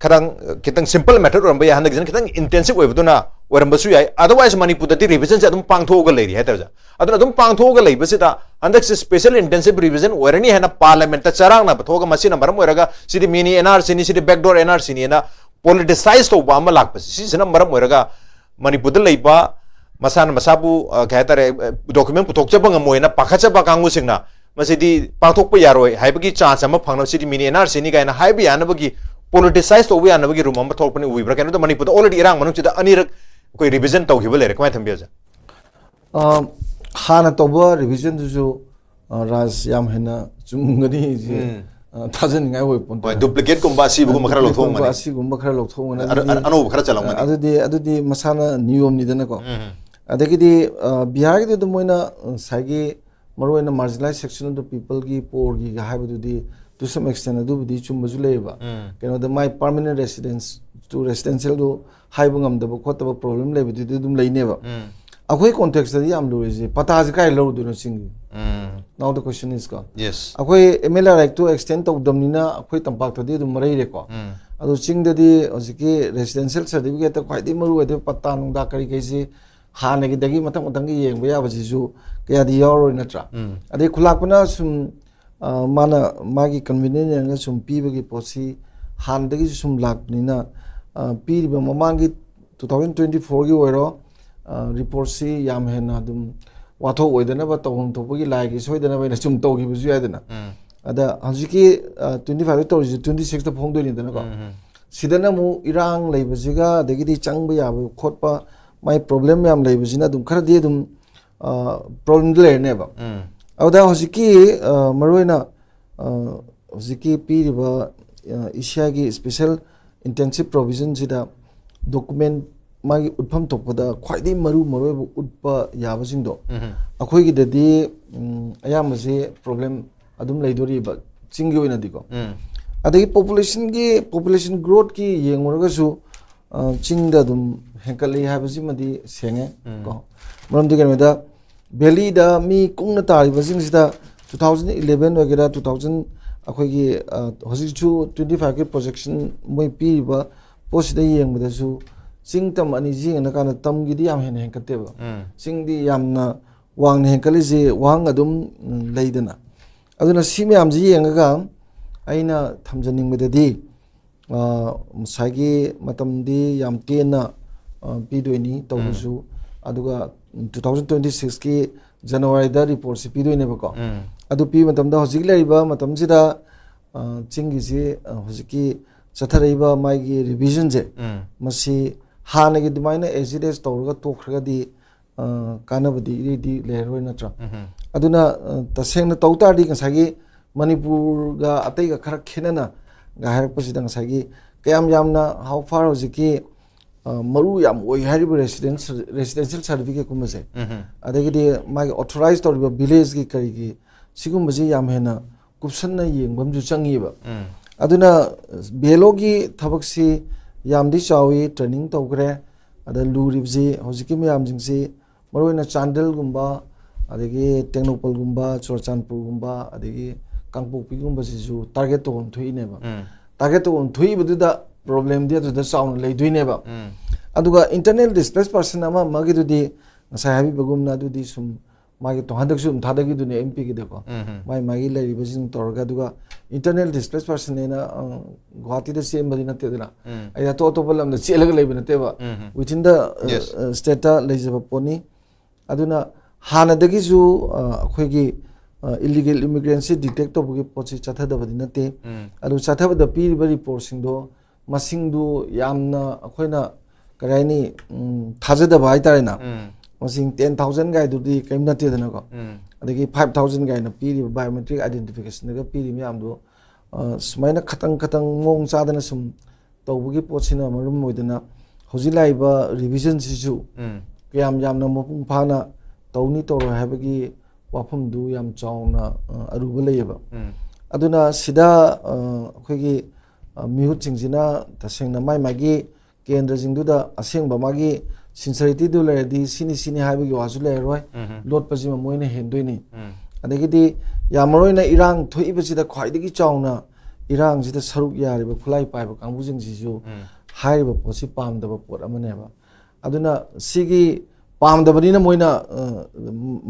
ꯈꯤꯇꯪ, ꯈꯤꯇꯪ simple method ꯑꯣꯏꯔꯝꯕ ꯌꯥꯏ, ꯍꯟꯗꯛꯀꯤꯁꯤꯅ ꯈꯤꯇꯪ intensive ꯑꯣꯏꯕꯗꯨꯅ ꯑꯣꯏꯔꯝꯕꯁꯨ ꯌꯥꯏ꯫ Otherwise ꯃꯅꯤꯄꯨꯔꯗꯗꯤ revision ꯁꯦ ꯑꯗꯨꯝ ꯄꯥꯡꯊꯣꯛꯑꯒ ꯂꯩꯔꯤ ꯍꯥꯏꯇꯥꯔꯦ꯫ ꯑꯗꯨꯅ ꯑꯗꯨꯝ ꯄꯥꯡꯊꯣꯛꯑꯒ ꯂꯩꯕꯁꯤꯗ ꯍꯟꯗꯛꯁꯤ special intensive revision ꯑꯣꯏꯔꯅꯤ ꯍꯥꯏꯅ parliament ꯇ ꯆꯔꯥꯡꯅꯕ ꯊꯣꯛꯑꯒ, ꯃꯁꯤꯅ ꯃꯔꯝ ꯑꯣꯏꯔꯒ ꯁꯤꯗꯤ mini N R C ꯅꯤ, ꯁꯤꯗꯤ backdoor N R C ꯅꯤ ꯍꯥꯏꯅ politicize ꯇꯧꯕ ꯑꯃ ꯂꯥꯛꯄꯁꯤ, ꯁꯤꯁꯤꯅ ꯃꯔꯝ ꯑꯣꯏꯔꯒ ꯃꯅꯤꯄꯨꯔꯗ ꯂꯩꯕ ꯃꯁꯥꯅ ꯃꯁꯥꯕꯨ, ꯑ, ꯀꯩ ꯍꯥꯏꯇꯥꯔꯦ, document ꯄꯨꯊꯣꯛꯆꯕ ꯉꯝꯃꯣꯏꯅ ꯄꯥꯈꯠꯆꯕ ꯀꯥꯡꯕꯨꯁꯤꯡꯅ ꯃꯁꯤꯗꯤ ꯄꯥꯡꯊꯣꯛꯄ ꯌꯥꯔꯣꯏ ꯍꯥꯏꯕꯒꯤ chance ꯑꯃ ꯐꯪꯅꯕ, ꯁꯤꯗꯤ mini N R C ꯅꯤ ꯀꯥꯏꯅ ꯍꯥꯏꯕ ꯌꯥꯅꯕꯒꯤ, politicize ꯇꯧꯕ ꯌꯥꯅꯕꯒꯤ room ꯑꯃ ꯊꯣꯛꯂꯛꯄꯅꯤ꯫ ꯎꯕꯤꯕ꯭ꯔꯥ? ꯀꯩꯅꯣꯗ ꯃꯅꯤꯄꯨꯔꯗ already ꯏꯔꯥꯡ ꯃꯅꯨꯡꯁꯤꯗ ꯑꯅꯤꯔꯛ ꯑꯩꯈꯣꯏ revision ꯇꯧꯈꯤꯕ ꯂꯩꯔꯦ꯫ ꯀꯃꯥꯏꯅ ꯊꯝꯕꯤꯔꯁꯦ? ꯑ, ꯍꯥꯟꯅ ꯇꯧꯕ revision ꯗꯨꯁꯨ, ꯑ, ꯔꯥꯖ, ꯌꯥꯝ ꯍꯦꯟꯅ ꯆꯨꯝꯒꯅꯤ ꯍꯥꯏꯁꯦ, ꯑ, ꯊꯥꯖꯅꯤꯡꯉꯥꯏ ꯑꯣꯏ ꯄꯣꯟꯇꯦ꯫ ꯍꯣꯏ, duplicate ꯀꯨꯝꯕ ꯑꯁꯤꯕꯒꯨꯝꯕ ꯈꯔ Duplicate ꯀꯨꯝꯕ ꯂꯧꯊꯣꯛꯑꯝꯒꯅꯤ꯫ ꯑꯁꯤꯒꯨꯝꯕ ꯈꯔ ꯂꯧꯊꯣꯛꯑꯝꯒꯅꯤ꯫ ꯑꯔ-, ꯑꯗꯨꯗꯤ, ꯑꯅꯧꯕ ꯈꯔ ꯆꯜꯂꯝꯒꯅꯤ꯫ ꯑꯗꯨꯗꯤ, ꯑꯗꯨꯗꯤ ꯃꯁꯥꯅ ꯅꯤꯌꯣꯝꯅꯤꯗꯅꯀꯣ꯫ ꯑꯗꯒꯤꯗꯤ, ꯑ, ꯕꯤꯍꯥꯔꯒꯤꯗꯤ ꯑꯗꯨꯝ ꯃꯣꯏꯅ ꯉꯁꯥꯏꯒꯤ ꯃꯔꯨꯑꯣꯏꯅ marginalized section of the people ꯒꯤ, poor ꯒꯤꯒ ꯍꯥꯏꯕꯗꯨꯗꯤ to some extent ꯑꯗꯨꯕꯨꯗꯤ ꯆꯨꯝꯕꯁꯨ ꯂꯩꯌꯦꯕ꯫ ꯀꯩꯅꯣꯗ ꯃꯥꯏ permanent residence to residential ꯗꯨ ꯍꯥꯏꯕ ꯉꯝꯗꯕ ꯈꯣꯠꯇꯕ problem ꯂꯩꯕꯗꯨꯗꯤ ꯑꯗꯨꯝ ꯂꯩꯅꯦꯕ꯫ ꯑꯩꯈꯣꯏ context ꯇꯗꯤ ꯌꯥꯝ ꯂꯨꯔꯤꯁꯦ, ꯄꯇꯥꯁꯦ ꯀꯥꯏ ꯂꯧꯔꯨꯗꯣꯏꯅꯣ ꯆꯤꯡꯒꯤ? Now the question is ꯀꯣ꯫ Yes. ꯑꯩꯈꯣꯏ M L A right two extend ꯇꯧꯗꯕꯅꯤꯅ ꯑꯩꯈꯣꯏ ꯇꯝꯄꯥꯛꯇꯗꯤ ꯑꯗꯨꯝ ꯃꯔꯩꯔꯦꯀꯣ꯫ ꯑꯗꯣ ꯆꯤꯡꯗꯗꯤ ꯍꯧꯖꯤꯛꯀꯤ residential certificate ꯇ ꯈ꯭ꯋꯥꯏꯗꯒꯤ ꯃꯔꯨ ꯑꯣꯏꯗꯕ ꯄꯇꯥ ꯅꯨꯡꯗꯥ ꯀꯔꯤ ꯀꯩꯁꯤ ꯍꯥꯟꯅꯒꯤꯗꯒꯤ ꯃꯊꯪ ꯃꯊꯪꯒꯤ ꯌꯦꯡꯕ ꯌꯥꯕꯁꯤꯁꯨ ꯀꯌꯥꯗꯤ ꯌꯥꯎꯔꯣꯏ ꯅꯠꯇ꯭ꯔꯥ? ꯎꯝ. ꯑꯗꯩ ꯈꯨꯂꯥꯛꯄꯅ ꯁꯨꯝ ꯑ, ꯃꯥꯅ ꯃꯥꯒꯤ ꯀꯟꯚꯤꯅꯤꯌꯟ ꯌꯦꯡꯉꯒ ꯁꯨꯝ ꯄꯤꯕꯒꯤ ꯄꯣꯠꯁꯤ ꯍꯥꯟꯅꯗꯒꯤꯁꯨ ꯁꯨꯝ ꯂꯥꯛꯄꯅꯤꯅ, ꯑ, ꯄꯤꯔꯤꯕ ꯃꯃꯥꯡꯒꯤ ꯇꯨ ꯊꯥꯎꯖꯟ ꯇ꯭ꯋꯦꯟꯇꯤ ꯐꯣꯔꯒꯤ ꯑꯣꯏꯔꯣ, ꯑ, ꯔꯤꯄꯣꯔꯠꯁꯤ ꯌꯥꯝ ꯍꯦꯟꯅ ꯑꯗꯨꯝ ꯋꯥꯊꯣꯛ ꯑꯣꯏꯗꯅꯕ, ꯇꯧꯐꯝ ꯊꯣꯛꯄꯒꯤ ꯂꯥꯏꯒꯤ ꯁꯣꯏꯗꯅꯕ ꯑꯩꯅ ꯁꯨꯝ ꯇꯧꯈꯤꯕꯁꯨ ꯌꯥꯏꯗꯅ꯫ ꯎꯝ. ꯑꯗ ꯍꯧꯖꯤꯛꯀꯤ, ꯑ, ꯇ꯭ꯋꯦꯟꯇꯤ ꯐꯥꯏꯚꯇ ꯇꯧꯔꯤꯁꯤ ꯇ꯭ꯋꯦꯟꯇꯤ ꯁꯤꯛꯁꯇ ꯐꯣꯡꯗꯣꯏꯅꯤꯗꯅꯀꯣ꯫ ꯎꯝ. ꯁꯤꯗꯅ ꯑꯃꯨꯛ ꯏꯔꯥꯡ ꯂꯩꯕꯁꯤꯒ ꯑꯗꯒꯤꯗꯤ ꯆꯪꯕ ꯌꯥꯕ ꯈꯣꯠꯄ ꯃꯥꯏ ꯄ꯭ꯔꯣꯕ꯭ꯂꯦꯝ ꯌꯥꯝ ꯂꯩꯕꯁꯤꯅ ꯑꯗꯨꯝ ꯈꯔꯗꯤ ꯑꯗꯨꯝ ꯄ꯭ꯔꯣꯕ꯭ꯂꯦꯝꯗꯤ ꯂꯩꯔꯅꯦꯕ꯫ ꯎꯝ. ꯑꯗꯨꯗ ꯍꯧꯖꯤꯛꯀꯤ, ꯑ, ꯃꯔꯨꯑꯣꯏꯅ, ꯑ, ꯍꯧꯖꯤꯛꯀꯤ ꯄꯤꯔꯤꯕ, ꯑ, ꯑꯦꯁꯤꯌꯥꯒꯤ ꯏꯁꯄꯤꯁꯦꯜ ꯏꯟꯇꯦꯟꯁꯤꯞ ꯄ꯭ꯔꯣꯕꯤꯖꯟꯁꯤꯗ ꯗꯣꯀꯨꯃꯦꯟ ꯃꯥꯒꯤ ꯎꯠꯐꯝ ꯊꯣꯛꯄꯗ ꯈ꯭ꯋꯥꯏꯗꯒꯤ ꯃꯔꯨ ꯃꯔꯨꯑꯣꯏꯕ ꯎꯠꯄ ꯌꯥꯕꯁꯤꯡꯗꯣ ꯎꯝ. ꯑꯩꯈꯣꯏꯒꯤꯗꯗꯤ, ꯎꯝ, ꯑꯌꯥꯝꯕꯁꯦ ꯄ꯭ꯔꯣꯕ꯭ꯂꯦꯝ ꯑꯗꯨꯝ ꯂꯩꯗꯣꯔꯤꯕ ꯆꯤꯡꯒꯤ ꯑꯣꯏꯅꯗꯤꯀꯣ꯫ ꯎꯝ. ꯑꯗꯒꯤ ꯄꯣꯄꯨꯂꯦꯁꯟꯒꯤ, ꯄꯣꯄꯨꯂꯦꯁꯟ ꯒ꯭ꯔꯣꯠꯀꯤ ꯌꯦꯡꯉꯨꯔꯒꯁꯨ, ꯑ, ꯆꯤꯡꯗ ꯑꯗꯨꯝ ꯍꯦꯟꯀꯠꯂꯤ ꯍꯥꯏꯕꯁꯤꯃꯗꯤ ꯁꯦꯡꯉꯦ ꯎꯝ. ꯀꯣ꯫ ꯃꯔꯝꯗꯤ ꯀꯩꯅꯣꯗ, ꯚꯦꯂꯤꯗ ꯃꯤ ꯀꯨꯡꯅ ꯇꯥꯔꯤꯕꯁꯤꯡꯁꯤꯗ ꯇꯨ ꯊꯥꯎꯖꯟ ꯏꯂꯦꯚꯦꯟ ꯑꯣꯏꯒꯦꯔꯥ, ꯇꯨ ꯊꯥꯎꯖꯟ ꯑꯩꯈꯣꯏꯒꯤ, ꯑ, ꯍꯧꯖꯤꯛꯁꯨ ꯇ꯭ꯋꯦꯟꯇꯤ ꯐꯥꯏꯚꯀꯤ ꯄ꯭ꯔꯣꯖꯦꯛꯁꯟ ꯃꯣꯏ ꯄꯤꯔꯤꯕ ꯄꯣꯠꯁꯤꯗ ꯌꯦꯡꯕꯗꯁꯨ ꯆꯤꯡ ꯇꯝ ꯑꯅꯤꯁꯤ ꯌꯦꯡꯉꯀꯥꯟꯗ ꯇꯝꯒꯤꯗꯤ ꯌꯥꯝ ꯍꯦꯟꯅ ꯍꯦꯟꯀꯠꯇꯦꯕ꯫ ꯎꯝ. ꯆꯤꯡꯗꯤ ꯌꯥꯝꯅ ꯋꯥꯡꯅ ꯍꯦꯟꯀꯠꯂꯤꯁꯦ ꯋꯥꯍꯪ ꯑꯗꯨꯝ, ꯎꯝ, ꯂꯩꯗꯅ꯫ ꯑꯗꯨꯅ ꯁꯤ ꯃꯌꯥꯝꯁꯤ ꯌꯦꯡꯉꯒ ꯑꯩꯅ ꯊꯝꯖꯅꯤꯡꯕꯗꯗꯤ, ꯑ, ꯉꯁꯥꯏꯒꯤ ꯃꯇꯝꯗꯤ ꯌꯥꯝ ꯇꯦꯟꯅ, ꯑ, ꯄꯤꯗꯣꯏꯅꯤ ꯇꯧꯕꯁꯨ, ꯑꯗꯨꯒ ꯇꯨ ꯊꯥꯎꯖꯟ ꯇ꯭ꯋꯦꯟꯇꯤ ꯁꯤꯛꯁꯀꯤ ꯖꯅꯋꯥꯔꯤꯗ ꯔꯤꯄꯣꯔꯠꯁꯤ ꯄꯤꯗꯣꯏꯅꯦꯕꯀꯣ꯫ ꯎꯝ. ꯑꯗꯨ ꯄꯤꯕ ꯃꯇꯝꯗ ꯍꯧꯖꯤꯛ ꯂꯩꯔꯤꯕ ꯃꯇꯝꯁꯤꯗ, ꯑ, ꯆꯤꯡꯒꯤꯁꯤ, ꯑ, ꯍꯧꯖꯤꯛꯀꯤ ꯆꯠꯊꯔꯛꯏꯕ ꯃꯥꯒꯤ ꯔꯤꯚꯤꯖꯟꯁꯦ, ꯎꯝ. ꯃꯁꯤ ꯍꯥꯟꯅꯒꯤ ꯑꯗꯨꯃꯥꯏꯅ ꯑꯦꯖꯤꯗꯦꯁ ꯇꯧꯔꯒ ꯇꯣꯛꯈ꯭ꯔꯒꯗꯤ, ꯑ, ꯀꯥꯟꯅꯕꯗꯤ ꯏꯔꯩꯗꯤ ꯂꯩꯔꯔꯣꯏ ꯅꯠꯇ꯭ꯔꯥ? ꯎꯝ. ꯑꯗꯨꯅ, ꯑ, ꯇꯁꯦꯡꯅ ꯇꯧ ꯇꯥꯔꯗꯤ ꯉꯁꯥꯏꯒꯤ ꯃꯅꯤꯄꯨꯔꯒ ꯑꯇꯩꯒ ꯈꯔ ꯈꯦꯠꯅꯅ ꯍꯥꯏꯔꯛꯄꯁꯤꯗ ꯉꯁꯥꯏꯒꯤ ꯀꯌꯥꯝ ꯌꯥꯝꯅ how far ꯍꯧꯖꯤꯛꯀꯤ, ꯑ, ꯃꯔꯨ ꯌꯥꯝ ꯑꯣꯏ ꯍꯥꯏꯔꯤꯕ ꯔꯦꯁꯤꯗꯦꯟꯁ-, ꯔꯦꯁꯤꯗꯦꯟꯁꯤꯌꯦꯜ ꯁꯥꯔꯇꯤꯐꯤꯀꯦꯠꯀꯨꯝꯕꯁꯦ, ꯎꯝ. ꯑꯗꯒꯤꯗꯤ ꯃꯥꯒꯤ ꯑꯣꯊꯣꯔꯥꯏꯁ ꯇꯧꯔꯤꯕ ꯚꯤꯂꯦꯖꯀꯤ ꯀꯔꯤꯒꯤ ꯁꯤꯒꯨꯝꯕꯁꯤ ꯌꯥꯝ ꯍꯦꯟꯅ ꯀꯨꯞꯁꯟꯅ ꯌꯦꯡꯕ ꯑꯃꯁꯨ ꯆꯪꯉꯤꯕ꯫ ꯎꯝ. ꯑꯗꯨꯅ ꯕꯤ ꯑꯦꯜ ꯑꯣꯒꯤ ꯊꯕꯛꯁꯤ ꯌꯥꯝꯗꯤ ꯆꯥꯎꯏ, ꯇ꯭ꯔꯦꯅꯤꯡ ꯇꯧꯈ꯭ꯔꯦ꯫ ꯑꯗ ꯂꯨꯔꯤꯕꯁꯤ ꯍꯧꯖꯤꯛꯀꯤ ꯃꯌꯥꯝꯁꯤꯡꯁꯤ ꯃꯔꯨꯑꯣꯏꯅ ꯆꯥꯟꯗꯦꯜꯒꯨꯝꯕ, ꯑꯗꯒꯤ ꯇꯦꯡꯅꯧꯄꯜꯒꯨꯝꯕ, ꯆꯨꯔꯆꯥꯟꯄꯨꯔꯒꯨꯝꯕ, ꯑꯗꯒꯤ ꯀꯥꯡꯄꯣꯛꯄꯤꯒꯨꯝꯕꯁꯤꯁꯨ ꯇꯥꯔꯒꯦꯠ ꯇꯧꯐꯝ ꯊꯣꯛꯏꯅꯦꯕ꯫ ꯎꯝ. ꯇꯥꯔꯒꯦꯠ ꯇꯧꯐꯝ ꯊꯣꯛꯏꯕꯗꯨꯗ ꯄ꯭ꯔꯣꯕ꯭ꯂꯦꯝꯗꯤ ꯑꯗꯨꯗ ꯆꯥꯎꯅ ꯂꯩꯗꯣꯏꯅꯦꯕ꯫ ꯎꯝ. ꯑꯗꯨꯒ internal displaced person ꯑꯃ ꯑꯃꯒꯤꯗꯨꯗꯤ ꯉꯁꯥꯏ ꯍꯥꯏꯕꯤꯕꯒꯨꯝꯅ ꯑꯗꯨꯗꯤ ꯁꯨꯝ ꯃꯥꯒꯤ ꯇꯣ-, ꯍꯟꯗꯛꯁꯨ ꯑꯗꯨꯝ ꯊꯥꯗꯈꯤꯗꯨꯅꯦ ꯑꯦꯝ ꯄꯤꯒꯤꯗꯀꯣ꯫ ꯎꯝ, ꯎꯝ. ꯃꯥꯏ ꯃꯥꯒꯤ ꯂꯩꯔꯤꯕꯁꯤꯡ ꯇꯧꯔꯒ, ꯑꯗꯨꯒ internal displaced person ꯍꯥꯏꯅ, ꯑ, ꯒꯨꯋꯥꯍꯥꯇꯤꯗ ꯆꯦꯟꯕꯗꯤ ꯅꯠꯇꯦꯗꯅ꯫ ꯎꯝ. ꯑꯩ ꯑꯇꯣꯞ ꯑꯇꯣꯞꯄ ꯂꯝꯗ ꯆꯦꯜꯂꯒ ꯂꯩꯕ ꯅꯠꯇꯦꯕ꯫ ꯎꯝ, ꯎꯝ. Within the, ꯑ, Yes. ꯑ, state ꯂꯩꯖꯕ ꯄꯣꯠꯅꯤ꯫ ꯑꯗꯨꯅ ꯍꯥꯟꯅꯗꯒꯤꯁꯨ, ꯑ, ꯑꯩꯈꯣꯏꯒꯤ, ꯑ, illegal immigrantꯁꯤ detect ꯇꯧꯕꯒꯤ ꯄꯣꯠꯁꯤ ꯆꯠꯊꯗꯕꯗꯤ ꯅꯠꯇꯦ꯫ ꯎꯝ. ꯑꯗꯨ ꯆꯠꯊꯕꯗ ꯄꯤꯔꯤꯕ reportꯁꯤꯡꯗꯣ ꯃꯁꯤꯡꯗꯨ ꯌꯥꯝꯅ ꯑꯩꯈꯣꯏꯅ ꯀꯔꯤ ꯍꯥꯏꯅꯤ, ꯎꯝ, ꯊꯥꯖꯗꯕ ꯍꯥꯏꯇꯥꯔꯦꯅ꯫ ꯎꯝ. ꯃꯁꯤꯡ ten thousand ꯀꯥꯏꯗꯨꯗꯤ ꯀꯔꯤꯝ ꯅꯠꯇꯦꯗꯅꯀꯣ꯫ ꯎꯝ. ꯑꯗꯒꯤ five thousand ꯀꯥꯏꯅ ꯄꯤꯔꯤꯕ biometric identificationꯗꯒ ꯄꯤꯔꯤ ꯃꯌꯥꯝꯗꯣ, ꯑ, ꯁꯨꯃꯥꯏꯅ ꯈꯇꯪ ꯈꯇꯪ ꯃꯑꯣꯡ ꯆꯥꯗꯅ ꯁꯨꯝ ꯇꯧꯕꯒꯤ ꯄꯣꯠꯁꯤꯅ ꯃꯔꯝ ꯑꯣꯏꯗꯅ ꯍꯧꯖꯤꯛ ꯂꯥꯛꯏꯕ revisionꯁꯤꯁꯨ ꯎꯝ. ꯀꯌꯥꯝ ꯌꯥꯝꯅ ꯃꯄꯨꯡ ꯐꯥꯅ ꯇꯧꯅꯤ ꯇꯧꯔꯣꯏ ꯍꯥꯏꯕꯒꯤ ꯋꯥꯐꯝꯗꯨ ꯌꯥꯝ ꯆꯥꯎꯅ, ꯑ, ꯑꯔꯨꯕ ꯂꯩꯌꯦꯕ꯫ ꯎꯝ. ꯑꯗꯨꯅ ꯁꯤꯗ, ꯑ, ꯑꯩꯈꯣꯏꯒꯤ, ꯑ, ꯃꯤꯍꯨꯠꯁꯤꯡꯁꯤꯅ ꯇꯁꯦꯡꯅ ꯃꯥꯏ ꯃꯥꯒꯤ ꯀꯦꯟꯗ꯭ꯔꯁꯤꯡꯗꯨꯗ ꯑꯁꯦꯡꯕ ꯃꯥꯒꯤ sincerityꯗꯨ ꯂꯩꯔꯗꯤ ꯁꯤꯅꯤ ꯁꯤꯅꯤ ꯍꯥꯏꯕꯒꯤ ꯋꯥꯁꯨ ꯂꯩꯔꯔꯣꯏ꯫ ꯎꯝ. ꯂꯣꯠꯄꯁꯤꯃ ꯃꯣꯏꯅ ꯍꯦꯟꯗꯣꯏꯅꯤ꯫ ꯎꯝ. ꯑꯗꯒꯤꯗꯤ ꯌꯥꯝ ꯃꯔꯨ ꯑꯣꯏꯅ ꯏꯔꯥꯡ ꯊꯣꯛꯏꯕꯁꯤꯗ ꯈ꯭ꯋꯥꯏꯗꯒꯤ ꯆꯥꯎꯅ ꯏꯔꯥꯡꯁꯤꯗ ꯁꯔꯨꯛ ꯌꯥꯔꯤꯕ ꯈꯨꯠꯂꯥꯏ ꯄꯥꯏꯕ ꯀꯥꯡꯕꯨꯁꯤꯡꯁꯤꯁꯨ ꯎꯝ. ꯍꯥꯏꯔꯤꯕ ꯄꯣꯠꯁꯤ ꯄꯥꯝꯗꯕ ꯄꯣꯠ ꯑꯃꯅꯦꯕ꯫ ꯑꯗꯨꯅ ꯁꯤꯒꯤ ꯄꯥꯝꯗꯕꯅꯤꯅ ꯃꯣꯏꯅ, ꯑ,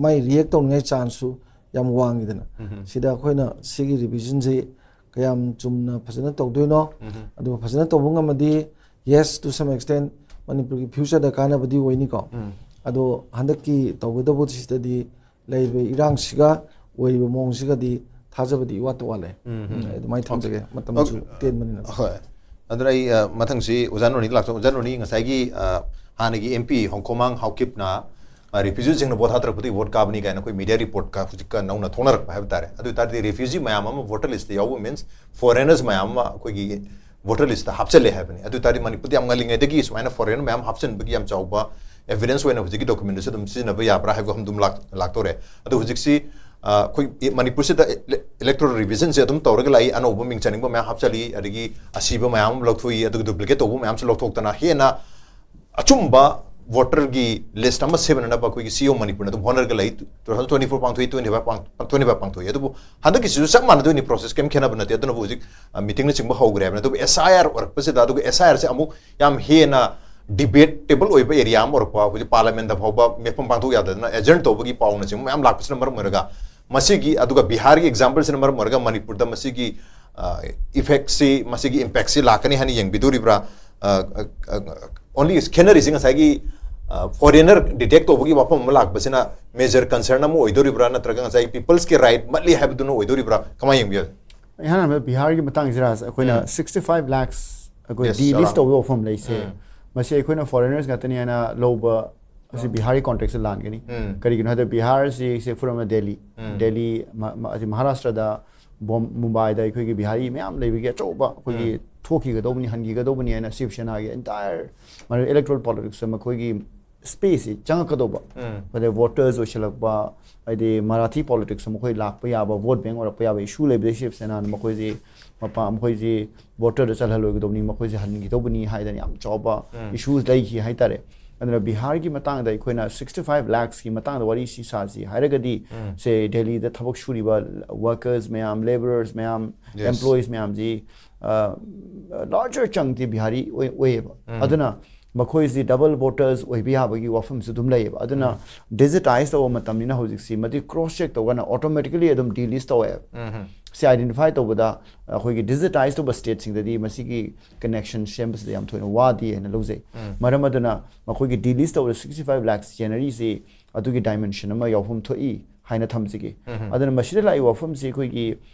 ꯃꯥꯏ react ꯇꯧꯅꯤꯡꯉꯥꯏ chanceꯁꯨ ꯌꯥꯝ ꯋꯥꯡꯉꯤꯗꯅ꯫ ꯎꯝ. ꯁꯤꯗ ꯑꯩꯈꯣꯏꯅ ꯁꯤꯒꯤ revisionꯁꯤ ꯀꯌꯥꯝ ꯆꯨꯝꯅ ꯐꯖꯅ ꯇꯧꯗꯣꯏꯅꯣ, ꯎꯝ. ꯑꯗꯨꯒ ꯐꯖꯅ ꯇꯧꯕ ꯉꯝꯃꯗꯤ, yes, to some extent, ꯃꯅꯤꯄꯨꯔꯒꯤ futureꯗ ꯀꯥꯟꯅꯕꯗꯤ ꯑꯣꯏꯅꯤꯀꯣ꯫ ꯎꯝ. ꯑꯗꯣ ꯍꯟꯗꯛꯀꯤ ꯇꯧꯒꯗꯧꯕꯁꯤꯗꯗꯤ ꯂꯩꯔꯤꯕ ꯏꯔꯥꯡꯁꯤꯒ ꯑꯣꯏꯔꯤꯕ ꯃꯑꯣꯡꯁꯤꯒꯗꯤ ꯊꯥꯖꯕꯗꯤ ꯏꯋꯥꯠꯇ ꯋꯥꯠꯂꯦ꯫ ꯎꯝ. ꯎꯝ, ꯑꯩ ꯑꯗꯨꯃꯥꯏꯅ ꯊꯝꯖꯒꯦ, ꯃꯇꯝꯁꯨ Okay. ꯇꯦꯟꯕꯅꯤꯅ꯫ ꯍꯣꯏ꯫ ꯑꯗꯨꯅ ꯑꯩ, ꯑ, ꯃꯊꯪꯁꯤ ꯑꯣꯖꯥ ꯅꯣꯅꯤꯗ ꯂꯥꯛꯆ-, ꯑꯣꯖꯥ ꯅꯣꯅꯤ, ꯉꯁꯥꯏꯒꯤ, ꯑ, ꯍꯥꯟꯅꯒꯤ ꯑꯦꯝ ꯄꯤ ꯍꯣꯡꯈꯣꯃꯥꯡ ꯍꯥꯎꯀꯤꯞꯅ, ꯑ, refugeeꯁꯤꯡꯅ ꯚꯣꯠ ꯊꯥꯗꯔꯛꯄꯗꯒꯤ ꯚꯣꯠ ꯀꯥꯕꯅꯤ ꯀꯥꯏꯅ ꯑꯩꯈꯣꯏ media reportꯀ ꯍꯧꯖꯤꯛꯀ ꯅꯧꯅ ꯊꯣꯛꯅꯔꯛꯄ ꯍꯥꯏꯕ ꯇꯥꯔꯦ꯫ ꯑꯗꯨ ꯑꯣꯏ ꯇꯥꯔꯗꯤ refugee ꯃꯌꯥꯝ ꯑꯃ voter listꯇ ꯌꯥꯎꯕ means foreigners ꯃꯌꯥꯝ ꯑꯃ ꯑꯩꯈꯣꯏꯒꯤ voter listꯇ ꯍꯥꯞꯆꯜꯂꯦ ꯍꯥꯏꯕꯅꯤ꯫ ꯑꯗꯨ ꯑꯣꯏ ꯇꯥꯔꯗꯤ ꯃꯅꯤꯄꯨꯔꯗ ꯌꯥꯝ ꯉꯜꯂꯤꯉꯩꯗꯒꯤ ꯁꯨꯃꯥꯏꯅ foreigner ꯃꯌꯥꯝ ꯍꯥꯞꯆꯤꯟꯕꯒꯤ ꯌꯥꯝ ꯆꯥꯎꯕ evidence ꯑꯣꯏꯅ ꯍꯧꯖꯤꯛꯀꯤ documentꯗꯨꯁꯨ ꯑꯗꯨꯝ ꯁꯤꯖꯤꯟꯅꯕ ꯌꯥꯕ꯭ꯔꯥ ꯍꯥꯏꯕ ꯑꯗꯨꯝ ꯂꯥꯛ-, ꯂꯥꯛꯇꯧꯔꯦ꯫ ꯑꯗꯣ ꯍꯧꯖꯤꯛꯁꯤ, ꯑ, ꯑꯩꯈꯣꯏ ꯃꯅꯤꯄꯨꯔꯁꯤꯗ ele-, electoral revisionꯁꯦ ꯑꯗꯨꯝ ꯇꯧꯔꯒ ꯂꯥꯛꯏ꯫ ꯑꯅꯧꯕ ꯃꯤꯡ ꯆꯟꯅꯤꯡꯕ ꯃꯌꯥꯝ ꯍꯥꯞꯆꯜꯂꯤ, ꯑꯗꯒꯤ ꯑꯁꯤꯕ ꯃꯌꯥꯝ ꯑꯃ ꯂꯧꯊꯣꯛꯏ, ꯑꯗꯨꯒ duplicate ꯇꯧꯕ ꯃꯌꯥꯝꯁꯨ ꯂꯧꯊꯣꯛꯇꯅ ꯍꯦꯟꯅ ꯑꯆꯨꯝꯕ voterꯒꯤ list ꯑꯃ ꯁꯦꯝꯅꯅꯕ ꯑꯩꯈꯣꯏꯒꯤ ꯁꯤ ꯏ ꯑꯣ ꯃꯅꯤꯄꯨꯔꯅ ꯑꯗꯨꯝ ꯍꯣꯠꯅꯔꯒ ꯂꯩ꯫ Two thousand twenty four ꯄꯥꯡꯊꯣꯛꯏ, twenty five ꯄꯥꯡ-, twenty five ꯄꯥꯡꯊꯣꯛꯏ꯫ ꯑꯗꯨꯕꯨ ꯍꯟꯗꯛꯀꯤꯁꯤꯁꯨ ꯆꯞ ꯃꯥꯟꯅꯗꯣꯏꯅꯤ, process ꯀꯩꯝ ꯈꯦꯠꯅꯕ ꯅꯠꯇꯦ꯫ ꯑꯗꯨꯅꯕꯨ ꯍꯧꯖꯤꯛ, ꯑ, meetingꯅꯆꯤꯡꯕ ꯍꯧꯈ꯭ꯔꯦ ꯍꯥꯏꯕꯅꯤ꯫ ꯑꯗꯨꯕꯨ S I R ꯑꯣꯏꯔꯛꯄꯁꯤꯗ, ꯑꯗꯨꯒ S I Rꯁꯦ ꯑꯃꯨꯛ ꯌꯥꯝ ꯍꯦꯟꯅ ꯗꯤꯕꯦꯇꯦꯕꯜ ꯑꯣꯏꯕ ꯑꯦꯔꯤꯌꯥ ꯑꯃ ꯑꯣꯏꯔꯛꯄ, ꯍꯧꯖꯤꯛ ꯄꯥꯔꯂꯤꯌꯥꯃꯦꯟꯗ ꯐꯥꯎꯕ ꯃꯤꯐꯝ ꯄꯥꯡꯊꯣꯛ ꯌꯥꯗꯗꯅ ꯑꯦꯖꯔꯟ ꯇꯧꯕꯒꯤ ꯄꯥꯎꯅꯆꯤꯡꯕ ꯃꯌꯥꯝ ꯂꯥꯛꯄꯁꯤꯅ ꯃꯔꯝ ꯑꯣꯏꯔꯒ, ꯃꯁꯤꯒꯤ, ꯑꯗꯨꯒ ꯕꯤꯍꯥꯔꯒꯤ ꯑꯦꯛꯖꯥꯝꯄꯜꯁꯤꯅ ꯃꯔꯝ ꯑꯣꯏꯔꯒ ꯃꯅꯤꯄꯨꯔꯗ ꯃꯁꯤꯒꯤ ꯏꯐꯦꯛꯁꯤ, ꯃꯁꯤꯒꯤ ꯏꯝꯄꯦꯛꯁꯤ ꯂꯥꯛꯀꯅꯤ ꯍꯥꯏꯅ ꯌꯦꯡꯕꯤꯗꯣꯔꯤꯕ꯭ꯔꯥ? ꯑꯣꯟꯂꯤ ꯈꯦꯠꯅꯔꯤꯁꯤ ꯉꯁꯥꯏꯒꯤ ꯐꯣꯔꯦꯅꯔ ꯗꯤꯇꯦꯛ ꯇꯧꯕꯒꯤ ꯋꯥꯐꯝ ꯑꯃ ꯂꯥꯛꯄꯁꯤꯅ ꯃꯦꯖꯔ ꯀꯟꯁꯔꯟ ꯑꯃ ꯑꯣꯏꯗꯣꯔꯤꯕ꯭ꯔꯥ, ꯅꯠꯇ꯭ꯔꯒ ꯉꯁꯥꯏꯒꯤ ꯄꯤꯄꯜꯁꯀꯤ ꯔꯥꯏꯠ ꯃꯠꯂꯤ ꯍꯥꯏꯕꯗꯨꯅ ꯑꯣꯏꯗꯣꯔꯤꯕ꯭ꯔꯥ? ꯀꯃꯥꯏꯅ ꯌꯦꯡꯕꯤꯌ? ꯏꯍꯥꯟ ꯍꯥꯟꯕꯗ ꯕꯤꯍꯥꯔꯒꯤ ꯃꯇꯥꯡꯁꯤ ꯔꯥꯖ, ꯑꯩꯈꯣꯏꯅ ꯎꯝ꯫ ꯁꯤꯛꯁꯇꯤ ꯐꯥꯏꯚ ꯂꯥꯛꯁ ꯑꯩꯈꯣꯏ Yes, ꯗꯤ ꯂꯤꯁ ꯆꯥꯎꯔꯥꯛꯅ꯫ ꯇꯧꯕ ꯋꯥꯐꯝ ꯂꯩꯁꯦ꯫ ꯎꯝ꯫ ꯃꯁꯤ ꯑꯩꯈꯣꯏꯅ ꯐꯣꯔꯦꯅꯔꯁ ꯉꯥꯛꯇꯅꯤ ꯍꯥꯏꯅ ꯂꯧꯕ ꯑꯁꯤ ꯕꯤꯍꯥꯔꯒꯤ ꯀꯣꯟꯇꯦꯛꯁꯇ ꯂꯥꯟꯒꯅꯤ꯫ ꯎꯝ꯫ ꯀꯔꯤꯒꯤꯅꯣ ꯍꯥꯏꯗ ꯕꯤꯍꯥꯔꯁꯤ ꯁꯦ ꯐꯨꯔꯝꯅ ꯗꯦꯜꯂꯤ, ꯎꯝ꯫ ꯗꯦꯜꯂꯤ, ꯃ-, ꯃ-, ꯑꯁꯤ ꯃꯍꯥꯔꯥꯁꯇ꯭ꯔꯗ, ꯕꯣꯝ-, ꯃꯨꯝꯕꯥꯏꯗ ꯑꯩꯈꯣꯏꯒꯤ ꯕꯤꯍꯥꯔꯤ ꯃꯌꯥꯝ ꯂꯩꯕꯒꯤ ꯑꯆꯧꯕ ꯑꯩꯈꯣꯏꯒꯤ ꯎꯝ꯫ ꯊꯣꯛꯈꯤꯒꯗꯧꯕꯅꯤ, ꯍꯟꯈꯤꯒꯗꯧꯕꯅꯤ ꯍꯥꯏꯅ ꯁꯤꯕ ꯁꯦꯅꯥꯒꯤ ꯑꯦꯟꯇꯥꯌꯔ ꯏꯂꯦꯛꯇꯣꯔꯦꯜ ꯄꯣꯂꯤꯇꯤꯛꯁꯇ ꯃꯈꯣꯏꯒꯤ ꯁ꯭ꯄꯦꯁꯁꯤ ꯆꯪꯉꯛꯀꯗꯧꯕ꯫ ꯎꯝ꯫ ꯑꯗꯩ ꯚꯣꯇꯔꯁ ꯑꯣꯏꯁꯤꯜꯂꯛꯄ, ꯍꯥꯏꯗꯤ ꯃꯔꯥꯊꯤ ꯄꯣꯂꯤꯇꯤꯛꯁꯇ ꯃꯈꯣꯏ ꯂꯥꯛꯄ ꯌꯥꯕ, ꯚꯣꯠ ꯕꯦꯡ ꯑꯣꯏꯔꯛꯄ ꯌꯥꯕ ꯏꯁꯨ ꯂꯩꯕꯗꯩ ꯁꯤꯕ ꯁꯦꯅꯥꯅ ꯃꯈꯣꯏꯁꯤ ꯃꯄꯥ-, ꯃꯈꯣꯏꯁꯤ ꯚꯣꯇꯔꯗ ꯆꯜꯍꯜꯂꯣꯏꯒꯗꯧꯕꯅꯤ, ꯃꯈꯣꯏꯁꯦ ꯍꯟꯈꯤꯗꯧꯕꯅꯤ ꯍꯥꯏꯗꯅ ꯌꯥꯝ ꯆꯥꯎꯕ ꯎꯝ꯫ ꯏꯁꯨꯁ ꯂꯩꯈꯤ ꯍꯥꯏꯇꯥꯔꯦ꯫ ꯑꯗꯨꯅ ꯕꯤꯍꯥꯔꯒꯤ ꯃꯇꯥꯡꯗ ꯑꯩꯈꯣꯏꯅ ꯁꯤꯛꯁꯇꯤ ꯐꯥꯏꯚ ꯂꯥꯛꯁꯀꯤ ꯃꯇꯥꯡꯗ ꯋꯥꯔꯤ ꯁꯤ ꯁꯥꯁꯤ ꯍꯥꯏꯔꯒꯗꯤ, ꯎꯝ꯫ ꯁꯦ ꯗꯦꯜꯂꯤꯗ ꯊꯕꯛ ꯁꯨꯔꯤꯕ ꯋꯥꯔꯀꯔꯁ ꯃꯌꯥꯝ, ꯂꯦꯕꯔꯔꯁ ꯃꯌꯥꯝ, Yes. ꯑꯦꯝꯄ꯭ꯂꯣꯌꯤꯁ ꯃꯌꯥꯝꯁꯤ ꯂꯥꯔꯖꯔ ꯆꯪꯗꯤ ꯕꯤꯍꯥꯔꯤ ꯑꯣꯏ-, ꯑꯣꯏꯌꯦꯕ꯫ ꯎꯝ꯫ ꯑꯗꯨꯅ ꯃꯈꯣꯏꯁꯤ ꯗꯕꯜ ꯚꯣꯇꯔꯁ ꯑꯣꯏꯕ ꯌꯥꯕꯒꯤ ꯋꯥꯐꯝꯁꯨ ꯑꯗꯨꯝ ꯂꯩꯌꯦꯕ꯫ ꯑꯗꯨꯅ ꯗꯤꯖꯤꯇꯥꯏꯁ ꯇꯧꯕ ꯃꯇꯝꯅꯤꯅ ꯍꯧꯖꯤꯛꯁꯤ ꯃꯗꯨ ꯀ꯭ꯔꯣꯁ ꯆꯦꯛ ꯇꯧꯒꯅ ꯑꯣꯇꯣꯃꯦꯇꯤꯀꯦꯂꯤ ꯑꯗꯨꯝ ꯗꯤ ꯂꯤꯁ ꯇꯧꯋꯦꯕ꯫ ꯎꯝ꯫ ꯁꯤ ꯑꯥꯏꯗꯦꯟꯇꯤꯐꯥꯏ ꯇꯧꯕꯗ ꯑꯩꯈꯣꯏꯒꯤ ꯗꯤꯖꯤꯇꯥꯏꯁ ꯇꯧꯕ ꯁ꯭ꯇꯦꯠꯁꯤꯡꯗꯗꯤ ꯃꯁꯤꯒꯤ ꯀꯅꯦꯛꯁꯟ ꯁꯦꯝꯕꯁꯤꯗ ꯌꯥꯝ ꯊꯣꯏꯅ ꯋꯥꯗꯦ ꯍꯥꯏꯅ ꯂꯧꯖꯩ꯫ ꯎꯝ꯫ ꯃꯔꯝ ꯑꯗꯨꯅ ꯃꯈꯣꯏꯒꯤ ꯗꯤ ꯂꯤꯁ ꯇꯧꯕꯗ ꯁꯤꯛꯁꯇꯤ ꯐꯥꯏꯚ ꯂꯥꯛꯁ ꯆꯦꯟꯅꯔꯤꯁꯤ ꯑꯗꯨꯒꯤ ꯗꯥꯏꯃꯦꯟꯁꯟ ꯑꯃ ꯌꯥꯎꯐꯝ ꯊꯣꯛꯏ ꯍꯥꯏꯅ ꯊꯝꯖꯒꯦ꯫ ꯎꯝ꯫ ꯑꯗꯨꯅ ꯃꯁꯤꯗ ꯂꯥꯛꯏꯕ ꯋꯥꯐꯝꯁꯤ ꯑꯩꯈꯣꯏꯒꯤ,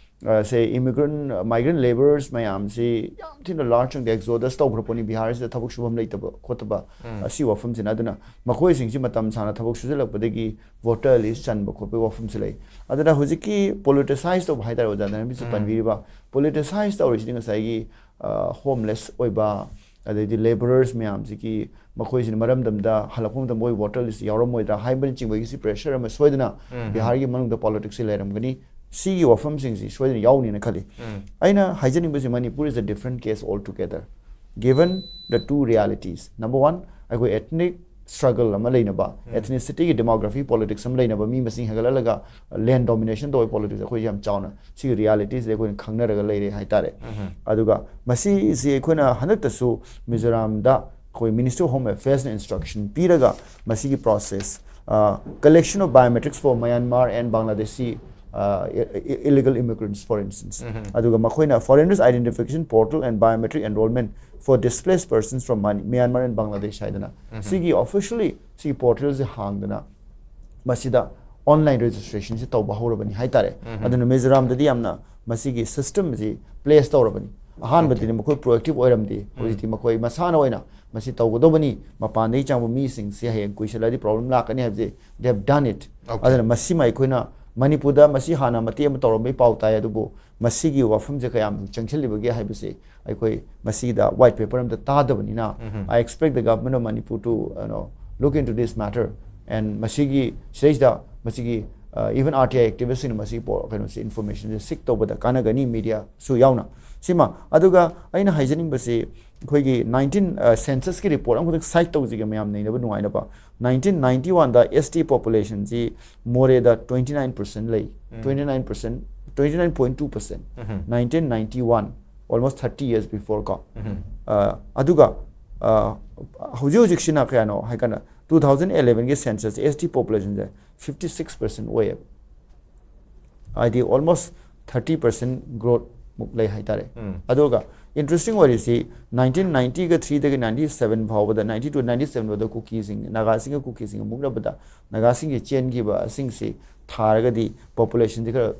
ꯑ, ꯁꯦ ꯏꯃꯤꯒ꯭ꯔꯦꯟ, ꯃꯥꯏꯒ꯭ꯔꯦꯟ ꯂꯦꯕꯔꯔꯁ ꯃꯌꯥꯝꯁꯤ ꯌꯥꯝ ꯊꯤꯅ ꯂꯥꯔꯖ ꯆꯪꯗ ꯑꯦꯛꯖꯣꯗꯁ ꯇꯧꯈ꯭ꯔ ꯄꯣꯠꯅꯤ ꯕꯤꯍꯥꯔꯁꯤꯗ ꯊꯕꯛ ꯁꯨꯐꯝ ꯂꯩꯇꯕ ꯈꯣꯠꯇꯕ, ꯎꯝ꯫ ꯑꯁꯤ ꯋꯥꯐꯝꯁꯤꯅ꯫ ꯑꯗꯨꯅ ꯃꯈꯣꯏꯁꯤꯡꯁꯤ ꯃꯇꯝ ꯁꯥꯡꯅ ꯊꯕꯛ ꯁꯨꯖꯜꯂꯛꯄꯗꯒꯤ ꯚꯣꯇꯔ ꯂꯤꯁ ꯆꯟꯕ ꯈꯣꯠꯄꯒꯤ ꯋꯥꯐꯝꯁꯨ ꯂꯩ꯫ ꯑꯗꯨꯅ ꯍꯧꯖꯤꯛꯀꯤ ꯄꯣꯂꯤꯇꯤꯁꯥꯏꯁ ꯇꯧꯕ ꯍꯥꯏꯇꯥꯔꯦ, ꯑꯣꯖꯥ ꯗꯥꯅꯕꯤꯁꯨ ꯎꯝ꯫ ꯄꯟꯕꯤꯔꯤꯕ ꯄꯣꯂꯤꯇꯤꯁꯥꯏꯁ ꯇꯧꯔꯤꯁꯤꯗꯤ ꯉꯁꯥꯏꯒꯤ, ꯑ, ꯍꯣꯝꯂꯦꯁ ꯑꯣꯏꯕ, ꯑꯗꯩꯗꯤ ꯂꯦꯕꯔꯔꯁ ꯃꯌꯥꯝꯁꯤꯒꯤ ꯃꯈꯣꯏꯁꯤꯅ ꯃꯔꯝꯗꯝꯗ ꯍꯜꯂꯛꯄ ꯃꯇꯝꯗ ꯃꯣꯏ ꯚꯣꯇꯔ ꯂꯤꯁ ꯌꯥꯎꯔꯝꯃꯣꯏꯗ꯭ꯔꯥ ꯍꯥꯏꯕꯅꯆꯤꯡꯕꯒꯤꯁꯤ ꯄ꯭ꯔꯦꯁꯔ ꯑꯃ ꯁꯣꯏꯗꯅ ꯎꯝ꯫ ꯕꯤꯍꯥꯔꯒꯤ ꯃꯅꯨꯡꯗ ꯄꯣꯂꯤꯇꯤꯛꯁꯁꯤ ꯂꯩꯔꯝꯒꯅꯤ꯫ ꯁꯤꯒꯤ ꯋꯥꯐꯝꯁꯤꯡꯁꯤ ꯁꯣꯏꯗꯅ ꯌꯥꯎꯅꯤꯅ ꯈꯜꯂꯤ꯫ ꯎꯝ꯫ ꯑꯩꯅ ꯍꯥꯏꯖꯅꯤꯡꯕꯁꯤ, Manipur is a different case altogether, given the two realities. Number one, ꯑꯩꯈꯣꯏ ethnic struggle ꯑꯃ ꯂꯩꯅꯕ, ꯎꯝ꯫ ethnicity ꯒꯤ demography politics ꯑꯃ ꯂꯩꯅꯕ, ꯃꯤ ꯃꯁꯤꯡ ꯍꯦꯟꯒꯠꯍꯜꯂꯒ land domination ꯇꯧꯕ ꯄꯣꯂꯤꯇꯤꯛꯁ ꯑꯩꯈꯣꯏ ꯌꯥꯝ ꯆꯥꯎꯅ ꯁꯤꯒꯤ ꯔꯤꯌꯥꯂꯤꯇꯤꯁꯤꯗ ꯑꯩꯈꯣꯏꯅ ꯈꯪꯅꯔꯒ ꯂꯩꯔꯦ ꯍꯥꯏꯇꯥꯔꯦ꯫ ꯎꯝ꯫ ꯑꯗꯨꯒ ꯃꯁꯤꯁꯤ ꯑꯩꯈꯣꯏꯅ ꯍꯟꯗꯛꯇꯁꯨ ꯃꯤꯖꯣꯔꯥꯝꯗ ꯑꯩꯈꯣꯏ Ministry of Home Affairs ꯅ instruction ꯄꯤꯔꯒ ꯃꯁꯤꯒꯤ process, collection of biometrics for Myanmar and Bangladeshi, uh, i- i- illegal immigrants, for instance. ꯑꯗꯨꯒ ꯃꯈꯣꯏꯅ foreigners identification portal and biometric enrollment for displaced persons from Myan- Myanmar and Bangladesh ꯍꯥꯏꯗꯅ ꯁꯤꯒꯤ officially ꯁꯤꯒꯤ portal ꯁꯦ ꯍꯥꯡꯗꯅ ꯃꯁꯤꯗ online registration ꯁꯤ ꯇꯧꯕ ꯍꯧꯔꯕꯅꯤ ꯍꯥꯏꯇꯥꯔꯦ꯫ ꯑꯗꯨꯅ ꯃꯤꯖꯣꯔꯥꯝꯗꯗꯤ ꯌꯥꯝꯅ ꯃꯁꯤꯒꯤ system ꯁꯤ place ꯇꯧꯔꯕꯅꯤ꯫ ꯑꯍꯥꯟꯕꯗꯗꯤ ꯃꯈꯣꯏ proactive ꯑꯣꯏꯔꯝꯗꯦ꯫ ꯍꯧꯖꯤꯛꯇꯤ ꯃꯈꯣꯏ ꯃꯁꯥꯅ ꯑꯣꯏꯅ ꯃꯁꯤ ꯇꯧꯒꯗꯧꯕꯅꯤ, ꯃꯄꯥꯟꯗꯒꯤ ꯆꯪꯕ ꯃꯤꯁꯤꯡꯁꯤ ꯍꯌꯦꯡ ꯀꯨꯏꯁꯜꯂꯗꯤ problem ꯂꯥꯛꯀꯅꯤ ꯍꯥꯏꯕꯁꯤ they have done it꯫ ꯑꯗꯨꯅ ꯃꯁꯤꯃ ꯑꯩꯈꯣꯏꯅ ꯃꯅꯤꯄꯨꯔꯗ ꯃꯁꯤ ꯍꯥꯟꯅ ꯃꯇꯦꯛ ꯑꯃ ꯇꯧꯔꯝꯕꯒꯤ ꯄꯥꯎ ꯇꯥꯏ, ꯑꯗꯨꯕꯨ ꯃꯁꯤꯒꯤ ꯋꯥꯐꯝꯁꯦ ꯀꯌꯥꯝ ꯆꯪꯁꯤꯜꯂꯤꯕꯒꯦ ꯍꯥꯏꯕꯁꯤ ꯑꯩꯈꯣꯏ ꯃꯁꯤꯗ white paper ꯑꯝꯇ ꯇꯥꯗꯕꯅꯤꯅ, I expect the government of Manipur to, you know, look into this matter and ꯃꯁꯤꯒꯤ ꯁꯤꯗꯩꯁꯤꯗ ꯃꯁꯤꯒꯤ even R T I activist ꯁꯤꯡꯅ ꯃꯁꯤꯒꯤ ꯄꯣ- ꯀꯩꯅꯣꯁꯤ information ꯁꯤ seek ꯇꯧꯕꯗ ꯀꯥꯟꯅꯒꯅꯤ, media ꯁꯨ ꯌꯥꯎꯅ꯫ ꯁꯤꯃ ꯑꯗꯨꯒ ꯑꯩꯅ ꯍꯥꯏꯖꯅꯤꯡꯕꯁꯤ ꯑꯩꯈꯣꯏꯒꯤ nineteen census ꯀꯤ report ꯑꯃꯈꯛꯇꯪ cite ꯇꯧꯖꯒꯦ ꯃꯌꯥꯝ ꯅꯩꯅꯕ ꯅꯨꯡꯉꯥꯏꯅꯕ꯫ Nineteen ninety one ꯗ S T population ꯁꯤ ꯃꯣꯔꯦꯗ twenty nine percent ꯂꯩ꯫ Twenty nine percent, twenty nine point two percent꯫ Nineteen ninety one, almost thirty years before ꯀꯣ꯫ ꯑ, ꯑꯗꯨꯒ ꯑ, ꯍꯧꯖꯤꯛ ꯍꯧꯖꯤꯛꯁꯤꯅ ꯀꯌꯥꯅꯣ ꯍꯥꯏ ꯀꯥꯟꯗ two thousand eleven ꯒꯤ census S T population ꯁꯦ fifty six percent ꯑꯣꯏꯌꯦꯕ꯫ ꯍꯥꯏꯗꯤ almost thirty percent growth ꯃꯨꯛ ꯂꯩ ꯍꯥꯏꯇꯥꯔꯦ꯫ ꯑꯗꯨꯒ interesting ꯑꯣꯏꯔꯤꯁꯤ nineteen ninety ꯒ three ꯗꯒꯤ ninety seven ꯐꯥꯎꯕꯗ, ninety two ninety seven ꯐꯥꯎꯗ ꯀꯨꯀꯤꯁꯤꯡ, ꯅꯥꯒꯥꯁꯤꯡꯒ ꯀꯨꯀꯤꯁꯤꯡꯒ ꯃꯨꯛꯅꯕꯗ ꯅꯥꯒꯥꯁꯤꯡꯒꯤ ꯆꯦꯟꯈꯤꯕ ꯑꯁꯤꯡꯁꯤ ꯊꯥꯔꯒꯗꯤ population ꯁꯤ ꯈꯔ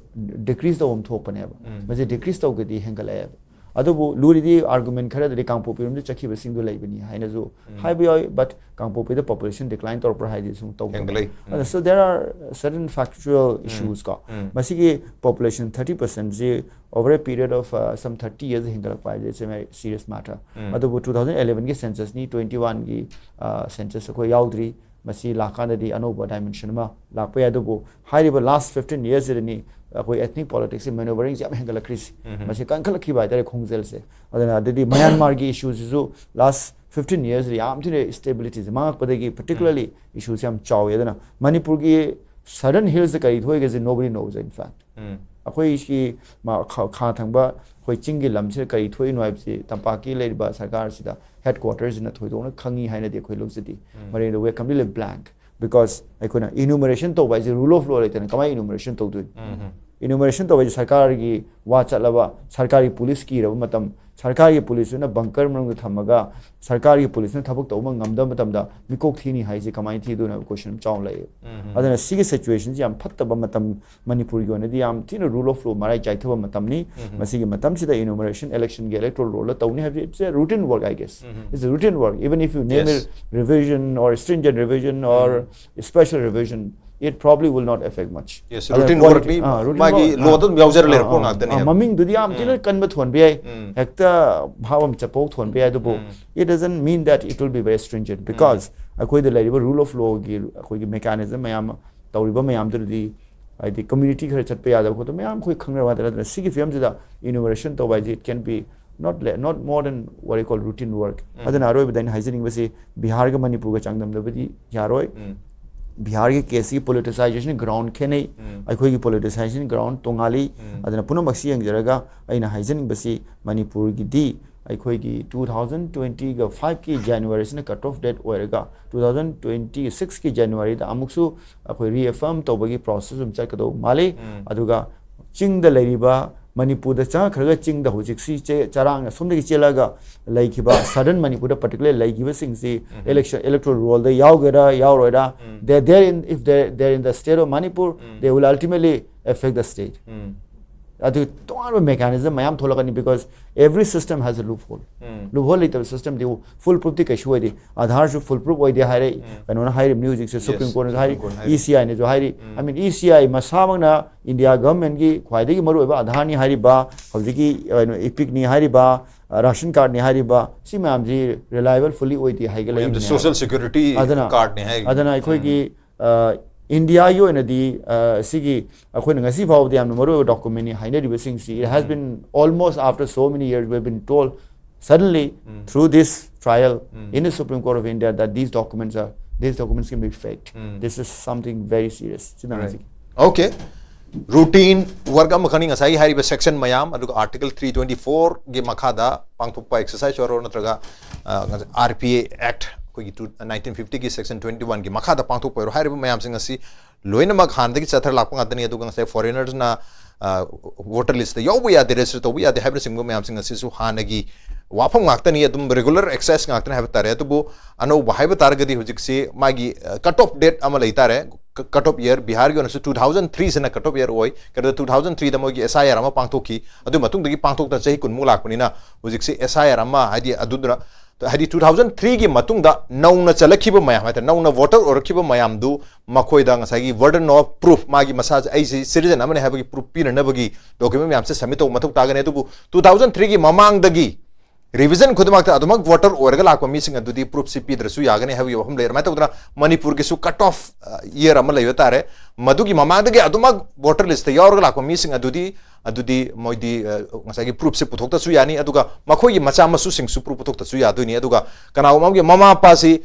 decrease ꯇꯧꯕ ꯑꯃ ꯊꯣꯛꯄꯅꯦꯕ꯫ ꯃꯁꯤ decrease ꯇꯧꯒꯗꯤ ꯍꯦꯟꯒꯠꯂꯛꯑꯦꯕ꯫ ꯑꯗꯨꯕꯨ ꯂꯨꯔꯤꯗꯤ argument ꯈꯔꯗꯗꯤ ꯀꯥꯡꯄꯣꯛꯄꯤꯔꯣꯝꯗ ꯆꯠꯈꯤꯕꯁꯤꯡꯗꯣ ꯂꯩꯕꯅꯤ ꯍꯥꯏꯅꯁꯨ ꯍꯥꯏꯕ ꯌꯥꯎꯏ, but ꯀꯥꯡꯄꯣꯛꯄꯤꯗ population decline ꯇꯧꯔꯛꯄ꯭ꯔꯥ ꯍꯥꯏꯗꯤ ꯁꯨꯝ ꯇꯧꯗꯕ꯫ ꯍꯦꯟꯒꯠꯂꯛꯏ꯫ ꯑꯗ, so there are certain factual issues ꯀꯣ꯫ ꯃꯁꯤꯒꯤ population thirty percent ꯁꯤ over a period of, uh, some thirty years ꯍꯦꯟꯒꯠꯂꯛꯄ ꯍꯥꯏꯁꯦ it's a very serious matter꯫ ꯑꯗꯨꯕꯨ two thousand eleven ꯒꯤ census ꯅꯤ, twenty one ꯒꯤ, uh, census ꯑꯩꯈꯣꯏ ꯌꯥꯎꯗ꯭ꯔꯤ꯫ ꯃꯁꯤ ꯂꯥꯛꯀꯥꯟꯗꯗꯤ ꯑꯅꯧꯕ dimension ꯑꯃ ꯂꯥꯛꯄ ꯌꯥꯏ꯫ ꯑꯗꯨꯕꯨ ꯍꯥꯏꯔꯤꯕ last fifteen years ꯁꯤꯗꯅꯤ ꯑꯩꯈꯣꯏ ethnic politics ꯁꯤ manoeuvring ꯁꯤ ꯌꯥꯝ ꯍꯦꯟꯒꯠꯂꯛꯈ꯭ꯔꯤꯁꯤ꯫ ꯃꯁꯤ ꯀꯟꯈꯠꯂꯛꯈꯤꯕ ꯍꯥꯏꯇꯥꯔꯦ ꯈꯣꯡꯖꯦꯜꯁꯦ꯫ ꯑꯗꯨꯅ ꯑꯗꯨꯗꯤ ꯃꯌꯥꯟꯃꯥꯔꯒꯤ issue ꯁꯤꯁꯨ last fifteen years ꯁꯤꯗ ꯌꯥꯝ ꯊꯤꯅ stability ꯁꯦ ꯃꯥꯡꯉꯛꯄꯗꯒꯤ particularly issue ꯁꯦ ꯌꯥꯝ ꯆꯥꯎꯋꯤ꯫ ꯑꯗꯨꯅ ꯃꯅꯤꯄꯨꯔꯒꯤ southern hills ꯗ ꯀꯔꯤ ꯊꯣꯛꯏꯒꯦꯁꯦ nobody knows in fact꯫ ꯑꯩꯈꯣꯏꯒꯤ ꯃ-, ꯈꯥ-, ꯈꯥ ꯊꯪꯕ ꯑꯩꯈꯣꯏ ꯆꯤꯡꯒꯤ ꯂꯝꯁꯤꯗ ꯀꯔꯤ ꯊꯣꯛꯏꯅꯣ ꯍꯥꯏꯕꯁꯤ ꯇꯝꯄꯥꯛꯀꯤ ꯂꯩꯔꯤꯕ ꯁꯔꯀꯥꯔꯁꯤꯗ headquarterꯁꯤꯅ ꯊꯣꯏꯗꯣꯛꯅ ꯈꯪꯉꯤ ꯍꯥꯏꯅꯗꯤ ꯑꯩꯈꯣꯏ ꯂꯧꯖꯗꯦ꯫ ꯃꯔꯩꯗ we are completely blank, because ꯑꯩꯈꯣꯏꯅ enumeration ꯇꯧꯕ ꯍꯥꯏꯁꯦ rule of law ꯂꯩꯇꯅ ꯀꯃꯥꯏꯅ enumeration ꯇꯧꯗꯣꯏꯅꯣ? Enumeration ꯇꯧꯕ ꯍꯥꯏꯁꯦ ꯁꯔꯀꯥꯔꯒꯤ ꯋꯥ ꯆꯠꯂꯕ, ꯁꯔꯀꯥꯔꯒꯤ ꯄꯨꯂꯤꯁ ꯀꯤꯔꯕ ꯃꯇꯝ, ꯁꯔꯀꯥꯔꯒꯤ ꯄꯨꯂꯤꯁꯇꯨꯅ bunker ꯃꯅꯨꯡꯗ ꯊꯝꯃꯒ ꯁꯔꯀꯥꯔꯒꯤ ꯄꯨꯂꯤꯁꯅ ꯊꯕꯛ ꯇꯧꯕ ꯉꯝꯗꯕ ꯃꯇꯝꯗ ꯃꯤꯀꯣꯛ ꯊꯤꯅꯤ ꯍꯥꯏꯁꯦ ꯀꯃꯥꯏꯅ ꯊꯤꯗꯣꯏꯅꯣ ꯍꯥꯏꯕ question ꯑꯃ ꯆꯥꯎꯅ ꯂꯩꯌꯦꯕ꯫ ꯑꯗꯨꯅ ꯁꯤꯒꯤ situationꯁꯤ ꯌꯥꯝ ꯐꯠꯇꯕ ꯃꯇꯝ, ꯃꯅꯤꯄꯨꯔꯒꯤ ꯑꯣꯏꯅꯗꯤ ꯌꯥꯝ ꯊꯤꯅ rule of law ꯃꯔꯥꯏ ꯆꯥꯏꯊꯕ ꯃꯇꯝꯅꯤ꯫ ꯃꯁꯤꯒꯤ ꯃꯇꯝꯁꯤꯗ enumeration electionꯒꯤ electoral rollꯗ ꯇꯧꯅꯤ ꯍꯥꯏꯕꯁꯤ it's a routine work, I guess. It's a routine work, even if you name Yes. it revision or stringent revision or special revision, it probably will not affect much. Yes, ꯑꯗꯨꯅ routine quality- workꯅꯤ, ꯑꯥ, routine ꯃꯥꯒꯤ work, lawꯗ ꯑꯗꯨꯝ ꯌꯥꯎꯖꯔ ꯑꯥ, ꯂꯩꯔ ꯑꯥ, ꯄꯣꯠ ꯉꯥꯛꯇꯅꯦ ꯑꯥ, ꯍꯥꯏꯕ꯫ ꯃꯃꯤꯡꯗꯨꯗꯤ ꯌꯥꯝ ꯊꯤꯅ ꯀꯟꯕ ꯊꯣꯟꯕ ꯌꯥꯏ, ꯍꯦꯛꯇ ꯚꯥꯕ ꯑꯃ ꯆꯠꯄ ꯊꯣꯟꯕ ꯌꯥꯏ, ꯑꯗꯨꯕꯨ it doesn't mean that it will be very stringent, because ꯑꯩꯈꯣꯏꯗ ꯂꯩꯔꯤꯕ rule of lawꯒꯤ ꯑꯩꯈꯣꯏꯒꯤ mechanism ꯃꯌꯥꯝ ꯇꯧꯔꯤꯕ ꯃꯌꯥꯝꯗꯨꯗꯤ ꯍꯥꯏꯗꯤ community ꯈꯔ ꯆꯠꯄ ꯌꯥꯗꯕ ꯈꯣꯠꯇꯕ ꯃꯌꯥꯝ ꯑꯩꯈꯣꯏ ꯈꯪꯅꯔꯕ ꯉꯥꯛꯇ ꯅꯠꯇꯅ ꯁꯤꯒꯤ ꯐꯤꯕꯝꯁꯤꯗ enumeration ꯇꯧꯕ ꯍꯥꯏꯁꯤ it can be not le-, not more than what you call routine work. ꯑꯗꯨꯅ ꯑꯔꯣꯏꯕꯗ ꯑꯩꯅ ꯍꯥꯏꯖꯅꯤꯡꯕꯁꯤ ꯕꯤꯍꯥꯔꯒ ꯃꯅꯤꯄꯨꯔꯒ ꯆꯥꯡꯗꯝꯅꯕꯗꯤ ꯌꯥꯔꯣꯏ꯫ ꯕꯤꯍꯥꯔꯒꯤ caseꯀꯤ politicization ground ꯈꯦꯠꯅꯩ, ꯑꯩꯈꯣꯏꯒꯤ politicization ground ꯇꯣꯉꯥꯜꯂꯤ꯫ ꯑꯗꯨꯅ ꯄꯨꯝꯅꯃꯛꯁꯤ ꯌꯦꯡꯖꯔꯒ ꯑꯩꯅ ꯍꯥꯏꯖꯅꯤꯡꯕꯁꯤ ꯃꯅꯤꯄꯨꯔꯒꯤꯗꯤ ꯑꯩꯈꯣꯏꯒꯤ two thousand twentyꯒ fiveꯀꯤ Januaryꯁꯤꯅ cut off date ꯑꯣꯏꯔꯒ two thousand twenty sixꯀꯤ Januaryꯗ ꯑꯃꯨꯛꯁꯨ ꯑꯩꯈꯣꯏ reaffirm ꯇꯧꯕꯒꯤ process ꯑꯃ ꯆꯠꯀꯗꯧꯕ ꯃꯥꯜꯂꯤ꯫ ꯑꯗꯨꯒ ꯆꯤꯡꯗ ꯂꯩꯔꯤꯕ ꯃꯅꯤꯄꯨꯔꯗ ꯆꯪꯉꯛꯈ꯭ꯔꯒ ꯆꯤꯡꯗ ꯍꯧꯖꯤꯛꯁꯤ ꯆꯦ-, ꯆꯔꯥꯡꯅ ꯁꯣꯝꯗꯒꯤ ꯆꯦꯜꯂꯒ ꯂꯩꯈꯤꯕ southern ꯃꯅꯤꯄꯨꯔꯗ particular ꯂꯩꯈꯤꯕꯁꯤꯡꯁꯤ election, electoral rollꯗ ꯌꯥꯎꯒꯦꯔꯥ ꯌꯥꯎꯔꯣꯏꯔꯥ, they, they're in, if they, they're in the state of Manipur, they will ultimately affect the state. ꯑꯗꯨ ꯇꯣꯉꯥꯟꯕ mechanism ꯃꯌꯥꯝ ꯊꯣꯛꯂꯛꯀꯅꯤ, because every system has a loophole. Loophole ꯂꯩꯇꯕ systemꯗꯤ full proofꯇꯤ ꯀꯩꯁꯨ ꯑꯣꯏꯗꯦ꯫ ꯑꯥꯙꯥꯔꯁꯨ full proof ꯑꯣꯏꯗꯦ ꯍꯥꯏꯔꯦ, ꯀꯩꯅꯣꯅ ꯍꯥꯏꯔꯤ, ꯍꯧꯖꯤꯛꯁꯦ Supreme Yes, Courtꯅꯁꯨ Supreme ꯍꯥꯏꯔꯤ, Courtꯅ ꯍꯥꯏꯔꯤ꯫ ECIꯅꯁꯨ ꯍꯥꯏꯔꯤ꯫ I mean, ECI ꯃꯁꯥꯃꯛꯅ India governmentꯀꯤ ꯈ꯭ꯋꯥꯏꯗꯒꯤ ꯃꯔꯨꯑꯣꯏꯕ ꯑꯥꯙꯥꯔꯅꯤ ꯍꯥꯏꯔꯤꯕ, ꯍꯧꯖꯤꯛꯀꯤ, ꯀꯩꯅꯣ, EPICꯅꯤ ꯍꯥꯏꯔꯤꯕ, ration cardꯅꯤ ꯍꯥꯏꯔꯤꯕ, ꯁꯤ ꯃꯌꯥꯝꯁꯤ reliable fully ꯑꯣꯏꯗꯦ ꯍꯥꯏꯒꯠꯂꯛꯏꯕꯅꯦ꯫ ꯃꯌꯥꯝꯗꯤ social security ꯑꯗꯨꯅ, cardꯅꯤ ꯍꯥꯏꯔꯤ꯫ ꯑꯗꯨꯅ ꯑꯩꯈꯣꯏꯒꯤ ꯑ, ꯏꯟꯗꯤꯌꯥꯒꯤ ꯑꯣꯏꯅꯗꯤ, ꯑ, ꯁꯤꯒꯤ ꯑꯩꯈꯣꯏꯅ ꯉꯁꯤ ꯐꯥꯎꯕꯗ ꯌꯥꯝꯅ ꯃꯔꯨꯑꯣꯏꯕ documentꯅꯤ ꯍꯥꯏꯅꯔꯤꯕꯁꯤꯡꯁꯤ, it has been almost after so many years we have been told suddenly through this trial in the Supreme Court of India that these documents are, these documents can be faked. This is something very serious. ꯁꯤꯅ Right. ꯍꯧꯖꯤꯛ Okay. Routine work ꯑꯃꯈꯛꯅꯤ ꯉꯁꯥꯏꯒꯤ ꯍꯥꯏꯔꯤꯕ section ꯃꯌꯥꯝ, ꯑꯗꯨꯒ Article three twenty four ꯒꯤ ꯃꯈꯥꯗ ꯄꯥꯡꯊꯣꯛꯄ exercise ꯑꯣꯏꯔꯣ, ꯅꯠꯇ꯭ꯔꯒ ꯑ, R P A Act, ꯑꯩꯈꯣꯏꯒꯤ two- nineteen fifty ꯒꯤ section twenty one ꯒꯤ ꯃꯈꯥꯗ ꯄꯥꯡꯊꯣꯛꯄ ꯑꯣꯏꯔꯣ, ꯍꯥꯏꯔꯤꯕ ꯃꯌꯥꯝꯁꯤꯡ ꯑꯁꯤ ꯂꯣꯏꯅꯃꯛ ꯍꯥꯟꯅꯗꯒꯤ ꯆꯠꯊꯔ ꯂꯥꯛꯄ ꯉꯥꯛꯇꯅꯤ꯫ ꯑꯗꯨꯒ ꯉꯁꯥꯏ foreigners ꯅ voter list ꯇ ꯌꯥꯎꯕ ꯌꯥꯗꯦ, register ꯇꯧꯕ ꯌꯥꯗꯦ ꯍꯥꯏꯕꯅꯆꯤꯡꯕ ꯃꯌꯥꯝꯁꯤꯡ ꯑꯁꯤꯁꯨ ꯍꯥꯟꯅꯒꯤ ꯋꯥꯐꯝ ꯉꯥꯛꯇꯅꯤ, ꯑꯗꯨꯝ regular access ꯉꯥꯛꯇꯅꯤ ꯍꯥꯏꯕ ꯇꯥꯔꯦ꯫ ꯑꯗꯨꯕꯨ ꯑꯅꯧꯕ ꯍꯥꯏꯕ ꯇꯥꯔꯒꯗꯤ ꯍꯧꯖꯤꯛꯁꯤ ꯃꯥꯒꯤ cut off date ꯑꯃ ꯂꯩꯇꯥꯔꯦ꯫ Cut off year ꯕꯤꯍꯥꯔꯒꯤ ꯑꯣꯏꯅꯁꯨ two thousand three ꯁꯤꯅ cut off year ꯑꯣꯏ꯫ ꯀꯩꯅꯣꯗ two thousand three ꯗ ꯃꯣꯏꯒꯤ S I R ꯑꯃ ꯄꯥꯡꯊꯣꯛꯈꯤ꯫ ꯑꯗꯨ ꯃꯇꯨꯡꯗꯒꯤ ꯄꯥꯡꯊꯣꯛꯇꯅ ꯆꯍꯤ ꯀꯨꯟꯃꯨꯛ ꯂꯥꯛꯄꯅꯤꯅ ꯍꯧꯖꯤꯛꯁꯤ S I R ꯑꯃ, ꯍꯥꯏꯗꯤ ꯑꯗꯨꯗꯨꯅ ꯍꯥꯏꯗꯤ two thousand three ꯒꯤ ꯃꯇꯨꯡꯗ ꯅꯧꯅ ꯆꯜꯂꯛꯈꯤꯕ ꯃꯌꯥꯝ ꯍꯥꯏꯇꯥꯔꯦ, ꯅꯧꯅ voter ꯑꯣꯏꯔꯛꯈꯤꯕ ꯃꯌꯥꯝꯗꯨ ꯃꯈꯣꯏꯗ ꯉꯁꯥꯏꯒꯤ burden of proof, ꯃꯥꯒꯤ ꯃꯁꯥꯁꯦ ꯑꯩꯁꯤ citizen ꯑꯃꯅꯤ ꯍꯥꯏꯕꯒꯤ proof ꯄꯤꯅꯅꯕꯒꯤ document ꯃꯌꯥꯝꯁꯦ submit ꯇꯧꯕ ꯃꯊꯧ ꯇꯥꯒꯅꯤ꯫ ꯑꯗꯨꯕꯨ two thousand three ꯒꯤ ꯃꯃꯥꯡꯗꯒꯤ revision ꯈꯨꯗꯤꯡꯃꯛꯇ ꯑꯗꯨꯃꯛ voter ꯑꯣꯏꯔꯒ ꯂꯥꯛꯄ ꯃꯤꯁꯤꯡ ꯑꯗꯨꯗꯤ proof ꯁꯤ ꯄꯤꯗ꯭ꯔꯁꯨ ꯌꯥꯒꯅꯤ ꯍꯥꯏꯕꯒꯤ ꯋꯥꯐꯝ ꯂꯩ꯫ ꯑꯗꯨꯃꯥꯏꯅ ꯇꯧꯗꯅ ꯃꯅꯤꯄꯨꯔꯒꯤꯁꯨ cut off year ꯑꯃ ꯂꯩꯕ ꯇꯥꯔꯦ꯫ ꯃꯗꯨꯒꯤ ꯃꯃꯥꯡꯗꯒꯤ ꯑꯗꯨꯃꯛ voter list ꯇ ꯌꯥꯎꯔꯒ ꯂꯥꯛꯄ ꯃꯤꯁꯤꯡ ꯑꯗꯨꯗꯤ ꯑꯗꯨꯗꯤ ꯃꯣꯏꯗꯤ ꯉꯁꯥꯏꯒꯤ proof ꯁꯦ ꯄꯨꯊꯣꯛꯇꯁꯨ ꯌꯥꯅꯤ꯫ ꯑꯗꯨꯒ ꯃꯈꯣꯏꯒꯤ ꯃꯆꯥ ꯃꯁꯨꯁꯤꯡꯁꯨ proof ꯄꯨꯊꯣꯛꯇꯁꯨ ꯌꯥꯗꯣꯏꯅꯤ꯫ ꯑꯗꯨꯒ ꯀꯅꯥꯒꯨꯝꯕ ꯑꯃꯒꯤ ꯃꯃꯥ ꯃꯄꯥꯁꯤ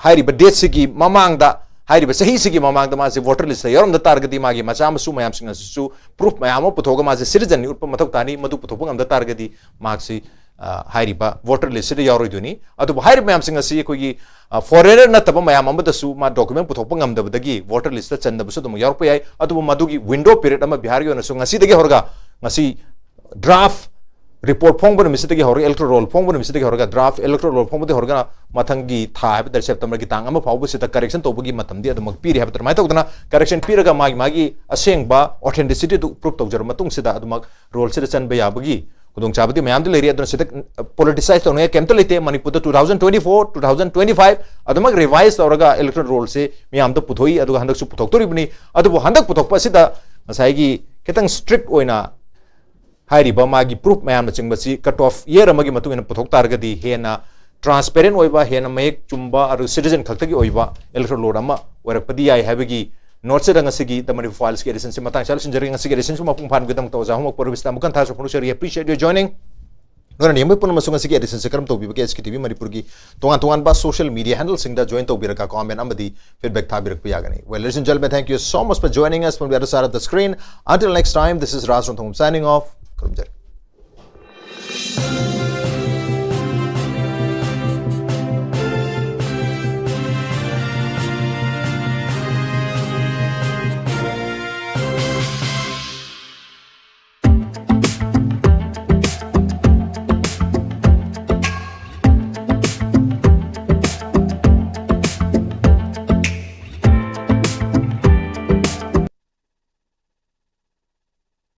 ꯍꯥꯏꯔꯤꯕ date ꯁꯤꯒꯤ ꯃꯃꯥꯡꯗ, ꯍꯥꯏꯔꯤꯕ ꯆꯍꯤꯁꯤꯒꯤ ꯃꯃꯥꯡꯗ ꯃꯥꯁꯦ voter list ꯇ ꯌꯥꯎꯔꯝꯗ ꯇꯥꯔꯒꯗꯤ ꯃꯥꯒꯤ ꯃꯆꯥ ꯃꯁꯨ ꯃꯌꯥꯝꯁꯤꯡ ꯑꯁꯤꯁꯨ proof ꯃꯌꯥꯝ ꯑꯃ ꯄꯨꯊꯣꯛꯑꯒ ꯃꯥꯁꯦ citizen ꯅꯤ ꯎꯠꯄ ꯃꯊꯧ ꯇꯥꯅꯤ꯫ ꯃꯗꯨ ꯄꯨꯊꯣꯛꯄ ꯉꯝꯗ ꯇꯥꯔꯒꯗꯤ ꯃꯍꯥꯛꯁꯤ ꯍꯥꯏꯔꯤꯕ voter list ꯁꯤꯗ ꯌꯥꯎꯔꯣꯏꯗꯣꯏꯅꯤ꯫ ꯑꯗꯨꯕꯨ ꯍꯥꯏꯔꯤꯕ ꯃꯌꯥꯝꯁꯤꯡ ꯑꯁꯤ ꯑꯩꯈꯣꯏꯒꯤ foreigner ꯅꯠꯇꯕ ꯃꯌꯥꯝ ꯑꯃꯗꯁꯨ ꯃꯥ document ꯄꯨꯊꯣꯛꯄ ꯉꯝꯗꯕꯗꯒꯤ voter list ꯇ ꯆꯟꯗꯕꯁꯨ ꯑꯗꯨꯝ ꯌꯥꯎꯔꯛꯄ ꯌꯥꯏ꯫ ꯑꯗꯨꯕꯨ ꯃꯗꯨꯒꯤ window period ꯑꯃ ꯕꯤꯍꯥꯔꯒꯤ ꯑꯣꯏꯅꯁꯨ ꯉꯁꯤꯗꯒꯤ ꯍꯧꯔꯒ, ꯉꯁꯤ draft report ꯐꯣꯡꯕ ꯅꯨꯃꯤꯠꯁꯤꯗꯒꯤ ꯍꯧꯔꯒ, electoral roll ꯐꯣꯡꯕ ꯅꯨꯃꯤꯠꯁꯤꯗꯒꯤ ꯍꯧꯔꯒ, draft electoral roll ꯐꯣꯡꯕꯗꯒꯤ ꯍꯧꯔꯒ ꯃꯊꯪꯒꯤ ꯊꯥ ꯍꯥꯏꯕ ꯇꯥꯔꯦ, September ꯒꯤ ꯇꯥꯡ ꯑꯃ ꯐꯥꯎꯕꯁꯤꯗ correction ꯇꯧꯕꯒꯤ ꯃꯇꯝꯗꯤ ꯑꯗꯨꯃꯛ ꯄꯤꯔꯤ ꯍꯥꯏꯕ ꯇꯥꯔꯦ꯫ ꯑꯗꯨꯃꯥꯏꯅ ꯇꯧꯗꯅ correction ꯄꯤꯔꯒ ꯃꯥꯒꯤ ꯃꯥꯒꯤ ꯑꯁꯦꯡꯕ authenticity ꯗꯨ proof ꯇꯧꯖꯔꯕ ꯃꯇꯨꯡꯁꯤꯗ ꯑꯗꯨꯃꯛ roll ꯁꯤꯗ ꯆꯟꯕ ꯌꯥꯕꯒꯤ ꯈꯨꯗꯣꯡꯆꯥꯕꯗꯤ ꯃꯌꯥꯝꯗꯤ ꯂꯩꯔꯤ꯫ ꯑꯗꯨꯅ ꯁꯤꯗ politicize ꯇꯧꯅꯤꯡꯉꯥꯏ ꯀꯩꯝꯇ ꯂꯩꯇꯦ꯫ ꯃꯅꯤꯄꯨꯔꯗ two thousand twenty four, two thousand twenty five ꯑꯗꯨꯃꯛ revise ꯇꯧꯔꯒ electoral roll ꯁꯦ ꯃꯤꯌꯥꯝꯗ ꯄꯨꯊꯣꯛꯏ, ꯑꯗꯨꯒ ꯍꯟꯗꯛꯁꯨ ꯄꯨꯊꯣꯛꯇꯣꯔꯤꯕꯅꯤ꯫ ꯑꯗꯨꯕꯨ ꯍꯟꯗꯛ ꯄꯨꯊꯣꯛꯄ ꯑꯁꯤꯗ ꯉꯁꯥꯏꯒꯤ ꯈꯤꯇꯪ strict ꯑꯣꯏꯅ ꯍꯥꯏꯔꯤꯕ ꯃꯥꯒꯤ proof ꯃꯌꯥꯝꯅꯆꯤꯡꯕꯁꯤ cut off year ꯑꯃꯒꯤ ꯃꯇꯨꯡ ꯏꯟꯅ ꯄꯨꯊꯣꯛ ꯇꯥꯔꯒꯗꯤ ꯍꯦꯟꯅ transparent ꯑꯣꯏꯕ, ꯍꯦꯟꯅ ꯃꯌꯦꯛ ꯆꯨꯝꯕ, ꯑꯗꯨ citizen ꯈꯛꯇꯒꯤ ꯑꯣꯏꯕ electoral roll ꯑꯃ ꯑꯣꯏꯔꯛꯄꯗꯤ ꯌꯥꯏ ꯍꯥꯏꯕꯒꯤ note ꯁꯤꯗ ꯉꯁꯤꯒꯤ The Manipur Files ꯀꯤ edition ꯁꯤ ꯃꯇꯥꯡ ꯑꯁꯤꯗ ꯂꯣꯏꯁꯤꯟꯖꯔꯒꯦ꯫ ꯉꯁꯤꯒꯤ edition ꯁꯤꯕꯨ ꯃꯄꯨꯡ ꯐꯥꯍꯟꯕꯒꯤꯗꯃꯛꯇ ꯑꯣꯖꯥ ꯍꯣꯝꯋꯣꯔꯛ ꯄ꯭ꯔꯣꯕꯤꯁꯇ ꯑꯃꯨꯛ ꯍꯟꯅ ꯊꯥꯖ ꯐꯣꯡꯗꯣꯛꯆꯔꯤ꯫ Appreciate your joining. ꯅꯣꯏꯅ ꯌꯦꯡꯕ ꯄꯨꯝꯅꯃꯛꯁꯨ ꯉꯁꯤꯒꯤ edition ꯁꯦ ꯀꯔꯝ ꯇꯧꯕꯤꯕꯒꯦ? S K T V ꯃꯅꯤꯄꯨꯔꯒꯤ ꯇꯣꯉꯥꯟ ꯇꯣꯉꯥꯟꯕ social media handle ꯁꯤꯡꯗ join ꯇꯧꯕꯤꯔꯒ comment ꯑꯃꯗꯤ feedback ꯊꯥꯕꯤꯔꯛꯄ ꯌꯥꯒꯅꯤ꯫ Well, ladies and gentlemen, thank you so much for joining us from the other side of the screen. Until next time, this is Raj Ranthambore signing off. ꯈꯨꯔꯨꯝꯖꯔꯤ꯫